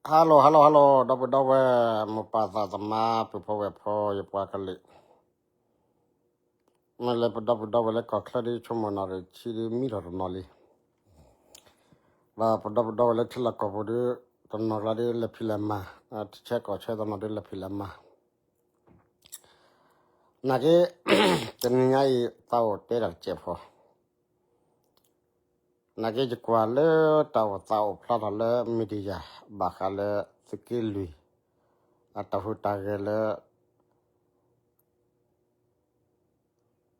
Hello hello hello ဒီပုၢ်ဒီဝဲၢ် မိၢ်ပၢ်သးသမါ ပုၢ်ဖိဝဲၢ်ဖိ ယပှၤကလုာ် မ့ၢ်လၢပဒီပုၢ်ဒီဝဲၢ်လၢကီၢ်ချၢဒ် ဆိကမိၣ်နၣ်ရံၣ်ဆံဒ်မံထီၣ်တနီၤလံ, ဒီးပဒီပုၢ်ဒီဝဲၢ်လၢထံလီၢ်ကီၢ်ပူၤဒ် တနီၤကျါဒ်လဲၤဖံးလဲၤမၤ, ထံဆၢကီၢ်ဆၢတနီၤဒ်လဲၤဖံးလဲၤမၤ နာ်က့ တနံၤညါအံၤ သးအိၣ်တဲတၢ်တစဲးဖိ, နာ်က့ယကွၢ်လၢတၢ်အိၣ်သးအိၣ်ဖျါထီၣ်လၢ media ဘၣ်ဃးလၢသုးက့လွံၢ် အတၢ်ဟူးတၢ်ဂဲၤလၢ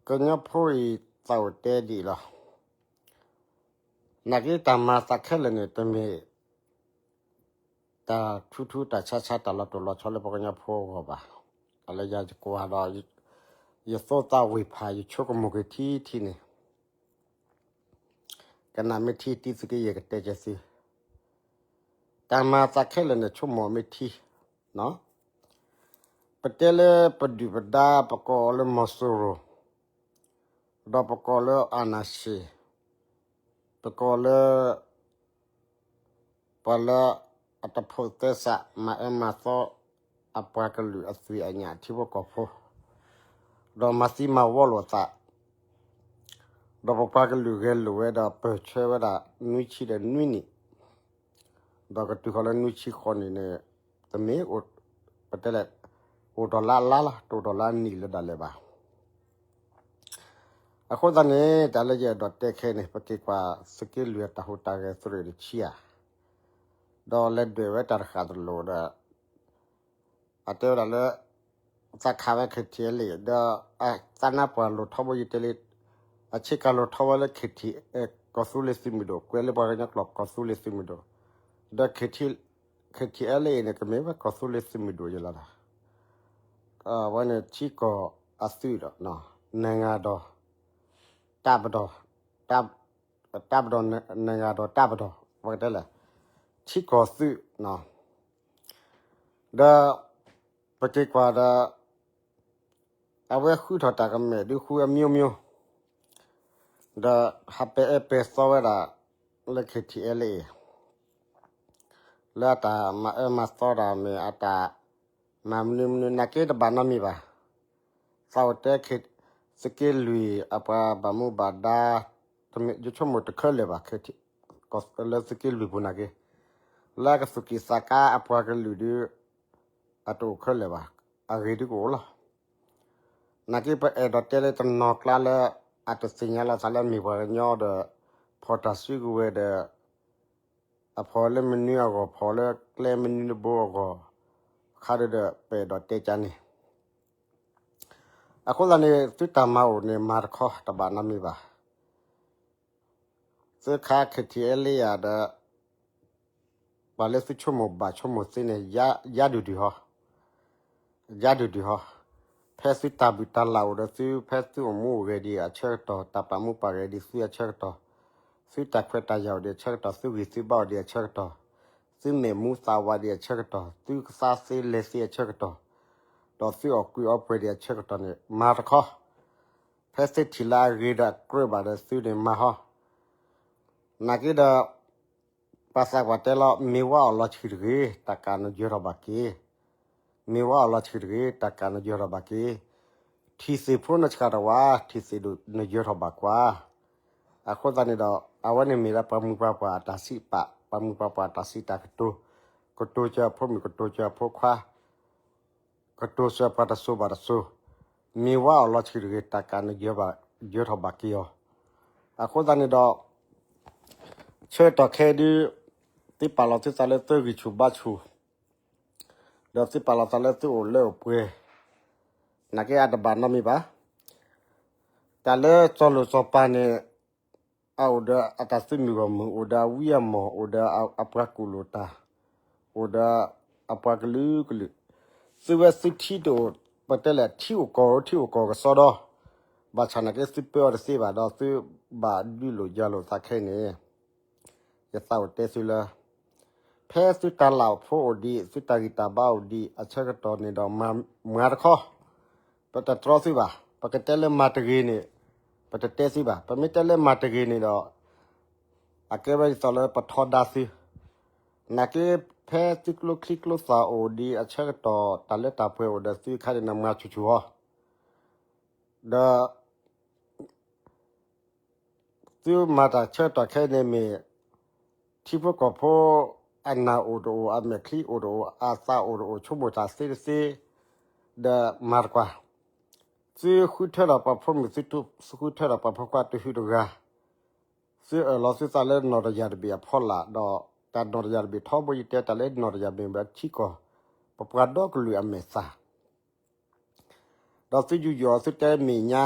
ကညီဖိအံၤ သးအိၣ်တဲဒ်အံၤလီၤ. နာ်က့တၢ်မၤသးခဲလၢာ်န့ၣ် တမ့ၢ် တၢ်ထူထူတၢ်ဆါဆါ တၢ်လီၤတိၢ်လီၤဆီလၢပှၤကညီဖိအဂီၢ်ဘၣ်. တၢ်လၢယၤယကွၢ်ဒီး ယသိသးဝ့ၢ်ဖး ယဆိကမိၣ်က့ၤထံထံန့ၣ် ကနၣ်မ့ၢ်ထံတံသုးက့ယဲၢ်ကတဲကဲသု, တၢ်မၤသးခဲလၢာ်န့ၣ် ဆိကမိၣ်မ့ၢ်ထံ, ပတဲလၢပဒုၣ်ပဒါ ပကိးအီၤလၢမီၤစိရိၤ, ဒီးပကိးလၢအနၢ်ၡ့ၣ်, ပကိးလၢ ပှၤလၢအတဖိးသဲစး မၤအၢမၤသီ အပှၤကလုာ်အသွံၣ်အညၣ်အထံဖိကီၢ်ဖိ, ဒီးမၤသံမၤဝီလိာ်အသး, ဒီးပပှၤကလုာ်ဂဲၤလိာ်ဝဲဒီးပၢၢ်ဆၢဝဲဒၣ်နွံဆံဒီးနွံနံၣ်, ဒီးကတုၤဃီၤလၢနွံဆံဃိးနံၣ်န့ၣ် တမ့ၢ် ပတဲလဲၣ် အိၣ်ဒီးလၢအလါလီၤ တအိၣ်ဒီးလၢအနံၣ်လၢဒၣ်လဲာ်ဘၣ်. အဃိသတးန့ၣ် တၢ်လၢယအဲၣ်ဒိးတဲခဲအံၤန့ၣ် ပက့ၤကွၢ်သုးက့လွံၢ်အတၢ်ဟူးတၢ်ဂဲၤသရ့ၣ်တဆံဧါ, ဒီးလဲၤဒွဲၣ်ဝဲတၢ်တဃာ်တလိာ်ဒီး အတဲဝဲဒၣ်လၢ သးခးဝဲ KTLA ဒီး သးနါပှၢ်လိၣ်ထီဘိယတဲလံ, အဆ့ကၤလိၣ်ထီဝဲလၢ KTLA ကီၢ်သူလ့ၤသုးမုၢ်ဒိၣ် ကွဲးလၢပှၤကညီကျိာ်ကီၢ်သူလ့ၤသုးမုၢ်ဒိၣ်, ဒီး KTLA န့ၣ် ကမ့ၢ်ဝဲကီၢ်သူလ့ၤသုးမုၢ်ဒိၣ်ယလီၤ. အဝဲန့ၣ်ထံကီၢ်အသုးဒီး နဂၤဒီး တၢ်ပဒီၣ်, တၢ်ပဒီၣ် နဂၤဒီးတၢ်ပဒီၣ် ပကတဲလဲၣ် ထံကီၢ်သုး, ဒီး ပက့ၤကွၢ်ဒီး အဝဲဃုထီၣ်တၢ်ကမဲာ်ဒုဃုအမျိုးမျိုး, ဒီးဟးပဲာ်အၢပဲာ်သီဝဲဒၣ်လၢ KTLA လၢအတၢ်မၤအၢမၤသီတၢ်မ့ၢ်အတၢ်မၤမနုၤမနုၤ နာ်က့တဘၣ်နီတမံၤဘၣ်. သးအိၣ်တဲ သုးက့လွံၢ်အပှၤဘၣ်မူဘၣ်ဒါ, တမ့ၢ်ယဆိကမိၣ်တခဲလၢာ်ဘၣ်, လၢသုးက့လွံၢ်ပူၤနာ်က့, လၢအကသူၣ်က့ၣ်သးကါအပှၤကလုာ်ဒု အတအိၣ်ခဲလၢာ်ဘၣ်, အဂ့ၢ်ဒုကအိၣ်လီၤ. နာ်က့ပအဲၣ်ဒိးတဲလၢတနီၤကျါလၢ အတသ့ၣ်ညါလီၤသးလၢမ့ၢ်ပှၤကညီဒီး ဖီၣ်တၢ်စုကဝဲၤဒီး အဖီၣ်လၢမနုၤအဂီၢ် ဖီၣ်လၢကျဲမနုၤတဘိအဂီၢ်, ခါဒုဒီးပအဲၣ်ဒိးတဲကန့ၣ်, အဃိသတးန့ၣ် သုတၢ်မၤအိၣ်န့ၣ် မၤတခီတဘၣ်နီတမံၤဘၣ်. သုခါ KTLA ယၤဒီး ပှၤလၢသုဆိကမိၣ်ဘၣ်ဆိကမိၣ်သ့န့ၣ် ယါဒုၣ်ဒုၣ်ဟီ, ယါဒုၣ်ဒုၣ်ဟီ, ဖဲသုတၢ်ဘုၣ်တၢ်လၢ်အိၣ်ဒီးသု, ဖဲသုအိၣ်မူအိၣ်ဂဲၤဒံးအဆၢကတီၢ်, တၢ်ပာ်မူပာ်ဂဲၤဒံးသုအဆၢကတီၢ်, သုတၢ်ခွဲးတၢ်ယာ်အိၣ်ဒံးအဆၢကတီၢ်, သုဂံၢ်သုဘါအိၣ်ဒံးအဆၢကတီၢ်, သုမဲာ်မူသးဝးဒံးအဆၢကတီၢ်, သုကသါသ့လဲၤသ့အဆၢကတီၢ်, ဒီးသုအီၣ်ကုးအီပှဲၤဒံးအဆၢကတီၢ်န့ၣ် မၤတခီ, ဖဲသုထံၣ်လၢအဂ့ၤဒီးအကြၢးဘၣ်ဒီးသုန့ၣ် မၤဟီ, နာ်က့ဒီး ပှၤသးပှၢ်တဲလီၤ မ့ၢ်ဝါအီၣ်လီၤဆှုၣ်တဂ့ၤ, တၢ်ကးနယၢၤထီၣ်ဘၣ်က့ၤ, မ့ၢ်ဝါအီၣ်လီၤဆှုၣ်တဂ့ၤ, တၢ်ကးနယၢၤထီၣ်ဘၣ်က့ၤ, ထံၣ်သ့ၣ်ဖိနဆှၣ်တဝး, ထံၣ်သ့ၣ်ဒိၣ်နယၢၤထီၣ်ဘၣ်ကွၢ်. အဃိသတးန့ၣ်ဒီး အဝဲန့ၣ်မ့ၢ်ဒၣ်ပှၤမုၢ်ပှၤပှၢ်အတၢ်စံးပာ်, ပှၤမုၢ်ပှၤပှၢ်အတၢ်စံးတၢ်ကတိၤ, ကတိၤစၢၤအဖိမုၣ် ကတိၤစၢၤအဖိခွါ, ကတိၤစၢၤပှၤတစိၤဘၣ်တစိၤ, မ့ၢ်ဝါအီၣ်လီၤဆှုၣ်တဂ့ၤ, တၢ်ကးနယၢၤဘၣ်, ယၢၤထီၣ်ဘၣ်က့ၤအီၤ. အဃိသတးန့ၣ်ဒီး ဆၢကတီၢ်ခဲအံၤဒု သုပာ်လီၤသုသးလၢသုဂံၢ်ဆူၣ်ဘါဆူၣ်, ဒီးသုပာ်လီၤသးလၢသုအိၣ်လၢအိၣ်ပှဲၤ, နာ်က့အတဘၣ်နီတမံၤဘၣ်. တၢ်လၢစီၤလိၣ်စီၤပၤန့ၣ် အအိၣ်ဒီးအတၢ်သုးမုၢ်ဂီၢ်မုၢ်, အိၣ်ဒီးအဝံအမီၢ်, အိၣ်ဒီးအပှၤကူၣ်လိာ်တၢ်, အိၣ်ဒီးအပှၤကလုာ်ကလုာ်, သုဝဲသုထံတအိၣ်, ပတဲလဲၣ် ထံအိၣ်ကီၢ်အိၣ် ထံအိၣ်ကီၢ်ကစီဒီ, ဘၣ်ဆၣ်နာ်က့သုပၢအီၤတသ့ဘၣ်ဒီး သုဘၣ်ဒုးလိာ်ယၤလိာ်သးခဲအံၤန့ၣ် ယသးအိၣ်တဲသုလၢ ဖဲသုတၢ်လၢ်အိၣ်ဖိအိၣ်ဒံး, သုတၢ်ဂံၢ်တၢ်ဘါအိၣ်ဒံးအဆၢကတီၢ်န့ၣ်ဒီး မၤတခီ, ပတတြီသုဘၣ်. ပကတဲလၢမၤတဂ့ၤန့ၣ် ပတတဲသုဘၣ်. ပမ့ၢ်တဲလၢမၤတဂ့ၤန့ၣ်ဒီး အကဲဝဲဒ်သိးလၢပထီဒါသု, နာ်က့ ဖဲသုကျိချံကျိသၣ်အိၣ်ဒံးအဆၢကတီၢ် တၢ်လၢတၢ်ပှဲၤအိၣ်ဒီးသုအခါန့ၣ် နမၤဆူၣ်ဆူၣ်အီၤ, ဒီး သုမၤတၢ်ဆၢကတီၢ်ခဲအံၤန့ၣ်မ့ၢ် ထံဖိကီၢ်ဖိအနၢ်အိၣ်တအိၣ် အမဲာ်ချံအိၣ်တအိၣ် အသးအိၣ်တအိၣ် ဆိကမိၣ်တၢ်သ့တသ့ ဒီးမၤတကွၢ်, သုဃုထၢထီၣ်ပှၤဖိမုၣ် သုဃုထၢထီၣ်ပှၤဖိခွါတဟုတဂၤ, သုအၢၣ်လီၤသုသးလၢနီၢ်တယၢ်တဘ့ၣ်အဖီလာ် ဒီးတၢ်နီၢ်တယၢ်တဘ့ၣ်ထီဘိယတဲ တၢ်လၢနီၢ်တယၢ်တဘ့ၣ်ဘၣ်ထံကီၢ် ပပှၤဒီကလုာ်အမဲာ်သၣ် ဒီးသုယူးယီၣ်သုတဲမဲာ်ညါ,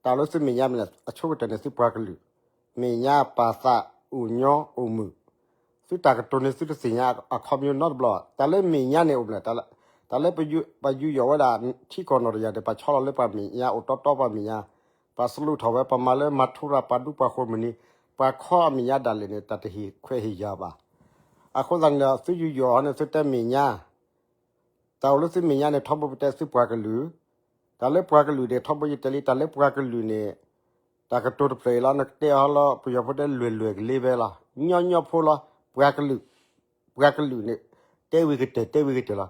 တၢ်လၢသုမဲာ်ညါမ့ၢ်န့ၣ် အဆိကတၢၢ်န့ၣ်သုပှၤကလုာ်, မဲာ်ညါပာ်သးအိၣ်ညီအိၣ်မုာ်, သုတၢ်ကတိၤန့ၣ်သုတသ့ၣ်ညါအခီပညီနီတဘျီ, တၢ်လၢမဲာ်ညါန့ၣ်အိၣ်မ့ၢ်လဲၣ်, တၢ်လၢပယူးယီၣ်ဝဲဒၣ်ထံကီၢ်နီၢ်တယၢ်ဒီး ပှၤဆီလီၤလၢပှၤမဲာ်ညါ အိၣ်တီတီပှၤမဲာ်ညါ, ပှၤစလူးထီၣ်ဝဲ ပှၤမၤလၢမၤထူရၤပှၤဒူပှၤဃိၤမုၢ်နံၤ, ပှၤခီအမဲာ်ညါဒၣ်လဲာ်န့ၣ် တၢ်တဟ့ၣ်ခွဲးဟ့ၣ်ယာ်ဘၣ်. အဃိသတးန့ၣ်ဒီး သုယူးယီၣ်အီၤန့ၣ် သုတဲမဲာ်ညါ တၢ်အိၣ်လၢသုမဲာ်ညါန့ၣ် ထီဘိပတဲသုပှၤကလုာ်, တၢ်လၢပှၤကလုာ်န့ၣ် ထီဘိယတဲလံ တၢ်လၢပှၤကလုာ်န့ၣ် တၢ်ကတိၤတဖျၢၣ်အံၤလီၤ နကတဲအီၤလီၤ ပယီၤဖိတဲလွဲၢ်လွဲၢ်ကလ့ဝဲလီၤ ညီညီဖိလီၤ, ပှၤကလုာ်, ပှၤကလုာ်န့ၣ် တဲဝံၤကတၢၢ် တဲဝံၤကတၢၢ်လီၤ.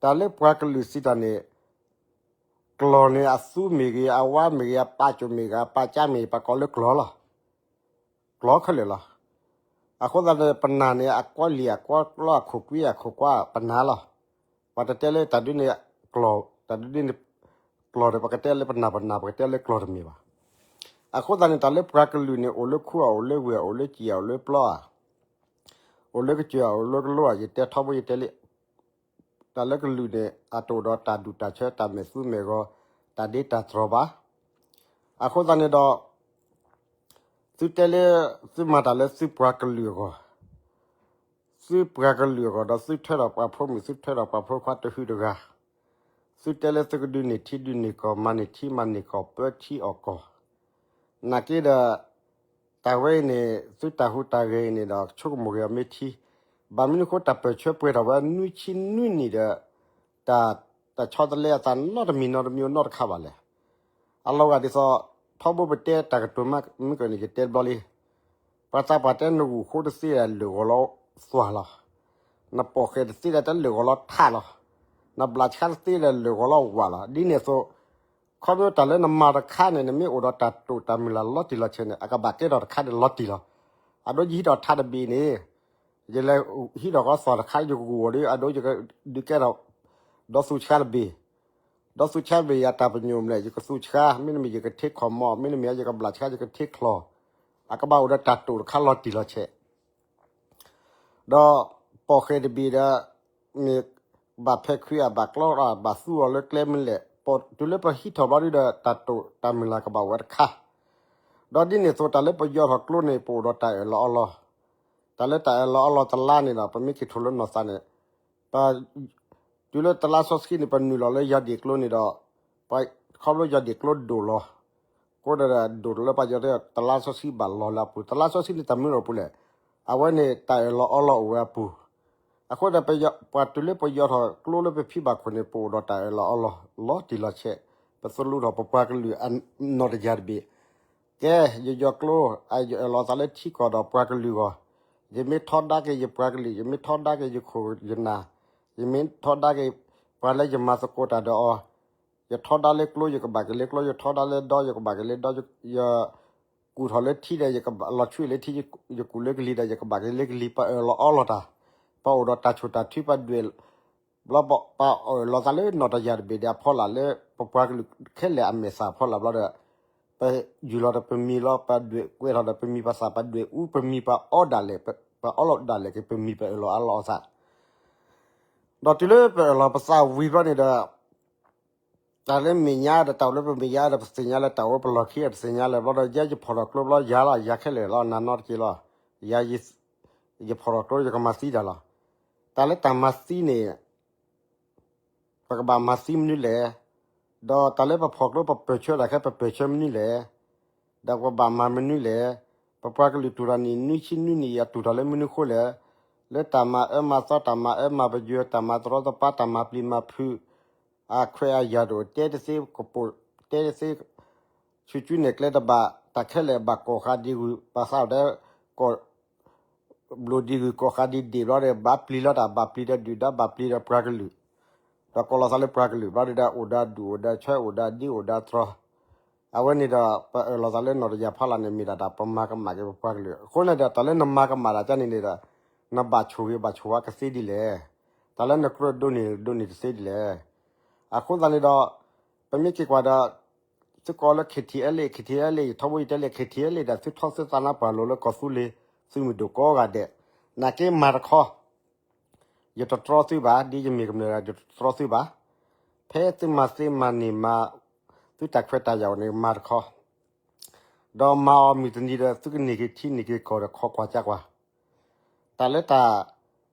တၢ်လၢပှၤကလုာ်စံးတၢ်န့ၣ် ကျီၢ်န့ၣ် အသူမ့ၢ်ဂ့ၤ အဝါမ့ၢ်ဂ့ၤ အပာ်ကၠိၣ်မ့ၢ်ဂ့ၤ အပာ်ကၠါမ့ၢ်ဂ့ၤ ပှၤကိးလၢကျီၢ်လီၤ. ကျီၢ်ခဲလၢာ်လီၤ. အဃိသတးန့ၣ် ပနၢ်န့ၣ် အကွီၢ်လံာ်အကွီၢ်ကျီ အခိၣ်ကွံအခိၣ်ကွၢ် ပနၢ်လီၤ. ပှၤတတဲလၢတၢ်ဒ်န့ၣ် ကျီၢ်, တၢ်ဒ်န့ၣ် ကျီၢ်ဒီး ပကတဲလၢပနၢ်ပနၢ် ပကတဲလၢကျီၢ်တမ့ၢ်ဘၣ်. အဃိသတးန့ၣ် တၢ်လၢပှၤကလုာ်န့ၣ် အိၣ်လၢခူဧါ အိၣ်လၢဝ့ၢ်ဧါ အိၣ်လၢကံၣ်ဧါ အိၣ်လၢပျီဧါ, အိၣ်လၢကစၢၢ်ဧါ အိၣ်လၢကလိဧါ ယတဲထီဘိယတဲလံ တၢ်လၢကလုာ်န့ၣ် အတအိၣ်ဒီးတၢ်ဒူၣ်တၢ်ဆၢ တၢ်မဲာ်သူမဲာ်ဂီၤ တၢ်ဒ့တၢ်တြီၤဘၣ်. အဃိသတးန့ၣ်ဒီး သုတဲလၢ သုမၤတၢ်လၢသုပှၤကလုာ်အဂီၢ်, သုပှၤကလုာ်အဂီၢ်ဒီး သုထၢထီၣ်ပှၤဖိမုၣ် သုထၢထီၣ်ပှၤဖိခွါတဟုတဂၤ, သုတဲလၢသုကဒုးန့ၢ်ထံဒုးန့ၢ်ကီၢ် မၤန့ၢ်ထံမၤန့ၢ်ကီၢ် ပၢထံအီၣ်ကီၢ်, နာ်က့ဒီး တၢ်ဝဲအံၤန့ၣ် သုတၢ်ဟူးတၢ်ဂဲၤအံၤန့ၣ်ဒီး ဆိကမိၣ်က့ၤအီၤမ့ၢ်ထံ, ဘၣ်မနုၤအဃိ တၢ်ပၢၢ်ဆၢပှဲၤထီၣ်ဝဲနွံဆံနွံနံၣ်ဒီး တၢ် တၢ်ဆီတလဲအသးနီတမံၤနီတမံၤနီတခါဘၣ်လဲၣ်. အလီၤဂာ်ဒ်သိး ထီဘိပတဲတၢ်ကတိၤမ့ၢ်ကန့ၣ် ယတဲတဘျီလံ. ပှၤသးပှၢ်တဲနဂုာ်ဃိတသ့ဒီးလၢာ်ဂီၤလီၤသွၣ်လီၤ. နပိာ်ဃဲၤတသ့ဒီးတလၢာ်ဂီၤလီၤထးလီၤ. နဘျးဆါတသ့ဒီးလၢာ်ဂီၤလီၤဝးလီၤ. ဒ်န့ၣ်အသိး ခီဖျိတၢ်လၢနမၤတခါန့ၣ် နမ့ၢ်အိၣ်ဒီးတၢ်တိာ်တၢ်မုၢ်လၢ်လီၤတံၢ်လီၤဆဲးန့ၣ် အကဘၣ်ကဲထီၣ်တခါန့ၣ်လီၤတံၢ်လီၤ. အဒိယဟံးထီၣ်ထးတဘ့ၣ်န့ၣ် ယလဲၤဟံးထီၣ်ကီသွၣ်တခါ ယကဂုာ်အီၤဒီး အဒိယကဒုးကဲထီၣ် ဒီသူစခါတဘ့ၣ်, ဒီသူစခါတဘ့ၣ် ယတၢ်ပညိၣ်မ့ၢ်လဲၣ် ယကသူစခါ, မ့တမ့ၢ် ယကထ့ခီၣ်မီၢ်, မ့တမ့ၢ် ယကဘျးဆါ ယကထ့ချီၣ်, အကဘၣ်အိၣ်ဒီးတၢ်တိာ်တခါလီၤတံၢ်လီၤဆဲး ဒီးပိာ်ဃဲၤတဘ့ၣ်ဒီး မ့ၢ်ဘၣ်ဖဲးခွံဧါ ဘၣ်ကျီဧါ ဘၣ်သူအီၤလၢကျဲမနုၤလဲၣ်, တုၤလၢပဟံးထီၣ်ဘျီဒုဒီး တၢ်တိာ်တၢ်မုၢ်လၢ်ကဘၣ်အိၣ်ဝဲတခါ, ဒီးဒ်န့ၣ်အသိး တၢ်လၢပယီၤထီၣ်ကျိန့ၣ် ပအိၣ်ဒီးတၢ်အၢၣ်လီၤအီလီၤ, တၢ်လၢတၢ်အၢၣ်လီၤအီလီၤတလါန့ၣ်ဒီး ပမ့ၢ်က့ၤထိၣ်လၢနီၢ်သးန့ၣ် ပ တုၤလၢတလါစီဆှံန့ၣ် ပနုာ်လီၤလၢယီၤဒ့ၣ်ကျိန့ၣ်ဒီး ပ ခီဖျိယီၤဒ့ၣ်ကျိဒိၣ်လီၤ, ဃိဒီးဒိၣ်လၢပယီၤ တလါစီဆှံဘၣ်လီၤလၢအပူၤ, တလါစီဆှံန့ၣ် တၢ်မနုၤအိၣ်ပူၤလဲၣ်, အဝဲန့ၣ်တၢ်အၢၣ်လီၤအီလီၤအိၣ်ဝဲအပူၤ, အဃိဒီး ပှၤတုၤလၢပယီၤထီၣ်ကျိလၢပဖံဘၣ်ခိၣ်န့ၣ် ပအိၣ်ဒီးတၢ်အၢၣ်လီၤအီလီၤ လီၤတံၢ်လီၤဆဲး, ပသလူးထီၣ်ပပှၤကလုာ်အနီၢ်တယၢ်တဘ့ၣ် ကဲ ယယီၤကျိ ယအၢၣ်လီၤသးလၢထံကီၢ်ဒီးပှၤကလုာ်အဂီၢ်, ယမ့ၢ်ထီဒါက့ၤယပှၤကလုာ်, ယမ့ၢ်ထီဒါက့ၤယခိၣ်ယနၢ်, ယမ့ၢ်ထီဒါက့ၤ ပှၤလၢယမၤသကိးတၢ်ဒီးအီၤ, ယထီဒါလၢကျိ ယကဘၣ်က့ၤလၢကျိ, ယထီဒါလၢဒီ ယကဘၣ်က့ၤလၢဒီ, ယကူၣ်ထီၣ်လၢထံဒီး ယကဘၣ်လီၤဆွံလၢထံ, ယကူၣ်လၢကလံၤဒီး ယကဘၣ်က့ၤလၢကလံၤ, ပအၢၣ်လီၤအီလီၤတၢ်, ပအိၣ်ဒီးတၢ်ဆိၣ်တၢ်ထု ပဒွဲၣ် ဘျီပအၢၣ်လီၤသးလၢနီၢ်တယၢ်တဘ့ၣ်ဒီးအဖီလာ်လၢ ပပှၤကလုာ်ခဲလၢာ်အမဲာ်သၣ်အဖီလာ်ဘျီဒီး ပယူၢ်လီၤဒီးပမံၤလီၤ, ပဒွဲၣ်ကွဲးထီၣ်ဒီးပမံၤပသး, ပဒွဲၣ်အူပမံၤပအီဒၣ်လဲာ်, ပအီလီၤဒၣ်လဲာ်က့ၤပမံၤ ပအၢၣ်လီၤအီလီၤအသး, ဒီးတုၤလၢပအၢၣ်လီၤပသးဝံၤဘျီန့ၣ်ဒီး တၢ်လၢမဲာ်ညါဒီးတၢ်အိၣ်လၢပမဲာ်ညါဒီး ပသ့ၣ်ညါလၢတၢ်အိၣ်ပလီၢ်ခံ တသ့ၣ်ညါလၢၤဘျီဒီး ယဲယဖီၣ်ထီၣ်ကျိဘျီ ယၤလီၤ ယၤခဲလၢာ်လီၤ နၤနီတက့ၢ်လီၤ, ယၤ ယဖီၣ်ထီၣ်ကျိ ယကမၤသံတၢ်လီၤ. တၢ်လၢတၢ်မၤသံန့ၣ် ပကဘၣ်မၤသံမနုၤလဲၣ်, ဒီးတၢ်လၢပဖီၣ်ကျိပပၢၢ်ဆၢတၢ်ခဲ ပပၢၢ်ဆၢမနုၤလဲၣ်, ဒီးပဘၣ်မၤမနုၤလဲၣ်, ပပှၤကလုာ်တူၢ်တၢ်န့ၣ် နွံဆံနွံနံၣ်အံၤ အတူၢ်တၢ်လၢမနုၤအဃိလဲၣ်, လၢတၢ်မၤအၢမၤသီ တၢ်မၤအၢမၤပယွဲ တၢ်မၤတရီတပါ တၢ်မၤပျံၤမၤဖုး အခွဲးအယာ်တအိၣ် တဲတသ့ကပိာ် တဲတသ့ ဆူၣ်ကၠူနဲၣ်ကျဲတဘၣ် တၢ်ခဲလၢာ်ဘၣ်ကီၢ်ဃာ်ဒံးဝံၤ ပသးဒီး ကီၢ် ဘျိးဒံဂုၤကိးဃးဒံးဒံးဘျီဒီး ဘၣ်ပျံၤလီၤတၢ် ဘၣ်ပျံၤဒီးဒုၣ်ဒါ ဘၣ်ပျံၤဒီးပှၤကလုာ်, ဒီးကိးလီၤသးလၢပှၤကလုာ်ဘျီဒီး အိၣ်ဒီးဒူၣ် အိၣ်ဒီးဆၢ အိၣ်ဒီးဒ့ အိၣ်ဒီးတြီၤ, အဝဲန့ၣ်ဒီး ပအၢၣ်လီၤသးလၢနီၢ်တယၢ်ဖီလာ်န့ၣ် မ့ၢ်ဒၣ်တၢ်ပမၤကမၣ်က့ၤပပှၤကလုာ်. အဃိန့ၣ်ဒီး တၢ်လၢနမၤကမၣ်တၢ်ကန့ၣ်န့ၣ်ဒီး နဘၣ်ဆိၣ်ဂ့ၤဘၣ်ဆိၣ်ဝါကသ့ဒ်လဲၣ်. တၢ်လၢနကြၢးဒိးန့ၢ် ဒိးန့ၢ်တသ့ဒ်လဲၣ်. အဃိသတးန့ၣ်ဒီး ပမ့ၢ်က့ၤကွၢ်ဒီး သုကိးလၢ KTLA KTLA ယထီဘိယတဲလၢ KTLA ဒီး သုထီသုသးနါပှၢ်လိၤလၢကီၢ်သူလ့ၤ သုးမုၢ်ဒိၣ်ကိးဂၤဒဲး, နာ်က့မၤတခီ ယတတြီသုဘၣ်, ဒ်ယမ့ၢ်ကမျၢၢ်ဒီး ယတတြီသုဘၣ်. ဖဲသုမၤသ့မၤန့ၢ်မၤ သုတၢ်ခွဲးတၢ်ယာ်အီၤန့ၣ် မၤတခီ, ဒီးမၤအီၤမုၢ်တနံၤဒီး သုကန့ၢ်က့ၤထံန့ၢ်က့ၤကီၢ်ဒီး ခိးကွၢ်ကကွၢ်, တၢ်လၢတၢ်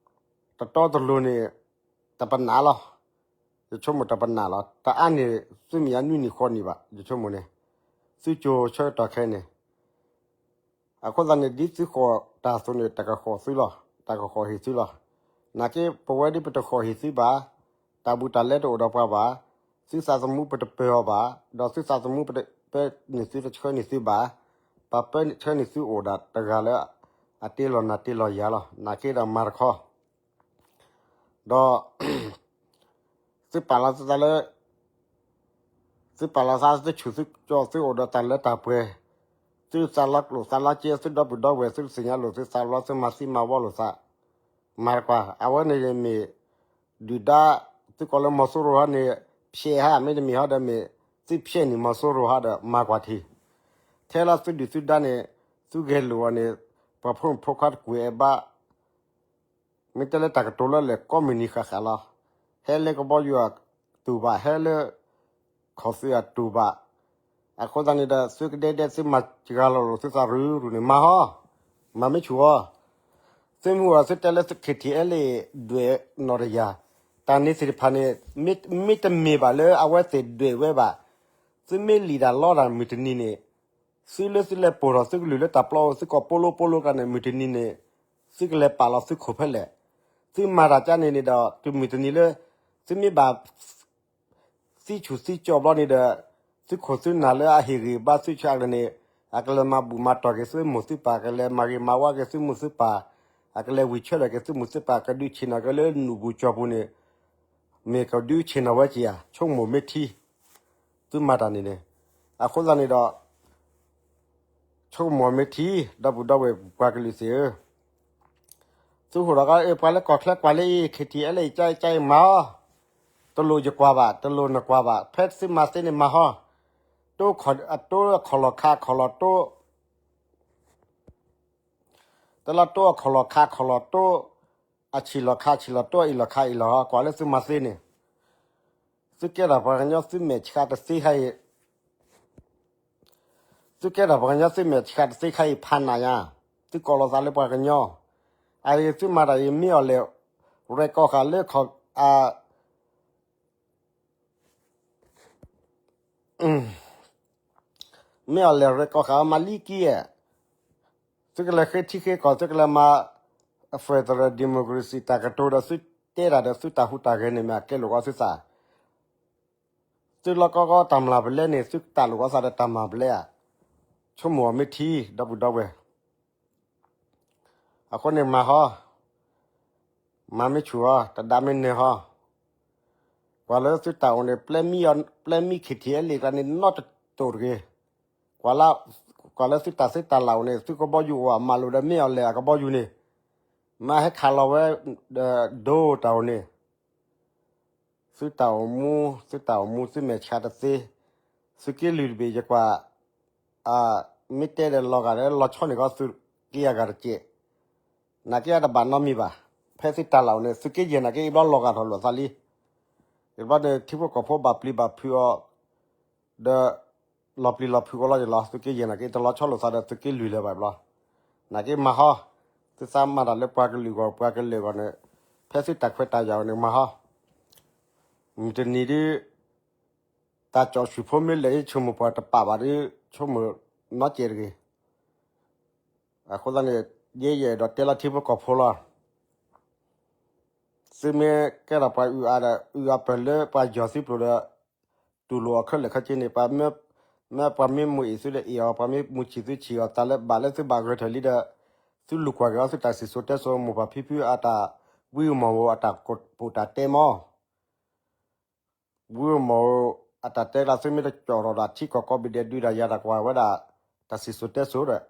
တတီတလိၤန့ၣ် တပနၢ်လီၤ. ယဆိကမိၣ်တပနၢ်လီၤ. တအါန့ၢ်သုမ့ၢ်အနွံနံၣ်ဃိးနံၣ်ဘၣ် ယဆိကမိၣ်န့ၣ်, သုကၠိၤဆၢကတီၢ်ခဲအံၤန့ၣ် အဃိသတးန့ၣ် ဒ်သုဃီၣ်တၢ်အသိးန့ၣ် တၢ်ကဃီၣ်သုလီၤ, တၢ်ကဃီၣ်ဟ့ၣ်သုလီၤ. နာ်က့ ပဝဲဒ်ပတဃီၣ်ဟ့ၣ်သုဘၣ်, တၢ်ဘူးတၢ်လဲတအိၣ်ဒီးပှၤဘၣ်, သုသးသမူပတပၢၤအီၤဘၣ်, ဒီးသုသးသမူပတပၢန့ၢ်သု တဆှၢန့ၢ်သုဘၣ်, ပပၢဆှၢန့ၢ်သုအိၣ်ဒၣ်တဂၤလၢ အတ့လီၤနၤတ့လီၤယၤလီၤ. နာ်က့ဒီးမၤတခီ ဒီး သုပာ်လီၤသုသးလၢ သုပာ်လီၤသး သုဆူၣ်သုကၠီ သုအိၣ်ဒီးတၢ်လၢတၢ်ပှဲၤ, သုသးလီၤကျိၣ်သးလီၤစ့ သုဒီပုၢ်ဒီဝဲၢ် သုသ့ၣ်ညါလိာ် သုသးလီၤ သုမၤသံမၤဝီလိာ်သး, မၤတကွၢ်. အဝဲန့ၣ်မ့ၢ် ဒုၣ်ဒါ သုကိးလၢမီၤစိရိၤဟီန့ၣ် ဖျဲးဟါ မ့တမ့ၢ်ဟီဒီးမ့ၢ် သုဖျဲးန့ၢ်မီၤစိရိၤဟီဒီး မၤကွၢ်ထံ, ထဲလီၤသုဒုၣ်သုဒါန့ၣ် သုဂဲၤလိာ်အီၤန့ၣ် ပှၤဖိမုၣ်ဖိခွါတကွံာ်အဲၣ်ဘၣ် မ့ၢ်တဲလၢတၢ်ကတိၤလၢလဲၤကိးမုၢ်နံၤဃၣ်ဃၣ်လီၤ. ဟဲလၢကဘီယူၤအတူၢ်ဘၣ်, ဟဲလၢ ခီၣ်သုးအတူၢ်ဘၣ်. အဃိသတးန့ၣ်ဒီး သုကဒဲဒဲ သုမၤစှၤလီၤလိာ်သုသးရူၤရူၤန့ၣ် မၤဟီ, မၤမ့ၢ်ဆူၣ်အီၤ. သုမ့ၢ်အိၣ်ဒီးသုတဲလၢသု KTLA ဒွဲၣ်နီၢ်တယၢ်, တၢ်န့ၣ်သ့ၣ်တဖၣ်န့ၣ် မ့တမ့ၢ်ဘၣ်လၢအဝဲသ့ၣ်ဒွဲၣ်ဝဲဘၣ်. သုမ့ၢ်လံၣ်တၢ်လီတၢ်မုၢ်တနံၤန့ၣ် သုလၢသုလဲၤပိာ်ထီၣ်သုကလုၢ်လၢတၢ်ပျီအိၣ် သုကိးပိလိပိလိကျါန့ၣ် မုၢ်တနံၤန့ၣ် သုကလဲၤပာ်လီၤသုခိၣ်ဖဲလဲၣ်. သုမၤတၢ်ကန့ၣ်န့ၣ်ဒီး တမုၢ်တနံၤလၢ သုမ့ၢ်ဘၣ် သံဆူၣ်သံကၠီဘျီန့ၣ်ဒီး သုခိၣ်သုနၢ်လၢအဟ့ၣ်ဂံၢ်ဘါသုဆၢကန့ၣ် အကလဲၤမၤဘူၣ်မၤတီၢ်က့ၤသုမိၢ်သုပၢ်, ကလဲၤမၤဂ့ၤမၤဝါက့ၤသုမိၢ်သုပၢ်, အကလဲၤဝံၢ်ဆၢထၢၣ်က့ၤသုမိၢ်သုပၢ်, ကဒုးဆ့ၣ်နီၤက့ၤလၢနူၢ်ပူၤကၠီပူၤန့ၣ် မ့ၢ်ကဒုးဆ့ၣ်နီၤဝဲက့ၤဧါ, ဆိကမိၣ်မ့ၢ်ထံ သုမၤတၢ်န့ၣ်န့ၣ်. အဃိသတးန့ၣ်ဒီး ဆိကမိၣ်မ့ၢ်ထံ ဒီပုၢ်ဒီဝဲၢ်ပှၤကလုာ်သ့ၣ်ဧၢ, သုဟိၣ်ဒီးက ပှၤလၢကီၢ်ချၢကွၢ်လၢအံၤ KTLA အံၤ ကမၤအီၤ, တလိၣ်ယကွၢ်ဘၣ်, တလိၣ်နကွၢ်ဘၣ်, ဖဲသုမၤသ့န့ၣ်မၤဟီ, တိၢ်အခီၣ်လီၤခးအခီၣ်လီၤတိၢ်, တလီၤတိၢ်အခီၣ်လီၤခးအခီၣ်လီၤတိၢ်, အဆံၣ်လီၤခးအဆံၣ်လီၤတိၢ် အအံၤလီၤခးအံၤလီၤ, ကွၢ်လၢသုမၤသ့န့ၣ်, သုကဲထီၣ်ပှၤကညီသုမဲာ်ဆှးတသ့ခါအံၤ သုကဲထီၣ်ပှၤကညီသုမဲာ်ဆှးတသ့ခါအံၤဖးနးညါ, သုကိးလီၤသးလၢပှၤကညီ, အအံၤသုမၤတၢ်အံၤ မ့ၢ်အီၤလဲၣ်, ရဲၣ်ကီၢ်ဃာ်လၢခီၣ်, မ့ၢ်အီၤလဲၣ်ရဲၣ်ကီၢ်ဃာ်အမၤလံကံဧါ, သုကလဲၤဃ့ထံဃ့ကီၢ် သုကလဲၤမၤ federal democracy တၢ်ကတိၤဒီးသုတဲတၢ်ဒီးသုတၢ်ဟူးတၢ်ဂဲၤန့ၣ်မ့ၢ်အကဲလိာ်ကီသုသး သုလီၢ်ကီကီတၢ်မျၢ်ပလဲန့ၣ် သုတၢ်လိာ်ကီသးဒီးတၢ်မျၢ်ပလဲဧါ, ဆိကမိၣ်အီၤမ့ၢ်ထံ ဒီပုၢ်ဒီဝဲၢ်, အဃိန့ၣ်မၤဟီ, မၤမ့ၢ်ဆူၣ်ဟီ, တဒါမ့ၢ်နၢၤဟီ, ကွၢ်လၢသုတၢ်အိၣ်န့ၣ် ပျဲမံ KTLA ကျါန့ၣ် နီတတိၢ်တဂ့ၤ, ကွၢ်လၢသုတၢ်သ့တၢ်လၢ်အိၣ်န့ၣ် သုကဘီယူၤအိၣ်အမၤလိာ်ဒီးမ့ၢ်အီၤလဲၣ်အကဘီယူၤန့ၣ်, မ့ၢ်ဟဲခးလီၤဝဲ ဒီးဒိတၢ်အိၣ်န့ၣ် သုတၢ်အိၣ်မူ, သုတၢ်အိၣ်မူ သုမဲာ်ဆှးတသ့, သုးက့လွံၢ်တဘ့ၣ်ယကွၢ်, မ့ၢ်တဲဒီးလီၤဂာ်ဒီးလီၤဆီန့ၢ်ကီးသုးက့အဂၤတကဲး, နာ်က့အတဘၣ်နီတမံၤဘၣ်, ဖဲသုတၢ်လၢ်အိၣ်န့ၣ် သုးက့ယဲၢ်နာ်က့အံၤဘျီလီၤဂာ်ထီၣ်လိာ်သးလံ, ယဘျီန့ၣ် ထံဖိကီၢ်ဖိဘၣ်ပျံၤဘၣ်ဖုးအီၤ ဒီး လီၤပျံၤလီၤဖုးကီးလီၤယလီၤ သုးက့ယဲၢ်နာ်က့ တလီၤဆီလိာ်သးဒီးသုးက့လွံၢ်လၢၤဘၣ်ဘျီ, နာ်က့မၤဟီ, သုသးမၤတၢ်လၢပှၤကလုာ်အဂီၢ် ပှၤကလုာ်အဂီၢ်န့ၣ်, ဖဲသုတၢ်ခွဲးတၢ်ယာ်အီၤန့ၣ်မၤဟီ, မုၢ်တနံၤဒ် တၢ်ကၠီၣ်ဆူၣ်ဖိမ့ၢ်လဲၣ် ဆိကမိၣ်ပှၤတပာ်ဘၣ်ဒီး ဆိကမိၣ်နီတစဲးတဂ့ၤ, အဃိသတးန့ၣ် ယဲယအဲၣ်ဒိးတဲလီၤထံဖိကီၢ်ဖိလီၤ. သုမ့ၢ်ကဲထီၣ်ပှၤအုၣ်အါဒီး အုၣ်အါပၢၢ်လၢပှၤယီၢ်သုပျိာ်ဒီး တူၢ်လိာ်အီၤခဲလၢာ်ခဲဆ့န့ၣ် ပှၤမ့ၢ်, မ့ၢ်ပှၤမ့ၢ်မုာ်အ့ၣ်သုဒီးအ့ၣ်အီၤ, ပှၤမ့ၢ်မုာ်ဆံၣ်သုဆံၣ်အီၤ, တၢ်လၢဘၣ်လၢသုဘၣ်ဂဲၤထၢၣ်လံဒီး သုလူၤကွၢ်က့ၤအီၤသုတၢ်စံၣ်စိၤတဲစိၤ မိၢ်ပၢ်ဖံဖုအတၢ် ဝံအမီၢ်ဧိၤအတၢ်ကိးပူၤတၢ်တဲမီၢ် ဝံအမီၢ်ဧိၤ အတၢ်တဲကျါ သုမ့ၢ်တကၠီၣ်ထီၣ်ဒီးထံကီၢ်ကိးဘ့ၣ်ဒဲး ဒုးတၢ်ယၤတၢ်ကွၢ်ဝဲဒၣ် တၢ်စံၣ်စိၤတဲစိၤဒီး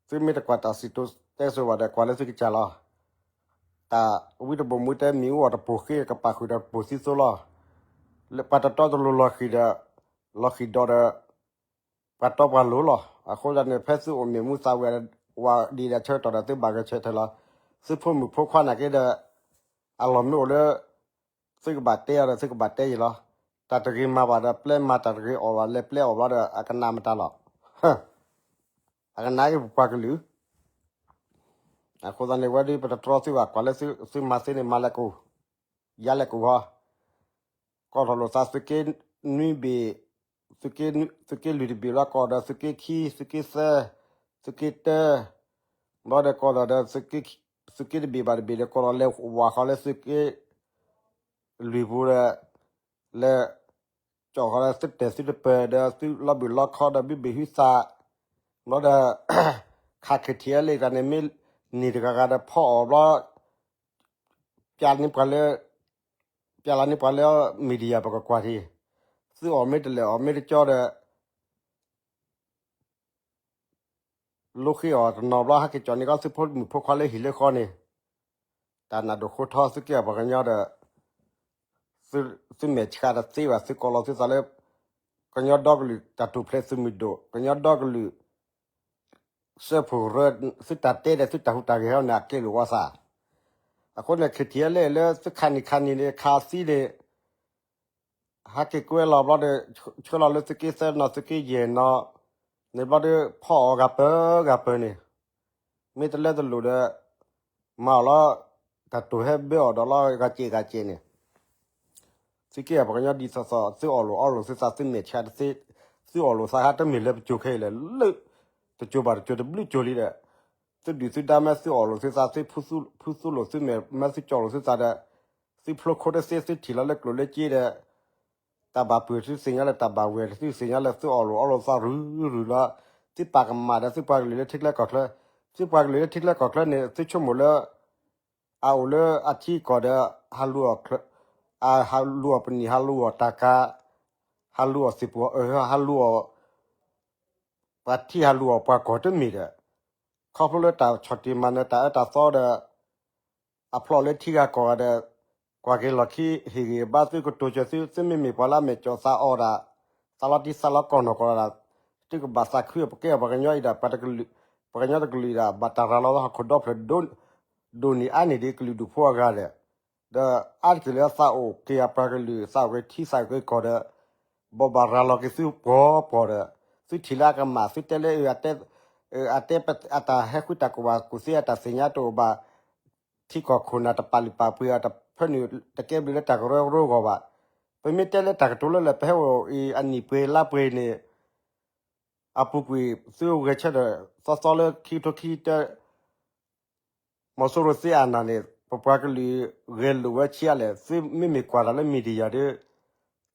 သုမ့ၢ်တကွၢ်တၢ်စံၣ်စိၤတဲစိၤဘၣ်ဒီး ကွၢ်လၢသုကစၢ်လီၤ. တၢ်ဝံတဘိၣ်မူတဲမ့ၣ်အူအီၣ်တပိၢ်ဃ့ ကပာ်ဃုာ်ဒီးတပိၢ်သံသိလီၤ. လၢပှၤတတီတလိၤလီၤဃံၤဒီး လီၤဃံၤဒီး ပှၤတီပှၤလိၤလီၤ. အဃိသတးန့ၣ် ဖဲသုအိၣ်မ့ၢ်မူသးဝံၤ ဝၤဒံးဒီးဆၢကတီၢ်ဒီး သုဘၣ်ဂဲၤဆၢထၢၣ်လီၤ. သုဖိမုၣ်ဖိခွါနာ်က့ဒီး အလီၢ်မ့ၢ်အိၣ်လၢ သုကဘၣ်တဲအီၤဒီး သုကဘၣ်တဲယံာ်လီၤ. တၢ်တဂ့ၤမၤဘၣ်ဒီး ပျဲမၤ တၢ်တဂ့ၤအီၣ်ဘၣ် လဲၤပျဲအီၣ်ဘျီဒီး အကနၣ်မတၤလီၤ. အကနၣ်က့ၤပပှၤကလုာ် အဃိသတးန့ၣ် ဝဲဒၣ်ပတတြီသုဘၣ် ကွၢ်လၢသုမၤသ့န့ၣ် မၤလဲၤကူၣ်, ယါလဲၤကူၣ်ဟီ, ကိးထီၣ်လိာ်သးသုးက့နွံဘ့ၣ်, သုးက့လွံၢ်တဘ့ၣ်လီၤ ကိးဒီးသုးက့ခံ, သုးက့သၢ, သုးက့တၢ, ဘျီဒီးကိးထီၣ်ဒီး သုးက့တဘ့ၣ်ဘၣ်တဘ့ၣ်ဒီး ကိးထီၣ်လဲၤဝးဃီလၢသုးက့လွံၢ်ပူၤဒီး လဲၤ ကၠီၣ်ဃီလၢသုတဲာ်သုတပၢၢ်ဒီး သုလီၤဘုၣ်လီခီဒီး ဘုဘ့ၣ်ဟုသး, ဘျီဒီး ခး ခ့ထံအဲလ့ၣ် တဂၤန့ၣ် မ့ၢ်န့ၢ်တဂၤဂၤဒီး ဖီအီၣ်ဘျီ ပျဲန့ၢ်ပှၤလၢ ပျဲလီၤန့ၢ်ပှၤလၢ media ပကကွၢ်ထံ, သုအီၣ်မ့ၢ်တလဲၣ် အီၣ်မ့ၢ်တကၠီဒီး လိဃ့အီၣ်တနီၤဘျီ ဟဲက့ၤကၠီၣ်န့ၢ်ကီးသုဖိမုၣ်ဖိခွါလၢဟံၣ်လၢဃီန့ၣ်, တၢ်နးဒိၣ်ဃိထီ သုက့ၢ်ပှၤကညီဒီး သုမဲာ်ဆှးတသ့ဘၣ် သုကိးလီၤသုသးလၢ ကညီဒီကလုာ်တၢ်ထူၣ်ဖျဲးသုးမုၢ်ဒိၣ် ကညီဒီကလုာ် စၢဖှိၣ်ရၢ သုတၢ်တဲဒီးသုတၢ်ဟူးတၢ်ဂဲၤဟီန့ၣ် အကဲလိာ်ဝီသး. အဃိန့ၣ် ခ့ထံအဲလ့ၣ် လၢသုခးနံၣ်ခးနံၣ်န့ၣ် ခးသံန့ၣ် ဟဲက့ၤကွဲလီၤဘျီဒီး ဆှၢလီၤလၢသုးက့သၢနီၤ သုးက့ယဲၢ်နီၤ, န့ၣ်ဘျီဒီး ဖီအီၣ်ဂၤပၢၤဂၤပၢၤန့ၣ်, မ့ၢ်တလၢတလိၣ်ဒီး မၤအီၣ်လီၤ တၢ်တိၢ်ဟဲဘၢအီၣ်ဒီးလီၤ ဂၤစဲးဂၤစဲးန့ၣ်, သုက့ၢ်ပှၤကညီဒ်သိးသိး သုအီၣ်လိာ်အီလိာ်သုသး သုမဲာ်ဆှးတသ့, သုအီၣ်လိာ်သးဟးတမ့ၢ်လၢပစိၤခဲအံၤလဲၣ်, လၢတစိၤဘၣ်တစိၤတဘျုးစိၤလံဒီး သုဒုၣ်သုဒါမ့ၢ်သုအီၣ်လိာ်သုသး သုဖုသူလိာ်သုမဲာ်မ့ၢ်သုကၠီၣ်လိာ်သုသးဒီး သုဖျိခိတသ့ သုထံၣ်လီၤလၢကျိၣ်လၢစ့ဒီး တၢ်ဘၣ်ပုၢ်သုသ့ၣ်ညါလၢတၢ်ဘၣ်ဝဲၢ် သုသ့ၣ်ညါလၢသုအီၣ်လိာ်အီလိာ်သးရုၢ်ရုၢ်လီၤ. သုပာ်ကမၣ်ဒီးသုပှၤကလုာ်လၢထံကျဲကီၢ်ချၢ, သုပှၤကလုာ်လၢထံကျဲကီၢ်ချၢန့ၣ် သုဆိကမိၣ်လၢ အအိၣ်လၢအထံအကီၢ်ဒီး ဟးလူၤအီၣ်ချၢ, ဟးလူၤအီၣ်ပနံာ် ဟးလူၤအီၣ်တၢ်ကၤ, ဟးလူၤအီၣ်သ့ၣ်ပှၤအၢ ဟးလူၤအီၣ် ပှၤထံ ဟးလူၤအီၣ်ပှၤကီၢ်တမ့ၢ်ဒီး ခီဖျိလၢတၢ်ဆီၣ်တံၢ်မၤနၢၤတၢ်အၢတၢ်သီဒီး အဖျိလၢထံဂၤကီၢ်ဂၤဒီး ကွၢ်က့ၤလီၢ်ခံဟ့ၣ်ဂံၢ်ဘါသုကတိၤစၢၤသု သုမ့မ့ၢ်ပှၤလၢအမဲာ်ကၠီၣ်သးအီၣ်ဒၣ် သးလီၤတံၢ်သးလီၤကီၢ်နီၢ်ကီၢ်ဒၣ် သုကဘၣ်သးခုပကဲအီၤပှၤကညီအံၤဒၣ် ပှၤတကလုာ် ပှၤကညီတကလုာ်အံၤဒၣ် ဘၣ်တၢ်ရၤလီၤဟီၣ်ခိၣ်ဒီဖျၢၣ် ဒိၣ်န့ၢ်အါန့ၢ်ဒံးကလုာ်ဒူၣ်ဖိအဂၤဒီး ဒီးအါတက့ၢ်လၢသးအိၣ်က့ၤအပှၤကလုာ် သးအိၣ်က့ၤထံသးအိၣ်က့ၤကီၢ်ဒီး ဘိးဘၣ်ရၤလီၤက့ၤသုပှီၤပှီၤဒီး သုထံၣ်လၢအကမၣ် သုတဲလၢအ အတဲ အတၢ်ဟဲဃုတၢ်ကူၣ်ဘၣ်ကူၣ်သ့ အတၢ်သ့ၣ်ညါတအိၣ်ဘၣ် ထံကီၢ်ခိၣ်နၢ်တပာ်လုၢ်ပာ်ပှ့ၤအီၤ တဖၢနုာ်တကဲဘျုးလၢတၢ်ကရၢကရိအဂီၢ်ဘၣ်. ပမ့ၢ်တဲလၢတၢ်ကတိၤလၢလၢပဟဲအိၣ်အံၤ အနံၣ်ပှဲၤလါပှဲၤန့ၣ် အပူၤကွံာ် သုဂဲၤဆၢထၢၣ်သီသီလၢခံကထိခံဆံတၢ မီၤစိရိၤသ့အနၢ်န့ၣ် ပပှၤကလုာ်ဂဲၤလိာ်ဝဲဆံးအါလဲၣ် သုမ့မ့ၢ်ကွၢ်တၢ်လၢ media ဒီး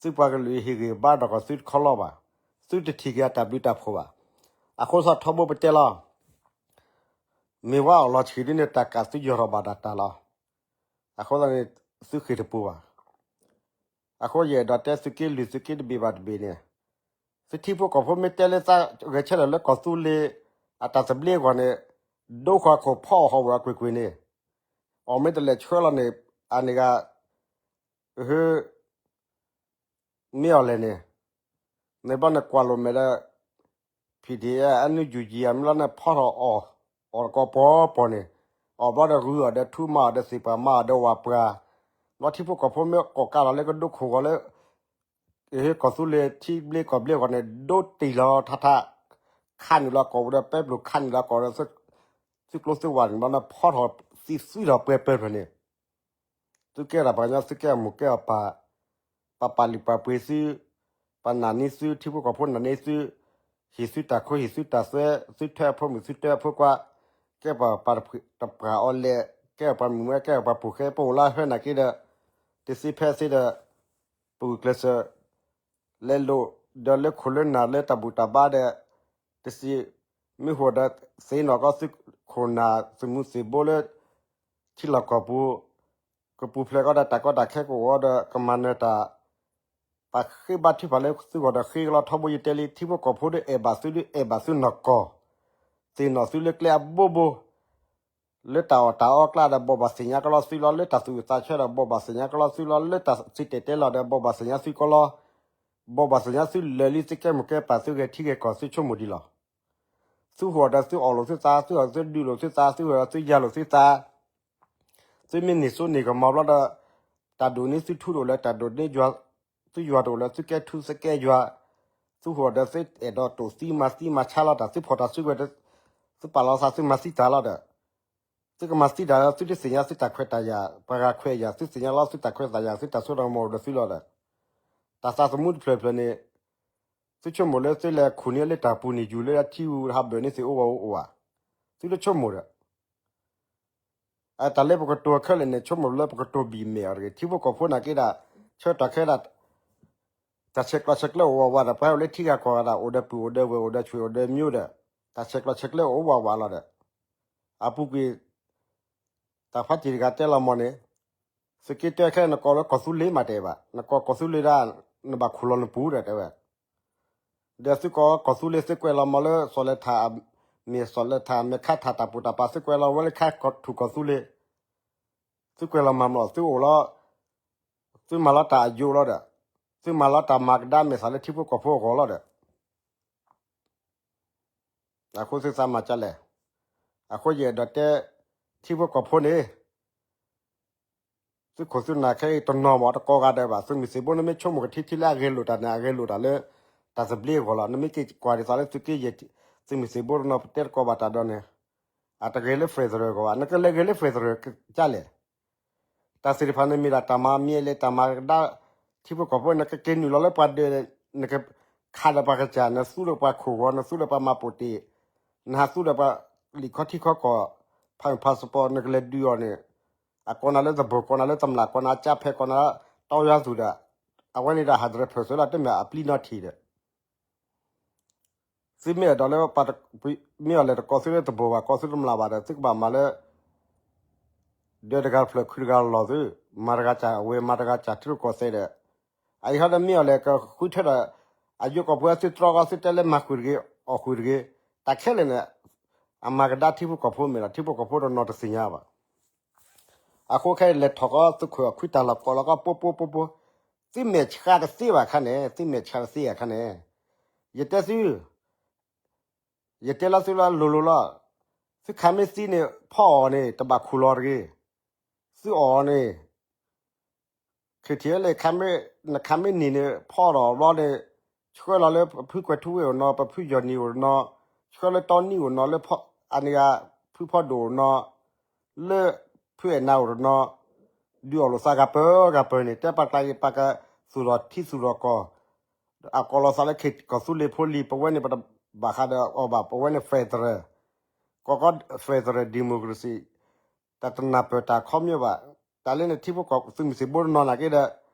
သုပှၤကလုာ်ဟ့ၣ်ဂံၢ်ဘါဒီးကီၢ်သုတခီလီၤဘၣ်. သုတထံၣ်က့ၤအတၢ်ဘျုးတၢ်ဖှိၣ်ဘၣ်. အဃိသတးထီဘိပတဲလီၤ မ့ၢ်ဝဲအီၣ်လီၤဆံးဒ်န့ၣ် တၢ်ကးသုယီၢ်ထီၣ်ဘၣ်ဒၣ်တၢ်လီၤ. အဃိသတးန့ၣ် သုဃ့ၢ်တပူၤဘၣ်. အဃိယအဲၣ်ဒိးတဲသုးက့လွံၢ်သုးက့တဘ့ၣ်ဘၣ်တဘ့ၣ်န့ၣ် သုထံဖိကီၢ်ဖိမ့ၢ်တဲလၢသးဂဲၤဆၢထၢၣ်လၢကီၢ်သူလ့ၤ အတၢ်သဘျ့အဂီၢ်န့ၣ် ဒိဃီခိၣ်ဖီအီၣ်ဟီၣ်ဝဲအကွ့ၢ်ကွ့ၢ်န့ၣ် အီၣ်မ့ၢ်တလဲၣ်ဆှၢလီၤန့ၣ် အန့ၣ်ဂၤ မ့ၢ်အီၤလဲၣ်န့ၣ် န့ၣ်ဘျီန့ၣ်ကွၢ်လိာ်မဲာ်ဒီး PDF NUG အမ့ၢ်လီၤန့ၣ်ဖီထီၣ်အီၣ် အီၣ်တကီၢ်ပှီၤပှီၤန့ၣ် အီၣ်ဘျီဒီးဂုၤအီၤဒီးထူမၤအီၤဒီးသ့ၣ်ပှၢ်မၤအီၤဒီးဝၤပှၤ ဘျီထံဖိကီၢ်ဖိမ့ၢ်ကိးကးလီၤလၢကဒိခိၣ်ဂီၤလၢ ကီၢ်သူလ့ၤထံဘျ့ကီၢ်ဘျ့ဂီၤန့ၣ် ဒိတံၢ်လီၤထးထး ခးနုာ်လီၤကီၢ်ဝဲဒီးပဲဘျုးခးနုာ်လီၤကီၢ်ဒီး သုကျိသုဝဲန့ၣ်ဘျီန့ၣ် ဖီထီၣ်သံသွံထီၣ်ပှဲၤပၢၢ်ဖျၢၣ်န့ၣ် သုကဲထီၣ်ပှၤကညီ သုကဲအမိၢ်ကဲအပၢ်, ပပာ်လုၢ်ပာ်ပှ့ၤသု, ပနာ်န့ၢ်သု, ထံဖိကီၢ်ဖိနာ်န့ၢ်သု, ဟ့ၣ်သုတၢ်ခိဟ့ၣ်သုတၢ်သွဲ, သုထွဲအဖိမုၣ်သုထွဲအဖိခွါ, ကဲပှၤပှၤတပှၢ်အီၤလဲၣ်, ကဲပှၤမုၣ်မ့ၢ်ကဲပှၤပူၤဃဲ ပအိၣ်လၢဟၢနာ်က့ဒီး, တသ့ဖဲသ့ဒီး, ပဂုာ်ကျဲးစၢး လဲၤလိာ်ဒီးလၢခိၣ်လၢနၢ်လၢတၢ်ဘူၣ်တၢ်ဘါဒီး, တသ့ မ့ၢ်ဟိးဒီးသ့ၣ်နီၣ်ကီၢ်သုးခိၣ်နၢ်သုးမုၢ်သံၣ်ဘိလၢ ထံလီၢ်ကီၢ်ပူၤ ကပူၤဖျဲးကီးဒီးတၢ်ကီတၢ်ခဲကအိၣ်ဒီးကမၤနၢၤတၢ် ပှၤဃ့ဘါထုကဖၣ်လၢသုဂီၢ်ဒီးဃ့ကလီထီဘိ ယတဲလံ ထံဖိကီၢ်ဖိဒ်အဲၣ်ဘၣ်သုဒ်အဲၣ်ဘၣ်သုနီၢ်ကီၢ်, သ့ၣ်နီၣ်သုလၢကျဲအဘိဘိ လၢတၢ်အီၣ်တၢ်အီအကျါဒီး ဘိးဘၣ်သ့ၣ်ညါကလီသုလီၤ, လၢတၢ်သူၣ်ဝံၣ်သးဆၢဒီး ဘိးဘၣ်သ့ၣ်ညါကလီသုလီၤ, လၢတၢ်စံၣ်တဲၤတဲလီၤဒီး ဘိးဘၣ်သ့ၣ်ညါသုကလီ, ဘိးဘၣ်သ့ၣ်ညါသုလၢာ်လံ သုကဲမိၢ်ကဲပၢ် သုဂဲၤထံဂဲၤကီၢ် သုဆိကမိၣ်ဒံးလီၤ. သုဟိးဒီးသုအီၣ်လိာ်သုသး, သုဟိးဒီးသုဒုးလိာ်သုသး, သုဟိးဒီးသုယၤလိာ်သုသး, သုမ့ၢ်န့ၢ်စိန့ၢ်ကမီၤဘျီဒီး တၢ်ဒိၣ်န့ၢ်သုထူတအိၣ်လၢၤ, တၢ်ဒိၣ်န့ၢ် သုယွၤတအိၣ်လၢၤ, သုကဲထူသုကဲယွၤ, သုဟိးဒီးသုအဲၣ်ဒိးတိာ်သံမၤသံမၤဆါလီၤတၢ်, သုဖီၣ်တၢ်စုကဝဲၤ, သုပာ်လီၤသးသုမၤသံတၢ်လီၤဒီး, သုကမၤသံတၢ်လီၤ သုတသ့ၣ်ညါသုတၢ်ခွဲးတၢ်ယာ်, ပှၤဂၤခွဲးယာ်, သုသ့ၣ်ညါလီၤသုတၢ်ခွဲးတၢ်ယာ် သုတၢ်စိတၢ်ကမီၤအိၣ်ဒီးသုလီၤဒီး, တၢ်သးသမူတဖျၢၣ်ဖျၢၣ်န့ၣ် သုဆိကမိၣ်လၢသုလဲၤခူၣ်န့ၢ်လၢတၢ်ပူၤန့ၣ် ယူၤလၢထံဂုၤဟးဘၢၣ်န့ၢ်သ့ၣ်အိၣ်ဝဲအိၣ်ဧါ, သုတဆိကမိၣ်ဒီး တၢ်လၢပကတိၤခဲလၢာ်န့ၣ် ဆိကမိၣ်လၢပကတိၤဘံၣ်မဲာ်အီၤတဂ့ၤ, ထံဖိကီၢ်ဖိနာ်က့ဒၣ် ဆၢကတီၢ်ခဲဒၣ် တၢ်ဆဲးကျိးဆဲးကျၢအိၣ်ဝးဝးဒီး ပှၤအိၣ်လၢထံဂၤကီၢ်ဂၤဒၣ် အိၣ်ဒီးပုၢ်အိၣ်ဒီးဝဲၢ် အိၣ်ဒီးဆွေအိၣ်ဒီးမျိုးဒီး တၢ်ဆဲးကျိးဆဲးကျၢအိၣ်ဝးဝးလီၤဒီး အပူၤကွံာ် တၢ်ဖါတံၢ်တဂၤတဲလီၤမီၢ်န့ၣ် သုးက့တၢခဲ နကိးလၢကီၢ်သူလ့ၤမးတဲဘၣ်, နကိးကီၢ်သူလ့ၤဒၣ် နဘၣ်ခူၣ်လီၤနပူၤဒီးတဲဝဲ ဒီးသုကိးကီၢ်သူလ့ၤ သုကွဲးလီၤမီၢ်လၢစီၤလဲၤထၣ် မ့ၢ်စီၤလဲၤထၣ် မဲာ်ခါထၣ် တၢ်ပူၤတၢ်ပၤ သုကွဲးလီၤဝဲလၢခါထူၣ်ကီၢ်သူလ့ၤ, သုကွဲးလီၤမၤမီၢ် သုအိၣ်လီၤ, သုမၤလီၤတၢ်အယိာ်လီၤဒီး သုမၤလီၤတၢ်မၤကဒါမဲာ်သၣ်လၢထံဖိကီၢ်ဖိအဂီၢ်လီၤဒီး အဃိသုသးမၤကလဲၣ်, အဃိယအဲၣ်ဒိးတဲ ထံဖိကီၢ်ဖိန့ၣ် သုးခိၣ်သုးနၢ်ခဲအံၤတနီၤမး တကိးဂၤဒဲးဘၣ်, သုးမုၢ်သံၣ်ဘိ နမ့ၢ်ဆိကမိၣ်ကထံထံလၢအဂဲၤလိာ်တၢ်န့ၣ် အဂဲၤလိာ်တၢ်လၢ တၢ်သဘျ့အဂီၢ်လီၤ, နမ့ၢ်က့ၤကွၢ်ဒ်သိးလၢသုးက့ယဲၢ် သုးမုၢ်သံၣ်ဘိတနီၤ ပတဲတကိးဘၣ်တၢ်ဒီးန့ၣ် အတဂဲၤလၢ federal အဂီၢ်ဘၣ်, နကလဲၤဂဲၤလၢ federal ကလဲၣ် တၢ်သ့ၣ်တဖၣ်န့ၣ်မ့ၢ်ဒၣ်တၢ်မၤမံၤလဲၣ် တၢ်မၤကဒါ ထံဖိကီၢ်ဖိ နကက့ၤနုာ်လီၤလၢပှၤဒၢး နကခးဒီးပှၤကစၢ် နသူဒီးပှၤခိၣ်ဂီၤ နသူဒီးပှၤမၤပိာ်တ့ၢ် နဟးသူဒီးပှၤလံာ်ခီထံခီကီၢ် ဖးမုၢ်ဖးစပီၤ နကလဲၤဒုးအီၤန့ၣ် အကိးနၤလၢသဘိၣ် ကိးနၤလၢသမလး ကိးနၤကၠါဖဲ ကိးနၤလၢတီယါသူၣ်ဒီး အဝဲန့ၣ်ဒၣ် ဟးတရၢၢ်ဖၢၣ် သုလီၤ တမ့ၢ်အပျံၤနီထံၣ်ဒီး သုမ့ၢ်အဲၣ်ဒိးလၢ မ့ၢ်အီၤလဲၤတကိးသုလၢသဘိၣ်ဘၣ် ကိးသုတမျၢ်ဘၣ်ဒီး သုကဘၣ်မၤလၢ ဒၢးတဂၤတဖျၢၣ် ခုၣ်တဂၤလီၤသု, မၤတဂၤစၢ်ဝဲ မၤတဂၤစၢ်ထံရူၢ်ကီၢ်သဲးဒီး, အအံၤဟီဒီးမ့ၢ်အီၤလဲၤကဃုထၢဒီး အယိကီၢ်ပှဲၤသုတြီဂီၢ် သုတဲလၢမၤဃုာ်တဂ့ၤ အီၣ်ဃုာ်တဂ့ၤ, တၢ်ခဲလၢာ်န့ၣ် အမၤကဒါထံဖိကီၢ်ဖိမ့ၢ်ဒီး ထံဖိကီၢ်ဖိတနီၤတသ့ၣ်ညါဘၣ်. အဃိခဲအံၤလဲၤထီၣ်ကီးသုးခိၣ်အခွံတၢ်လီၢ်ကိးလီၤကီး ပိပိပိပိ, သုမဲာ်ဆှးတသ့ဘၣ်ခါန့ၣ် သုမဲာ်ဆှးတသ့အခါန့ၣ်, ယတဲသု ယတဲလီၤသုလီၤလိၤလိၤလီၤ, သုခးမ့ၢ်သံန့ၣ် ဖီအီၤန့ၣ် တဘၣ်ခူၣ်လီၤတဂ့ၤ, သုအီၣ်န့ၣ် ခံထံၣ်လၢ နခးမ့ၢ်နံၤန့ၣ် ဖီအီၤဒီးဘျီန့ၣ် ဆှၢလီၤလၢပဖုကွဲၤထူဝ့ၣ်အိၣ်နီၤ ပဖုယီၢ်နံၤအိၣ်နီၤ, ဆှၢလၢတီနံအိၣ်နီၤ လၢအန့ၣ်ဂၤ ဖုဖီဒိၣ်အိၣ်နီၤ, လၢဖုအဲၣ်နၤအိၣ်တနီၤ, ဒုးအီၣ်လိာ်သးဂၤပၢၤဂၤပၢၤန့ၣ် တဲပာ်ကျါက့ၤ ပာ်ကသူၣ်ထီၣ်ထံသူၣ်ထီၣ်ကီၢ် အကိးလီၤသးလၢ ခ့ၣ်ကီၢ်သူလ့ၤဖိလံၤ ပဝဲန့ၣ် ပတဘၣ်ဃးဒီးအီၤဘၣ် ပဝဲန့ၣ် federal, ကီၢ်ကီၢ် federal democracy, တၢ်တနၢ်ပၢၢ်တၢ်ခီပညီဘၣ်. တၢ်လၢန့ၣ်ထံဖိကီၢ်ဖိ သုးမုၢ်သံၣ်ဘိတနီၤနာ်က့ဒီး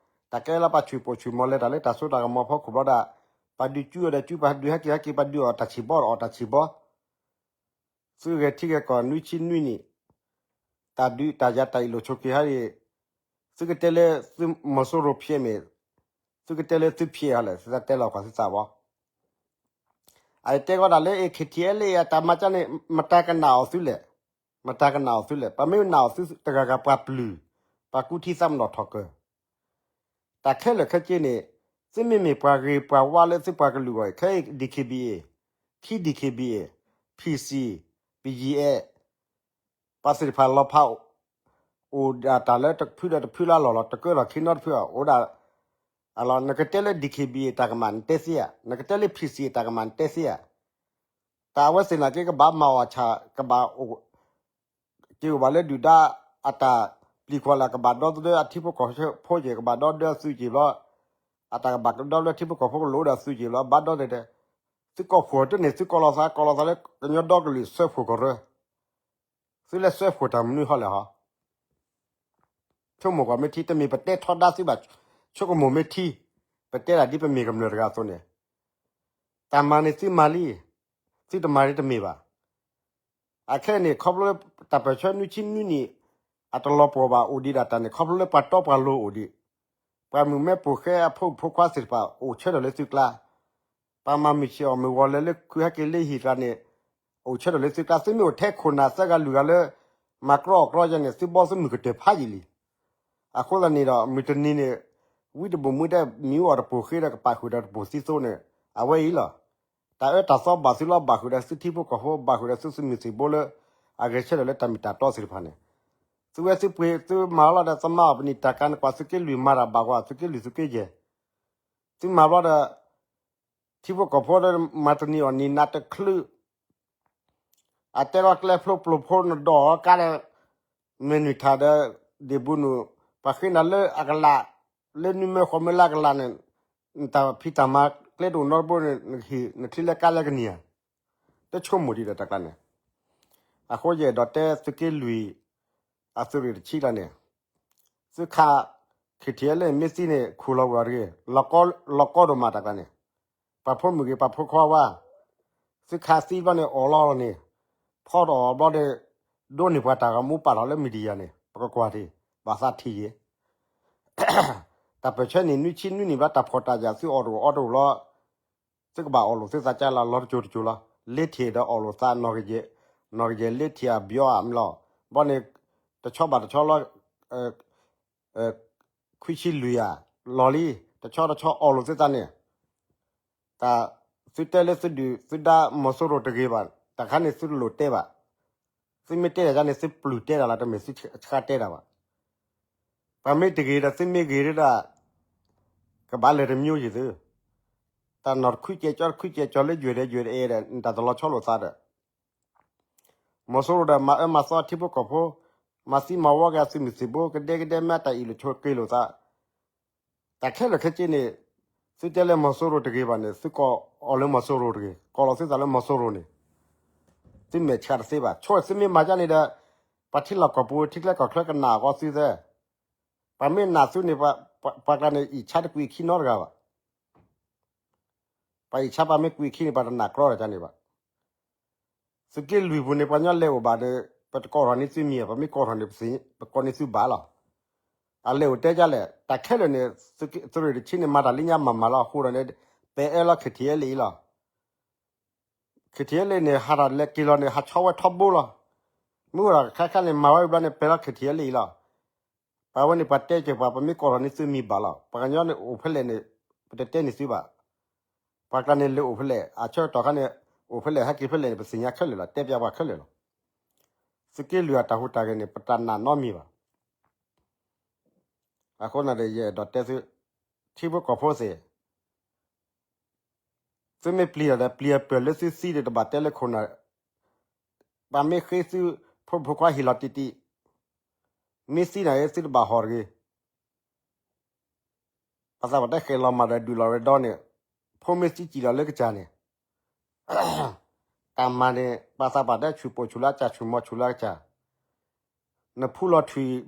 တၢ်ကဲလၢပှၤဆူၣ်ပိာ်ဆူၣ်မီၤလဲၤ တၢ်လၢတၢ်စိတၢ်ကမီၤဖီခိၣ်ဘျီဒၣ် ပှၤဒုးကၠူအီၤဒီးကၠူ ပှၤဒုးဟဲက့ၤဟဲက့ၤ ပှၤဒုးအီၣ်တၢ်ဆံၣ်ဘီဒီးအီၣ်တၢ်ဆံၣ်ဘီ သုဂဲၤထံဂဲၤကီၢ်နွံဆံနွံနံၣ်, တၢ်ဒုးတၢ်ယၤတၢ်အ့ၣ်လိာ်ဆိးက့ၤဟဲအံၤ, သုကတဲလၢသုးမီၤစိရိၤဖျဲးမ့ၢ်, သုကတဲလၢသုဖျဲးဟီလဲၣ် သုတၢ်တဲလီၤကွၢ်သုသးဘီ. အတဲကီးဒၣ်လၢ KTLA အတၢ်မၤကၢန့ၣ် မတၤကနာ်အီၤသုလဲၣ်, မတၤကနာ်အီၤသုလဲၣ်, ပှၤမ့ၢ်နာ်အီၤသုတဂၤဂၤပှၤပျုၢ်, ပှၤကူထံသးမနီၤထီၣ်ကၢၢ် တၢ်ခဲလၢာ်ခဲဆ့န့ၣ် သုမ့မ့ၢ်ပှၤဂ့ၤပှၤဝါလၢသုပှၤကလုာ်အဂီၢ်အံၤ ခဲအံၤ DKBA, ခံ DKBA, PC, BGF, ပှၤသ့ၣ်တဖၣ်လီၤဖး အိၣ်ဒၣ်တၢ်လၢတဖုဒီးတဖုလၢအလီၢ်လီၤ တကၢထီၣ်ခံနီတဖု အိၣ်ဒၣ်, အလီၢ် နကတဲလၢ DKBA တၢ်ကမၣ်နတဲသ့ဧါ, နကတဲလၢ PC တၢ်ကမၣ်နတဲသ့ဧါ. တၢ်အဝဲသ့ၣ်နာ်က့ ကဘၣ်မၤအီၣ်ဆၣ် ကဘၣ်အိၣ် က့ၤအိၣ်ဘၣ်လၢဒုၣ်ဒါအတၢ်ပျံၤကွၢ်လၢ ကဘၣ်ဒီသဒၢအထံဖိကီၢ်ဖိက့ၤ ကဘၣ်ဒီဒၢအသုးက့ၤဘျီ, အတၢ်ကဘၣ်ကဒီဘျီထံဖိကီၢ်ဖိကလိၣ်ဒီးအသုးက့ၤဘျီ ဘၣ်ဒီသဒၢ, သုကိးဖှိၣ်တန့ၢ် သုကိးလီၤသး ကိးလီၤသးလၢကညီဒီကလုာ်စၢဖှိၣ်ကရၢ, သုလဲၤစၢဖှိၣ်တၢ်မနုၤဟီလဲၣ်ဟီ ဆိကမိၣ်ကွၢ်မ့ၢ်ထံ တမ့ၢ်ပတဲထီဒါသုဘၣ်, ဆိကမိၣ်မ့ၢ်ထံ, ပတဲဒၣ်ဒ်ပမ့ၢ်ကမျၢၢ်တဂၤအသိးန့ၣ်, တၢ်မၤန့ၣ်သုမၤလံ, သုတမၤဒ်တမ့ၢ်ဘၣ်. အခဲအံၤန့ၣ် ခီဖျိလၢတၢ်ပၢၢ်ဆၢနွံဆံနွံနံၣ် အတလီၤပှီၢ်ဘၣ်အိၣ်ဒံးဒၣ်တၢ်န့ၣ် ခီဖျိလၢပှၤတီပှၤလိၤအိၣ်ဒံး, ပှၤမုၣ်မဲပိာ်ဃဲအဖိမုၣ်ဖိခွါသ့ၣ်တဖၣ် အိၣ်ဆၢထၢၣ်လၢသုကျါ, ပှၤမၤမုၢ်ဆ့ၣ်အီၣ်မုၢ်ဂီၤလၢလၢခုဟဲက့ၤလၢဟံၣ်ကျါန့ၣ် အိၣ်ဆၢထၢၣ်လၢသုကျါ, သုမ့ၢ်အိၣ်ထဲခိၣ်နၢ်သၢဂၤလွံၢ်ဂၤလၢ မၤကြီအီၣ်ကြီယဲန့ၣ် သုဘီသုမုၢ်ကတၢၢ်ဖးယံာ်လံ. အဃိသတးန့ၣ်ဒီး မုၢ်တနံၤန့ၣ် ဝံတဘိၣ်မူဒဲး မံၤအူအီၣ်တပိာ်ဃ့ဒီးကပာ်ဃုာ်ဒီးတပိာ်သံသိန့ၣ် အဝဲအံၤလီၤ. တၢ်အၢတၢ်သီဘၣ်သုလီၤ ဘၣ်ဃုာ်ဒီးသုထံဖိကီၢ်ဖိ ဘၣ်ဃုာ်ဒီးသုသုးမုၢ်သံၣ်ဘိလၢ အဂဲၤဆၢထၢၣ်လၢတၢ်မ့ၢ်တၢ်တီသ့ၣ်တဖၣ်န့ၣ်, သုဝဲသုပှ့ၤသုမၤလီၤဒီး သမါအီၣ်ပနံာ်တၢ်ကၤန့ၣ် ကွၢ်သုးက့လွံၢ်မၤတၢ်ဘၣ်ကွၢ် သုးက့လွံၢ်သုးက့ယဲၢ်, သုမၤဘျီဒီး ထံဖိကီၢ်ဖိဒီးမၤတနံၤအီၣ်နံၤနၤတချုး အတဲလီၤကျဲဖျိပျိၤဖိနဒီးကါဒီး မဲာ်နုာ်ထၣ်ဒီး ဒ့ၣ်ဘူးနုာ် ပှၤဃ့နၤလၢအကလး လၢနွံမၢဃိးမၢလၢအကလးန့ၣ် နတၢ်ဖံးတၢ်မၤကျဲတအိၣ်နီတဘိန့ၣ် နဟံၣ်နချံလဲကါလဲကနံၤဧါ, တဆိကမိၣ်ဒံးဒီးတၢ်ကျါန့ၣ်, အဃိယအဲၣ်ဒိးတဲသုးက့လွံၢ် အသုးရ့ၣ်တဆံကျါန့ၣ် သုခး ခံထံၣ်အဲလ့ၣ်မ့ၢ်သံန့ၣ် ခူၣ်လီၤဝဲတဂ့ၤ, လီၤကီဒိၣ်မးတၢ်ကျါန့ၣ်, ပှၤဖိမုၣ်ဂ့ၤ ပှၤဖိခွါဝါ, သုခးသံဘျီန့ၣ် အီၣ်လီၤန့ၣ်, ဖီထီၣ်အီၤဘျီန့ၣ် ဒိးန့ၢ်ပှၤတၢ်ဂီၤမူပာ်ထီၣ်လၢ media န့ၣ် ပကကွၢ်ထံၣ် ဘၣ်သးထံၣ်ယဲ တၢ်ပၢၢ်ဆၢန့ၣ် နွံဆံနွံနံၣ်ဘျီ တၢ်ဖှီၣ်တၢ်ယာ်သုအီၣ်တအိၣ်အီတအိၣ်လီၤ, သုကဘၣ်အီၣ်လိာ်သုသးကါလီၤ လီၤတကၠိၤတကၠိၤလီၤ, လ့ထံၣ်ဒီးအီၣ်လိာ်သး နီၢ်ကယဲၢ်လ့ထံၣ်အဘျီဧါမ့ၢ်လီၤ, ဘျီန့ၣ် တဆီဘၣ်တဆီလီၤ ခွံဆံလွံၢ်ဧါ, လီၤလံ, တဆီတဆီအီၣ်လိာ်သုသးန့ၣ်, တၢ် သုတဲလၢသုဒုၣ်သုဒါမီၤစိရိၤတဂ့ၤဘၣ်, တၢ်ခါန့ၣ်သုတလိၣ်တဲဘၣ်, သုမ့ၢ်တဲတၢ်န့ၣ် သုပျုၢ်တဲတၢ်လီၤ တမ့ၢ်သုဆှါတဲတၢ်ဘၣ်, ပှၤမ့ၢ်တဂ့ၤဒီးသုမ့ၢ်ဂ့ၤဒၣ် ကဘၣ်လဲၤတမျိုးယံၤသု, တၢ်နီၢ်တခုကဲကၠီတခုကဲကၠီလၢယွဲၢ်ဒီးယွဲၢ်တအဲၣ်ဒီး နတၢ်တလီၤဆီလိာ်သးဒီး မီၤစိရိၤဒီးမၤအၢမၤသီထံဖိကီၢ်ဖိ, မၤသံမၤဝီက့ၤအသုးမုၢ်သံၣ်ဘိ ကဒဲကဒဲမ့ၢ်တၢ်အံၣ်လိာ်ဆိးက့လိာ်သး, တၢ်ခဲလၢာ်ခဲဆ့န့ၣ်, သုတဲလၢမီၤစိရိၤတဂ့ၤဘၣ်န့ၣ် သုကိးအီၤလၢမီၤစိရိၤတဂ့ၤ, ကိးလီၤသုသးလၢမီၤစိရိၤန့ၣ်, သုမဲာ်ဆှးတသ့ဘၣ်, ဆိသုမ့ၢ်မၤဒ်န့ၣ်ဒီး, ပှၤထံလီၢ်ကီၢ်ပူၤ ထံချၢကီၢ်ချၢကနာ်အီၤသုသ့, ပှၤမ့ၢ်နာ်သုန့ၣ်, ပှၤကျါန့ၣ် အံၣ်ဆါတကွံာ်ခံနီတဂၤဘၣ် ပှၤအံၣ်ဆါပှၤမ့ၢ်ကွံာ်ခံန့ၣ် ပှၤတနာ်ကြီတၢ်န့ၣ်ဘၣ်. သုးက့လွံၢ်ပူၤန့ၣ် ပှၤကညီလဲၤအိၣ်ဘၣ်ဒီး ပတကိးထီၣ်န့ၢ်သုမံၤ, ပမ့ၢ်ကိးထီၣ်န့ၣ် ပကိးန့ၢ်သုဘၣ်လီၤ. အလဲၤအိၣ်တဲဒ်လဲၣ်, တၢ်ခဲလၢာ်န့ၣ်, သုးရ့ၣ်တဆံန့ၣ် မၤတၢ်လၢညါမၤမၤလီၤ, အဃိဒီးန့ၣ်, ပဲအဲၣ်လီၤ KTLA အံၤလီၤ. KTLA န့ၣ် ဟးထီၣ်လဲၤက့ၤလီၤန့ၣ် ဟးဆီဝဲထီဘိလီၤ. မုၢ်အိၣ်ဒီးခါခါန့ၣ် မၤဝဲဘျီန့ၣ် ပဲလီၤ KTLA အံၤလီၤ. ပှၤဝဲန့ၣ် ပှၤတဲက့ၤပှၤ ပမ့ၢ်ကိးထီၣ်န့ၢ်သုမံၤဘၣ်လီၤ. ပှၤကညီန့ၣ်အိၣ်ဖဲလဲၣ်န့ၣ် ပတတဲန့ၢ်သုဘၣ်. ပှၤကျါန့ၣ်လဲၤအိၣ်ဖဲလဲၣ်, အဆၢကတီၢ်ခါန့ၣ် အိၣ်ဖဲလဲၣ် ဟဲက့ၤဖဲလဲၣ်န့ၣ် ပသ့ၣ်ညါခဲလၢာ်လီၤ, တဲပျးပှၤခဲလၢာ်လီၤ. သုးက့လွံၢ်အတၢ်ဟူးတၢ်ဂဲၤန့ၣ် ပတနာ်နီတမံၤဘၣ်. အဃိန့ၣ်ဒီး ယအဲၣ်ဒိးတဲသု, ထံဖိကီၢ်ဖိသ့ၣ် သုမ့ၢ်ပျံၤတၢ်ဒီး ပျံၤအပၢၢ်လၢသုသံဒီး တဘၣ်တဲလၢခိၣ်နၢ်, ပှၤမ့ၢ်ဃ့သုဖိမုၣ်ဖိခွါဟ့ၣ်လီၤတံၢ်တံၢ်, မ့ၢ်သံန့ၣ် သုတဘၣ်ဟီၣ်တဂ့ၤ. ပှၤသးပှၢ်တဲဃဲၤလီၤမၢ်ဒီးဒုးလီၤရ့ဒီန့ၣ်, ဖိမ့ၢ်သံစံၣ်လီၤလၢကစၢ်န့ၣ်, တၢ်မၤန့ၣ် ပှၤသးပှၢ်တဲဆူၣ်ပိာ်ဆူၣ်လၢကစၢ်, ဆူၣ်မီၤဆူၣ်လၢကစၢ်, နဖူလီၤထွံၣ်,